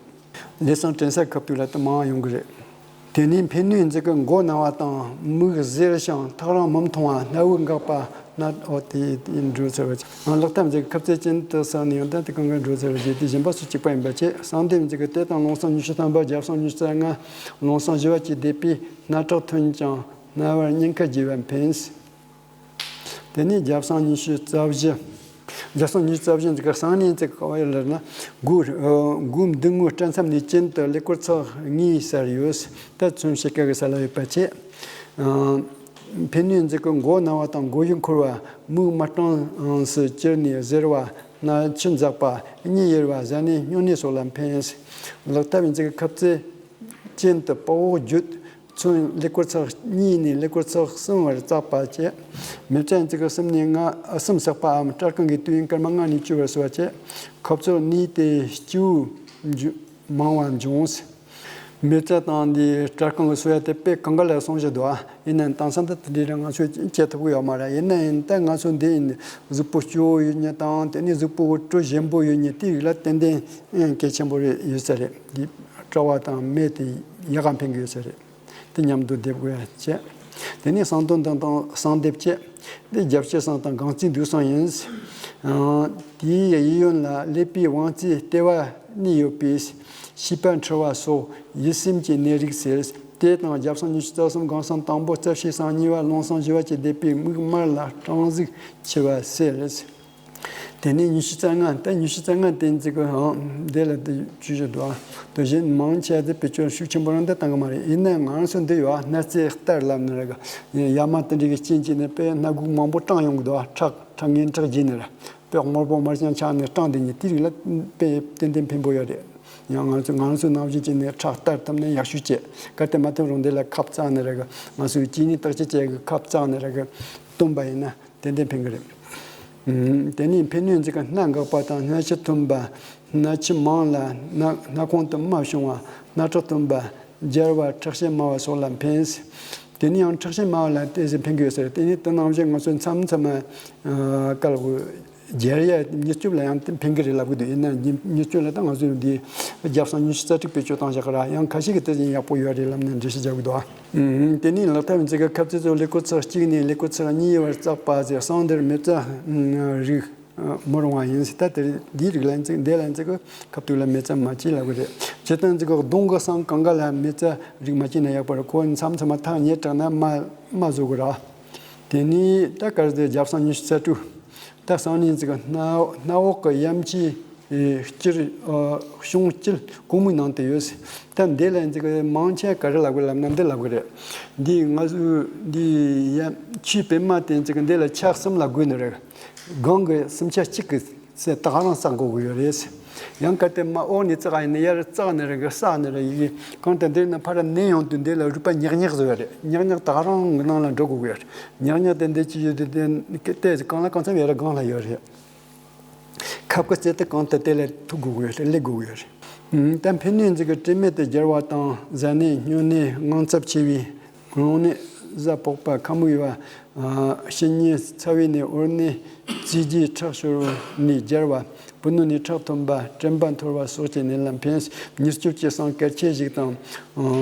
ཀླད་སྲང་དྲན་སའི་ཁ་ཐུག་ལ་དེ་མང་ཡོང་གི་རེད། དེ་ནས་འཕེན་ནུས་ཚིག་གི་མགོ་ན་བ་དང་མིག་གཟེར་ཞིང་ཐག་རིང་མི་མཐོང་བ། སྣ་བུག་འགག་པ། སྣ། འོ་དེ་དེ་འགྲོ་ཚར་བ། ལག་ཐབས་ཚིག་གི་ཁ་རྩེ་གྱེན་དུ་བསགས་ནས་ཡང་ད་དེ་གང་ག་འགྲོ་ཚར་བ་བྱས། དེ་གཞན་པ་སུ་གཅིག་པ་ཡིན་པ་བྱས། གསང་འདེབས་ཚིག་གི་དེ་དང་རླུང་སྲང་ཉི་ཤུ་ཐམ་པ་རྒྱབ་སྲང་ཉི་ཤུ་རྩ་ལྔ། རླུང་སྲང་བཞི་པ་བཅས་འདེབས་པའི་སྣ་ཁྲག་ཐོན་ཅིང་སྣ་བར་སྙིང་ཁ་རྒྱས་པ་འཕེན། དེ་ནས་རྒྱབ་སྲང་ཉི་ཤུ་རྩ་བཞི། རྒྱབ་སྲང་ཉི་ཤུ་རྩ་བཞི་འདི་ག་སང་ཉིན་ཙི་ག་བ་ཡོད་ལབ་ན། མགོ། ཨ། མགོའི་མདུན་ངོས་སྐྲ་མཚམས་ནས་གྱེན་དུ་ཀླད་ཀོར་ཚེག་གཉིས་སར་ཡོད། ད་ཚོན་ཕྱེད་ཀ་གི་ས་ལ་ཡོད་པ་བྱས། ཨ། འཕེན་ནུས་ཚིག་གི་མགོ་ན་བ་དང་མགོ་གཞུག་འཁོར་བ། མིག་དམར་སྐྲངས་སུ་གྱུར་ནས་གཟེར་བ། སྣ་ཆུ་འཛག་པ། གཉིད་ཡེར་བ། གཟའ་ནད་སྨྱུང་གནས་སོགས་ལ་འཕེན། ལག་ཐབས་ཡིན་ཚིག་གི་ཁ་རྩེ་གྱེན་དུ་པགས་འོག་བརྒྱུད། ཚོན་ཀླད་ཀོར་ཚེག་གཉིས་ནས་ཀླད་ཀོར་ཚེག་གསུམ་བར་བཙགས་པ་བྱས། མེ་བཙའ་ཡིན་ཚིག་གི་གསུམ་ནས་ལྔ། ཨ། གསུམ་བསགས་པའམ་སྐྲ་རྐང་གི་དུས་ཡུན་སྐར་མ་ལྔ་ནས་བཅུ་བར་བཟོ་བ་བྱས། ཁ་ཚུབ་ནད་དེ་སྐྱེ་བོ་མང་བ་འབྱུང་། མེ་བཙའ་དང་འདི་སྐྲ་རྐང་གི་གསོ་ཡ་དེ་དཔེ་གང་ག་ལ་གསུང་བཞིན་འདུག་ཨ། ཡིན་ནའང་དེང་སང་ད་དེ་འདྲའི་རང་ང་ཚོས་བྱེད་ཐུབ་ཀྱི་ཡོད་མ་རེད། ཡིན་ན་ཡང་ད་ང་ཚོ་འདི་ཡིན་གཟུགས་པོ་སྐྱོ་བོ་ཡོད་མཁན་དང་། དེ་ནས་གཟུགས་པོ་དྲོད་ཞན་པོ་ཡོད་མཁན་དེ་རིགས་ལ་ཏན་ཏན་གལ་ཆེན་པོ་རེད་ཡོད་ས་རེད། འདི་སྐྲ་བ་དང་མེ་དེ་ཡག་ག་འཕེན་གི་ཡོད་ས་རེད། དེ་མཉམ་དུ་སྡེབ་དགོས་ཡ་བྱས། དེ་ནས་གསང་དོན་དང་དང་གསང་སྡེབ་བྱས། འདི་རྒྱབ་སྐྱེས་གསང་དང་སྒང་རྩིས་འདུས་གསང་ཡིན། ཨང་། དེའི་གཡས་གཡོན་ལ་ཀླད་པའི་དབང་རྩའི་ལྟེ་བ་གནས་ཡོད་པས། ཤེས་པ་འཁྲུལ་བ་སོགས་ཡིད་སེམས་ཀྱི་ནད་རིགས་ཟེར། དེ་དང་རྒྱབ་གསང་ཉི་ཤུ་རྩ་གསུམ། སྒང་གསང་དང་པོ། རྩ་བཤལ་གསང་གཉིས་པ། རླུང་གསང་བཞི་པ་བཅས་སྡེབ་པའི་མིག་དམར་ལ་སྐྲང་གཟུགས་ཆེ་བ་ཟེར། དེ་ནས་ཉི་ཤུ་རྩ་ལྔ། ད་ཉི་ཤུ་རྩ་ལྔ་དེ་ཚིག་གི་ཧང་འདི་ལ་དེ་ཆུ་བཞི་འདུག་ཨ། དེ་བཞིན་མང་ཆེ་དེ་བེད་སྤྱོད་ཤུགས་ཆེན་པོ་རང་དེ་བཏང་གི་མ་རེད། ཡིན་ན་ང་རང་ཚོ་འདི་ཡོད་ཨ། སྣ་རྩེ་གཏར་ལབ་ནི་ར་གི་ཡ་མ་དེ་འདྲ་གི་རྐྱེན་གྱིས་ནི་དཔེ་སྣ་སྒུག་མང་པོ་སྐྲངས་ཡོང་གི་འདུག་ཨ། ཁྲག་ཁྲག་ངན་ཁྲག་རྒྱས་ནི་ར་དཔེ་དམར་པོ་དམར་ཤང་ཆགས་ནས་སྐྲངས་དེ་ཉིད་དེ་རིགས་ལ་དཔེ་ཏན་ཏན་ཕན་པོ་ཡོད་རེད། ཡང་ང་ཚོ་ང་རང་ཚོ་ནང་བཞིན་བྱས་ནས་ཁྲག་གཏར་ཐུབ་ན་ཡག་ཤོས་བྱས། གལ་ཏེ་མ་ཐུབ་རུང་དེ་ལ་ཁབ་བཙགས་ནི་ར་གི་ང་ཚོའི་གཅིན་སྙི་བརྟག་དཔྱད་བྱས་གི་ཁབ་བཙགས་ནི་ར་གི་བཏུངས་པ་ཡིན་ན། ཏན་ཏན་ཕན་གི་རེད། ཨུམ། དེ་ནས་ཕན་གནོད་འཛིན་གྱི་སྣ་འགག་པ་དང་། སྣ་ཆུ་འཐུངས་པ། སྣ་ཆུ་མང་ལ་སྣ་སྣ་ཁུང་དུ་རྨ་བྱུང་བ། སྣ་ཁྲག་འཐུངས་པ། འབྱར་བ། ཁྲག་ཤེད་དམའ་བ་སོགས་ལ་ཕན། དེ་ནས་ཡང་ཁྲག་ཤེད་དམའ་བ་ལ་ཏོག་ཙམ་ཕན་གི་ཡོད་ཟེར། དེ་ནས་དེ་ནང་བཞིན་ང་ཚོ་མཚམས་མཚམས་ཨ་དཀར་པོ་འབྱར་ཡ་མྱི་སྐྱོབ་ལ་ཡང་ཕན་གི་རེད་ལབ་གི་འདུག་ཡིན་ན་མྱི་སྐྱོབ་ལ་ད་ང་ཚོས་འདི་རྒྱབ་སང་ཉི་ཤུ་རྩ་དྲུག་བེད་སྤྱོད་བཏང་བཞག་གི་ར། ཡང་ཁ་ཤས་ཀྱིས་དེ་བཞིན་ཡག་པོ་ཡོད་རེད་ལབ་ནས་འགྲེལ་བཤད་རྒྱག་གི་འདུག་ཨ། ཨུམ། དེ་ནས་ལག་ཐབས་འཛིན་གྱི་ཁབ་རྩེ་ཚོ་ཀླད་ཀོར་ཚེག་གཅིག་ནས་ཀླད་ཀོར་ཚེག་གཉིས་བར་བཙགས་པ་ཟེར། སང་འདིར་མེ་བཙའ་རིགས་མི་རུང་བ་ཡིན་ཟེར། ད་དེ་འདིའི་རིགས་ལ་འཛིན་འདི་ལ་འཛིན་གྱི་ཁབ་ཏུ་ལ་མེ་བཙའ་མ་བྱེད་ལབ་གི་རེད། བྱེད་སྟངས་འཛིན་གྱི་གདོང་གི་སང་གང་ག་ལ་མེ་བཙའ་རིགས་མ་བྱེད་ན་ཡག་པ་རེད། ཁོ་མཚམས་མཚམས་མ་ཐག་ཉེ་དྲགས་ན་རྨ་རྨ་བཟོ་གི་ར། དེ་ནས་ད་གར་དེ་རྒྱབ་སང་ཉི་ཤུ་རྩ་དྲུག་ད་སང་ནས་འཛིན་གྱི་སྣ་སྣ་འོག་གི་ཡམ་ཆི་ཨེ་སྤྱིར་ཨ་གཤོང་སྤྱིལ་གོང་མའི་ནང་དུ་ཡོད། ད་འདི་ལ་འཛིན་གྱི་མང་ཆེ་ག་རེ་ལབ་དགོས་ལབ་ན་འདི་ལབ་དགོས་རེད། འདི་ང་ཚོས་འདི་ཡ་ཆུའི་པད་མ་དེ་འཛིན་གྱི་འདི་ལ་ཆ་གསུམ་ལ་བགོས་ནི་རེད། སྒང་གི་སུམ་ཆ་གཅིག་གི་ཚད་ད་ག་རང་བཙག་དགོས་ཀྱི་ཡོད་རེད། ཡང་གལ་ཏེ་མར་འོག་ནས་བཙག་ཡིན་ན་ཡར་བཙག་ནི་རེད་གི་བསགས་ནི་རེད་ཡི་གེ་གང་ལྟར་འདིར་ན་ཕར་མནན་ཡོང་དུས་འདི་ལ་རུས་པ་ཉག་ཉག་བཟོ་ཡ་རེད། ཉག་ཉག་ད་ག་རང་གི་ནང་ལ་འགྲོ་དགོས་ཀྱི་ཡོད་རེད། ཉག་ཉག་དེ་འདི་ཅི་ཡོད་དེ་དེ་ཏོག་ཙམ་གང་ལ་གང་འཚམ་ཡར་སྒང་ལ་ཡོད་རེད། ཁབ་ཀྱི་རྩེ་དེ་གང་ལྟར་དེ་ལ་ཐུག་དགོས་ཀྱི་ཡོད་རེད། སླེབས་དགོས་ཀྱི་ཡོད་རེད། ད་ཕན་གནོད་འཛིན་གྱི་སྐྲན་མེད་དུ་སྦྱར་བ་དང་། གཟའ་ནད་སྨྱོ་ནད་དངངས་འཚབ་ཆེ་བའི་རླུང་ནད་གཟའ་ཕོག་པ་ཁ་མུག་ཡོད་པ། ཕྱི་ཉིན་ཚ་བའི་ནད་འོར་ནད་རྩིས་རྗེས་ཁྲག་ཤོར་བའི་ནད་སྦྱར་བ། བུ་སྣོད་ནས་ཁྲག་ཐོན་པ། དྲན་པ་འཐོར་བ་སོགས་ཀྱི་ནད་ལ་ཕན། མྱུར་སྐྱོབ་ཀྱི་སང་གལ་ཆེ་ཞིག་དང་།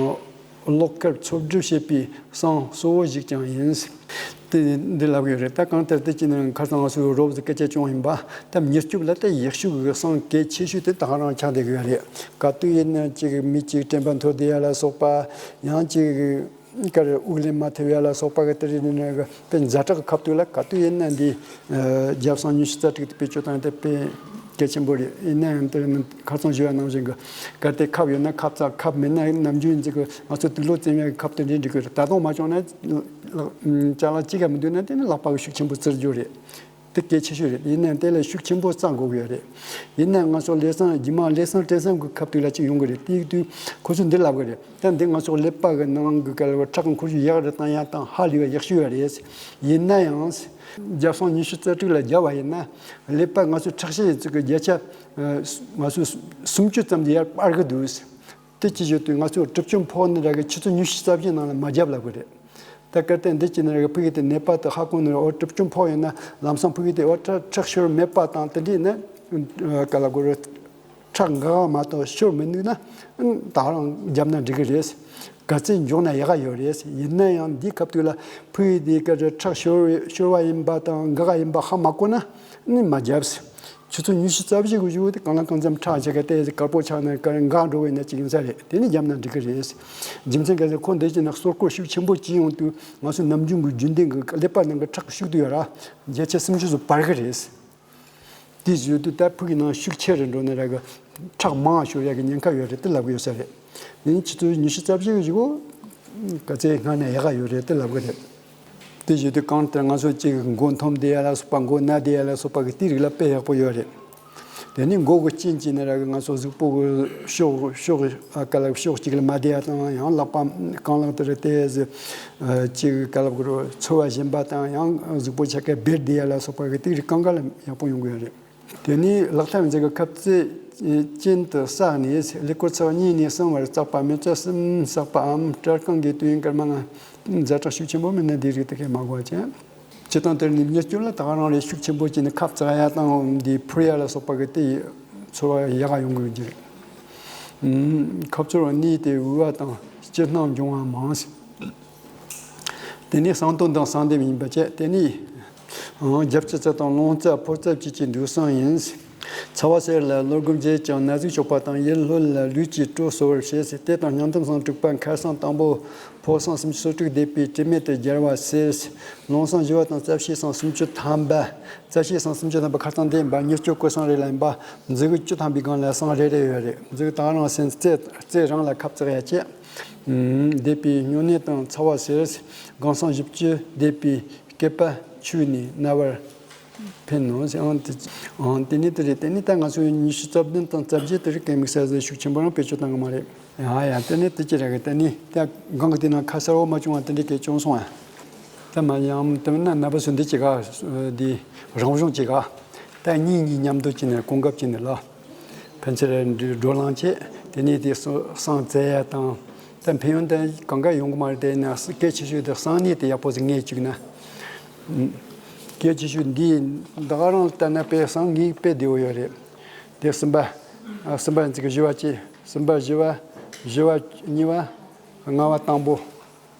གློག་དཀར་འཚོ་སྒྲུབ་བྱེད་པའི་སང་གཙོ་བོ་ཞིག་ཀྱང་ཡིན། དེ་འདི་ལབ་ཡོད་རེད། ད་གང་ལྟར་དེ་ཅི་ནས་ཁ་སང་ང་ཚོའི་རོབ་ཙམ་སྐད་ཆ་བྱུང་ཡིན་པ། ད་མྱུར་སྐྱོབ་ལ་ད་ཡག་ཤོས་ཀྱི་སང་གལ་ཆེ་ཤོས་དེ་ད་ག་རང་ཆགས་བསྡད་ཀྱི་ཡོད་རེད། ག་དུས་ཡིན་ན་ཅིག་མི་གཅིག་དྲན་པ་འཐོར་བསྡད་ཡ་ལ་སོགས་པ། ཡང་ཅིག་གར་དབུགས་ལེན་མ་ཐུབ་ཡ་ལ་སོགས་པ་གི་དེ་རིགས་ནི་ནི་དཔེ་ཛ་དྲག་གི་ཁ་ཐུག་ལ་ག་དུས་ཡིན་ན་འདི་རྒྱབ་སང་ཉི་ཤུ་རྩ་དྲུག་དེ་བེད་སྤྱོད་བཏང་ཡ་དེ་དཔེ་གལ་ཆེན་པོ་རེད། ཡིན་ན་ཡང་དེ་ནི་ཁ་སང་ཞུ་བ་ནང་བཞིན་གི་གལ་ཏེ་ཁབ་ཡོད་ན་ཁབ་བཙགས། ཁབ་མེད་ན་ནམ་རྒྱུན་འཛིན་གི་ང་ཚོ་དུག་ལོག་བཙེམ་ཡ་གི་ཁབ་དེ་འདྲས་འགྲིག་གི་རེད། ད་དུང་མ་བྱུང་ན་ལག་ཅ་ལག་གཅིག་ག་མི་འདུག་ན་དེ་ནི་ལག་པ་གི་ཤུགས་ཆེན་པོ་བཙིར་རྒྱུ་རེད། དེ་གལ་ཆེ་ཤོས་རེད། ཡིན་ནའང་དེ་ལ་ཤུགས་ཆེན་པོ་བརྩམ་དགོས་ཀྱི་ཡོད་རེད། ཡིན་ནའང་ང་ཚོ་ལས་བསང་རྗེས་མ་ལས་བསང་སྤྲད་བསང་གི་ཁབ་དེ་ལ་ཅིག་ཡོང་གི་རེད། དེའི་དུས་ཁོ་ཚོས་འདི་ལབ་གི་རེད། ད་འདི་ང་ཚོ་ཀླད་པ་གི་ནང་གི་ག་ལ་ཁྲག་འཁོར་ཤུགས་ཡག་རུ་བཏང་ཡ་དང་ཧ་ལས་པ་ཡག་ཤོས་ཡོད་རེད། ཡིན་ནའང་རྒྱབ་བསང་ཉི་ཤུ་རྩ་དྲུག་ལ་བརྒྱབ་པ་ཡིན་ན་ཀླད་པ་ང་ཚོ་ཁྲག་ཤེད་ཡི་ཚུལ་གྱི་བརྒྱ་ཆ་ང་ཚོ་སུམ་ཅུ་ཙམ་དེ་ཡར་སྤར་གི་འདུག་དེ་ཅི་ཞུ་དུས་ང་ཚོ་གྲིབ་སྐྱོན་ཕོག་ནི་ར་གི་ཆུ་ཚོད་ཉི་ཤུ་རྩ་བཞི་ནང་ལ་མ་བརྒྱབ་ལབ་གི་རེད། ད་གལ་ཏེ་འདི་ཅི་ནི་ར་གི་ཕ་གི་དེ་ནད་པ་དེ་ཧ་གོ་ནི་ར། འོ་གྲིབ་སྐྱོན་ཕོག་ཡོད་ན་ལམ་སང་ཕ་གི་དེ་འོ་ཁྲག་ཁྲག་ཤོར་མེད་པ་དང་དེ་འདྲས་ནི་ག་ལ་གོ་ར་ཁྲག་འགག་མ་གཏོགས་ཤོར་མི་འདུག་ན་ད་རང་བརྒྱབ་ན་འགྲིག་གི་རེད། ག་ཚོད་མགྱོགས་ན་ཡག་ག་ཡོད་རེད། ཡིན་ན་ཡང་འདི་སྐབས་དུས་ལ་ཕ་གི་དེ་ག་ར་ཁྲག་ཤོར་ཤོར་བ་ཡིན་པ་དང་འགག་ག་ཡིན་པ་ཧ་མ་གོ་ན་ནི་མ་བརྒྱབ། ཆུ་ཚོད་ཉི་ཤུ་རྩ་བཞི་གི་གཞུག་དེ་གང་ལ་གང་འཚམ་ཁྲག་ཆ་ག་དེ་དཀར་པོ་ཆགས་ན་ག་རེ་འགག་འགྲོ་བའི་ན་ཅིག་ཡིན་ས་རེད། དེ་ནི་བརྒྱབ་ན་འགྲིག་གི་རེད། རྒྱུ་མཚན་ག་ཚོད་ཁོ་འདི་ཅི་ན་གསོ་སྐོར་ཤུགས་ཆེན་པོ་བྱེད་ཡོང་དུས་ང་ཚོ་ནམ་རྒྱུན་གྱི་རྒྱུན་ལྡན་གྱི་ཀླད་པ་ནང་གི་ཁྲག་ཤུགས་དུ་ཡོད་ར་བརྒྱ་ཆ་སུམ་ཅུ་ཙམ་འབར་གི་རེད། དེ་བཞིན་དུ་ད་ཕུགས་ནང་ཤུགས་ཆེ་རུ་འགྲོ་ནས་ར་གི་ཁྲག་མང་ཤོར་ཡ་གི་ཉེན་ཁ་ཡོད་རེད་དེ་ལབ་གི་ཡོད་ས་རེད། ཡིན་ཆུ་ཚོད་ཉི་ཤུ་རྩ་བཞི་གི་གཞུག་ག་ཚོད་སྔ་ན་ཡག་ག་ཡོད་རེད་དེ་ལབ་གི་རེད། དེ་བཞིན་དུ་གང་ལྟར་ང་ཚོ་གཅིག་མགོ་འཐོམ་བསྡད་ཡ་ལ་སོགས་པ་མགོ་ན་བསྡད་ཡ་ལ་སོགས་པ་གི་དེ་རིགས་ལ་དཔེ་ཡག་པོ་ཡོད་རེད། དེ་ནས་མགོ་གི་རྐྱེན་གྱིས་ནི་ར་གི་ང་ཚོ་གཟུགས་པོ་གི་ཕྱོགས་ཕྱོགས་ཨ་ག་ལ་ཕྱོགས་གཅིག་ལ་མ་བསྡད་ཡ་དང་ཡང་ལག་པ་རྐང་ལག་དེ་རེད་དེ་གཅིག་ག་ལ་གི་རུ་ཚོར་བ་ཞན་པ་དང་ཡང་གཟུགས་པོ་ཆ་ག་སྦེར་བསྡད་ཡ་ལ་སོགས་པ་གི་དེ་རིགས་གང་ག་ལ་ཡག་པོ་ཡོང་གི་ཡོད་རེད། དེ་ནས་ལག་ཐབས་འཛིན་གྱི་ཁབ་རྩེ་གཅིན་དུ་བསགས་ནས་ཀླད་ཀོར་ཚེག་གཉིས་ནས་གསུམ་བར་བཙགས་པ། མེ་བཙའ་གསུམ་བསགས་པའམ་སྐྲ་རྐང་གི་དུས་ཡུན་སྐར་མ་ལྔ། ཛ་དྲག་ཤུགས་ཆེན་པོ་མིན་ན་འདི་རིགས་དེ་གས་མ་གོ་བ་ཅན། སྤྱིར་བཏང་དེར་ནི་མྱུར་སྐྱོབ་ལ་ད་ག་རང་རེད། ཤུགས་ཆེན་པོ་བྱས་ནས་ཁབ་བཙགས་ཡ་དང་འདི་འཕུར་ཡ་ལ་སོགས་པ་གི་དེ་ཚོར་བ་ཡག་ག་ཡོང་གི་ཡོད་ཀྱི་རེད། ཁབ་ཚོར་བ་གནས་ཏེ་དབུལ་བ་དང་སྐྱིད་སྣང་འབྱུང་བ་མང་། དེ་ནས་གསང་སྟོང་དང་གསང་འདེབས་ཡིན་པ་བཅས། དེ་ནས་རྒྱབ་ཕྱི་རྩ་དང་རླུང་རྩ་ཕོ་རྩ་བཅས་ཀྱི་འདུག་སང་ཡིན། ཚ་བ་སེལ་ལ་བློ་སྒོམ་བྱེད་ཅིང་ན་ཟུག་གཅོག་པ་དང་། ཡིད་བློ་ལ་ལུས་ཀྱི་དྲོད་གསོ་བར་བྱེད། དེ་དང་མཉམ་དུ་བསང་དྲུག་པ་མཁར་བསང་དང་པོ་ཕོ་བསང་སུམ་ཅུ་སོ་དྲུག་བཟླས་པས་དྲི་མེད་དུ་སྦྱར་བ་ཟེར། རླུང་བསང་བཞི་པ་དང་རྩ་བཤད་བསང་སུམ་ཅུ་ཐམ་པ། རྩ་བཤད་བསང་སུམ་ཅུ་ཐམ་པ་མཁར་བསང་དེ་ཡིན་པ། མྱུར་སྐྱོབ་སྐུ་བསང་རེ་ལ་ཡིན་པ། མཛུ་གུ་བཅུ་ཐམ་པའི་སྒང་ལ་བསང་རེ་རེ་ཡོད་རེད། མཛུ་གུ་ད་རང་སེམས་རྩེ་རྩེ་རང་ལ་ཁ་བཙག་ཡ་བྱེད། བཟླས་པའི་སྨྱུང་གནས་དང་ཚ་བ་སེལ། དགང་བསང་བཞི་བཅུ་བཟླས་པའི་བསྐལ་པ་ཆུ་ནི་ན་བར་འཕེན་ནོ། ཨང་དེ་ཨང་དེ་ནི་དེ་རེད། དེ་ནི་ད་ང་ཚོ་ཉི་ཤུ་རྩ་བདུན་དང་རྩ་བརྒྱད་དེ་རིགས་གན་དམིགས་བསལ་ཟེར་ཤུགས་ཆེན་པོ་རང་བེད་སྤྱོད་བཏང་གི་མ་རེད། ཡ་ཡ་དེ་ནི་དེ་ཅི་རེད་གི། དེ་ནི་ད་སྒང་གི་དེ་ན་ཁ་གསལ་བོ་མ་བྱུང་བ་དེ་འདྲ་གས་བྱུང་སོང་ཨ། ད་མ་ཡང་དེ་ན་ན་བ་སུ་འདི་ཅི་ག་འདི་རང་བྱུང་ཅི་ག་ད་གཉིས་གཉིས་མཉམ་དུ་ཅི་ནས་གོང་འགབ་ཅི་ནས་ལ། ཕན་ཚུན་བགྲོ་གླེང་བྱེད། དེ་ནས་དེ་སོ་བསང་རྩེ་ཡ་དང་། ད་ཕན་ཡོན་དེ་གང་ག་ཡོང་གི་མ་རེད། དེ་ན་གལ་ཆེ་ཤོས་དེ་བསང་གནས་དེ་ཡག་པོ་ཟིག་ངས་བཅུག་ན། གལ་ཆེ་ཤོས་འདི་ད་ག་རང་ལྟ་ན་དཔེ་བསང་ངས་དཔེ་བདེ་བོ་ཡོད་རེད། དེ་གསུམ་པ། གསུམ་པ་ཚིག་བཞི་བ་གཅིག་གསུམ་པ་བཞི་བ། བཞི་བ་གཉིས་པ། ལྔ་བ་དང་པོ།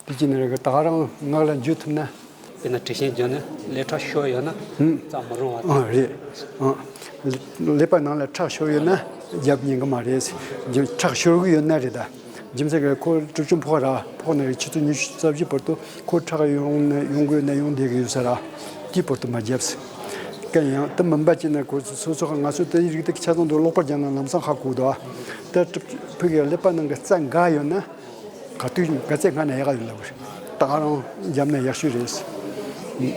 དེ་གཅིག་ནི་རེད་གི། ད་ག་རང་ངག་ལ་འཇུ་ཐུབ་ན། དཔེར་ན་དྲི་ཞིམ་བརྒྱབ་ན་ཀླད་ཁྲག་ཤོར་ཡོད་ན་ཧུམ། རྩ་མི་རུང་བ། ཨང་རེད། ཨང་། ཀླད་པ་ནང་ལ་ཁྲག་ཤོར་ཡོད་ན་རྒྱབ་ཉན་གི་མ་རེད། རྒྱུ་ཁྲག་ཤོར་གི་ཡོད་ན་རེད་ད། རྒྱུ་མཚན་གི་ཁོ་གྲུབ་ཆུང་ཕོག་ར་ཕོག་ན་རེད། ཆུ་ཚོད་ཉི་ཤུ་རྩ་བཞི་བར་དུ་ཁོ་ཁྲག་ཡོང་ན་ཡོང་གི་ཡོད་ན་ཡོང་བསྡད་གི་ཡོད་ས་ར། དེའི་བར་དུ་མ་རྒྱབ་ཟེར། གན་ཡང་དེ་མིན་པ་ཅིག་ན་ཁོ་སོ་སོ་ང་ཚོ་དེ་རིགས་དེ་ཆ་ཚང་དུ་ཀློག་པར་རྒྱབ་ན་ལམ་སང་ཧ་གོ་འདུག་ད་གྲུབ་ཕུག་གི་ཀླད་པ་ནང་གི་རྩ་འགག་ཡོད་ན། ག་དུས་ག་ཚད་སྔ་ན་ཡག་ག་ཡོད་ལབ་རེད། ད་ག་རང་རྒྱབ་ན་ཡག་ཤོས་རེད།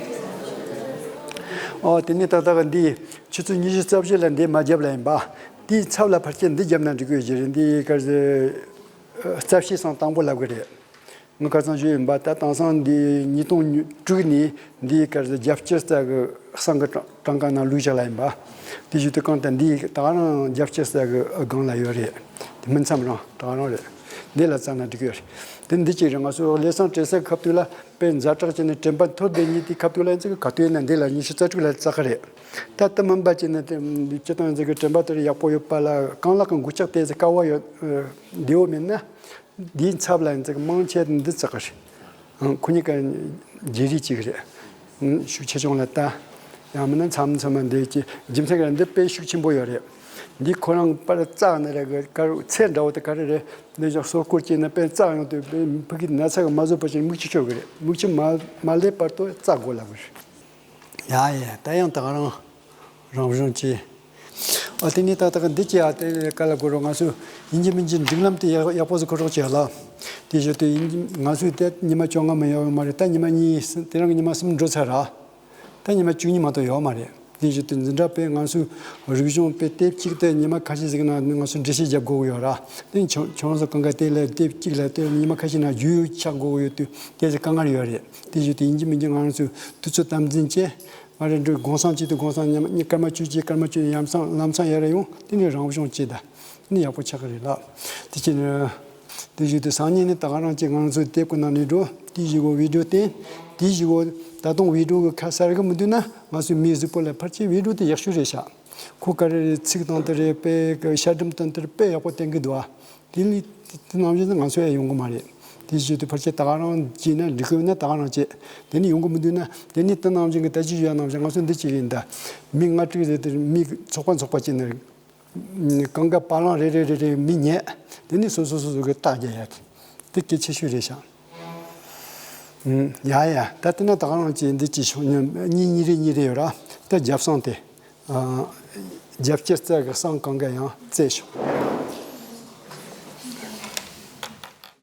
ཨོ་དེ་ནས་ཏག་ཏག་འདི་ཆུ་ཚོད་ཉི་ཤུ་རྩ་བཞི་ལ་འདི་མ་རྒྱབ་ལ་ཡིན་པ། དེའི་ཚབ་ལ་ཕལ་ཆེར་འདི་རྒྱབ་ན་འགྲིག་གི་ཡོད་ཀྱི་རེད། འདི་གར་ཟེ་རྩ་བཤད་བསང་དང་པོ་ལབ་གི་རེད། ངས་ཁ་སང་ཞུས་ཡིན་པ། ད་དེང་སང་འདི་ཉིས་སྟོང་དྲུག་ནས་འདི་གར་ཟེ་རྒྱབ་སྐྱེར་རྩ་གི་བསང་གི་གྲངས་ཀ་ནང་ལུས་བཞག་ལ་ཡིན་པ། དེ་བཞིན་དུ་གང་ལྟར་འདི་ད་ག་རང་རྒྱབ་སྐྱེར་རྩ་གི་སྒང་ལ་ཡོད་རེད། དེ་སྨིན་མཚམས་རང་ད་ག་རང་རེད། འདི་ལ་བཙལ་ན་འགྲིག་གི་ཡོད་རེད། དེ་འདི་གཅིག་རེད། ང་ཚོ་ཀླད་བསང་དྲན་སའི་ཁ་ཐུག་ལ་དཔེ་ཛ་དྲག་བྱས་ནས་དྲན་པ་འཐོར་བསྡད་ཉིན་དེ་ཁ་ཐུག་ལ་ཡིན་ཚེ་ག་དུས་ཡིན་ན་འདི་ལ་ཉི་ཤུ་རྩ་དྲུག་ལ་བཙལ་གི་རེད། ད་དེ་མིན་པ་བྱས་ནས་དེ་སྤྱི་བཏང་ཡིན་ཚེ་གི་དྲན་པ་དེར་ཡག་པོ་ཡོད་པ་ལ་རྐང་ལག་གི་འགུལ་ལྕག་དེ་ཚེ་དཀའ་བ་ཡོད་བདེ་བོ་མེད་ན། འདིའི་ཚབ་ལ་ཡིན་ཚེ་གི་མང་ཆེ་འདི་བཙལ་གི་རེད། ཁོ་གཉིས་ཀ་བརྗེ་རེས་གཅིག་རེད། ཤུགས་ཆེ་ཆུང་ལ་ལྟ། ཡང་མིན་ན་མཚམས་མཚམས་མ་འདི་ཀྱི་རྒྱུ་མཚན་ག་འདི་དཔེ་ཤུགས་ཆེན་པོ་ཡོད་རེད། འདི་ཁོ་རང་པར་བཙག་ནི་རེད་གི་དཀར་ཚེ་འདྲ་བོ་དེ་ག་རེ་རེད། འདི་ཅག་སོ་སྐོར་སྐྱེས་ན་དཔེ་བཙག་ཡོང་དུས་ཕ་གི་ན་ཚ་གི་མ་བཟོད་པ་ཅིག་མིག་ཆུ་ཤོར་གི་རེད། མིག་ཆུ་མ་མ་སླེབས་བར་དུ་བཙག་དགོས་ལབ་གི་རེད། ཡ་ཡ་ད་ཡང་ད་ག་རང་རང་བྱུང་ཅི། ཨ་དེ་ནི་ཏག་ཏག་འདི་ཅི་ཡ་དེ་ག་ལ་གོ་རོགས་ང་ཚོ་ཡིན་གྱི་མིན་གྱི་སྒྲིག་ལམ་དེ་ཡག་ཡག་པོ་ཟིག་གོ་རོགས་བྱས་ལ། དེ་བཞིན་དུ་ཡིན་གྱི་ང་ཚོས་དེ་ཉི་མ་བཅོ་ལྔ་མ་ཡོད་མ་རེད། ད་ཉི་མ་གཉིས་གསུམ་དེ་རིང་ཉི་མ་གསུམ་འགྲོ་ཚར་ར། ད་ཉི་མ་བཅུ་གཉིས་མ་གཏོགས་ཡོད་མ་རེད། དེ་བཞིན་དུ་འཛིན་གྲྭ་པས་ང་ཚོའི་རིག་གཞུང་དཔེ་དེབ་གཅིག་དེ་ཉི་མ་ཁ་ཤས་ཟིག་ནང་ང་ཚོས་འགྲེལ་བཤད་རྒྱབ་དགོས་ཀྱི་ཡོད་ར། དེ་ཁྱོད་ཁྱོད་ཚོ་གང་ག་དེ་ལ་དེབ་གཅིག་ལ་དེ་ཉི་མ་ཁ་ཤས་ནང་རྒྱུས་ཡོད་ཆགས་དགོས་ཀྱི་ཡོད་དུས་དེ་ཚོ་དཀའ་ངལ་ཡོད་རེད། དེ་བཞིན་དུ་ཡིན་གྱི་མིན་གྱི་ང་རང་ཚོས་དུས་ཚོད་དམ་འཛིན་བྱས། མ་རེད་འགྲོ་དགོང་སང་གཅིག་དང་དགོང་སང་ཉི་མ་གཉིས་སྐར་མ་བཅུ་གཅིག་སྐར་མ་བཅུ་ཡམ་སང་ལམ་སང་ཡར་ཡོང་དེ་ནི་རང་བྱུང་གཅིག་ད་དེ་ནི་ཡག་པོ་ཆགས་ཀྱི་རེད་ལ། དེ་ཕྱིན་དེ་བཞིན་དུ་སང་ཉིན་ནི་ད་ག་རང་གཅིག་ང་ཚོའི་དེབ་ཀྱི་ནང་ནས་འགྲོ། དེ་བཞིན་གོ་བི་ཌིའོ་བསྟན། དེ་བཞིན་གོ་ད་དུང་བི་ཌིའོ་གི་ཁ་གསར་གི་མི་འདུག་ན་ང་ཚོའི་མི་གཟུགས་པོ་ལ་ཕལ་ཆེར་བི་ཌིའོ་དེ་ཡག་ཤོས་རེད་ཤག་ཁོ་ག་རེ་རེད། ཚིག་དང་དེ་རེད། དཔེ་གི་ཤ་འགྲམ་དང་དེ་རེད། དཔེ་ཡག་པོ་བསྟན་གི་འདུག་ཨ། དེ་ལས་དེ་ནང་བཞིན་ང་ཚོ་ཡང་ཡོང་གི་མ་རེད། དེ་བཞིན་དུ་ཕལ་ཆེར་ད་ག་རང་བྱས་ན་འགྲིག་གི་ཡོད་ན་ད་ག་རང་བྱས། དེ་ནི་ཡོང་གི་མི་འདུག་ན་དེ་ནི་དེ་ནང་བཞིན་གི་ད་ཅི་ཞུ་ཡ་ནང་བཞིན་ང་ཚོ་འདི་བྱེད་ཀྱི་ཡིན་ད། མི་ལྔ་དྲུག་རེ་དེར་མི་ཚོགས་པ་ཚོགས་པ་བྱས་ནས་གང་ག་པ་ལང་རེ་རེ་རེ་རེ་མི་ཉལ། དེ་ནི་སོ་སོ་སོ་སོ་གི་རྟགས་རྒྱག་ཡ་དེ་དེ་གལ་ཆེ་ཤོས་རེད་ཤག་ཡ་ཡ་ད་དེ་ན་ད་ག་རང་བྱས་འདི་ཅི་ཤོག་གཉིས་གཉིས་རེ་གཉིས་རེ་ཡོད་ར། ད་རྒྱབ་སང་དེ། རྒྱབ་སྐྱེར་རྩ་གི་བསང་གང་ག་ཡང་རྩེ་ཤོག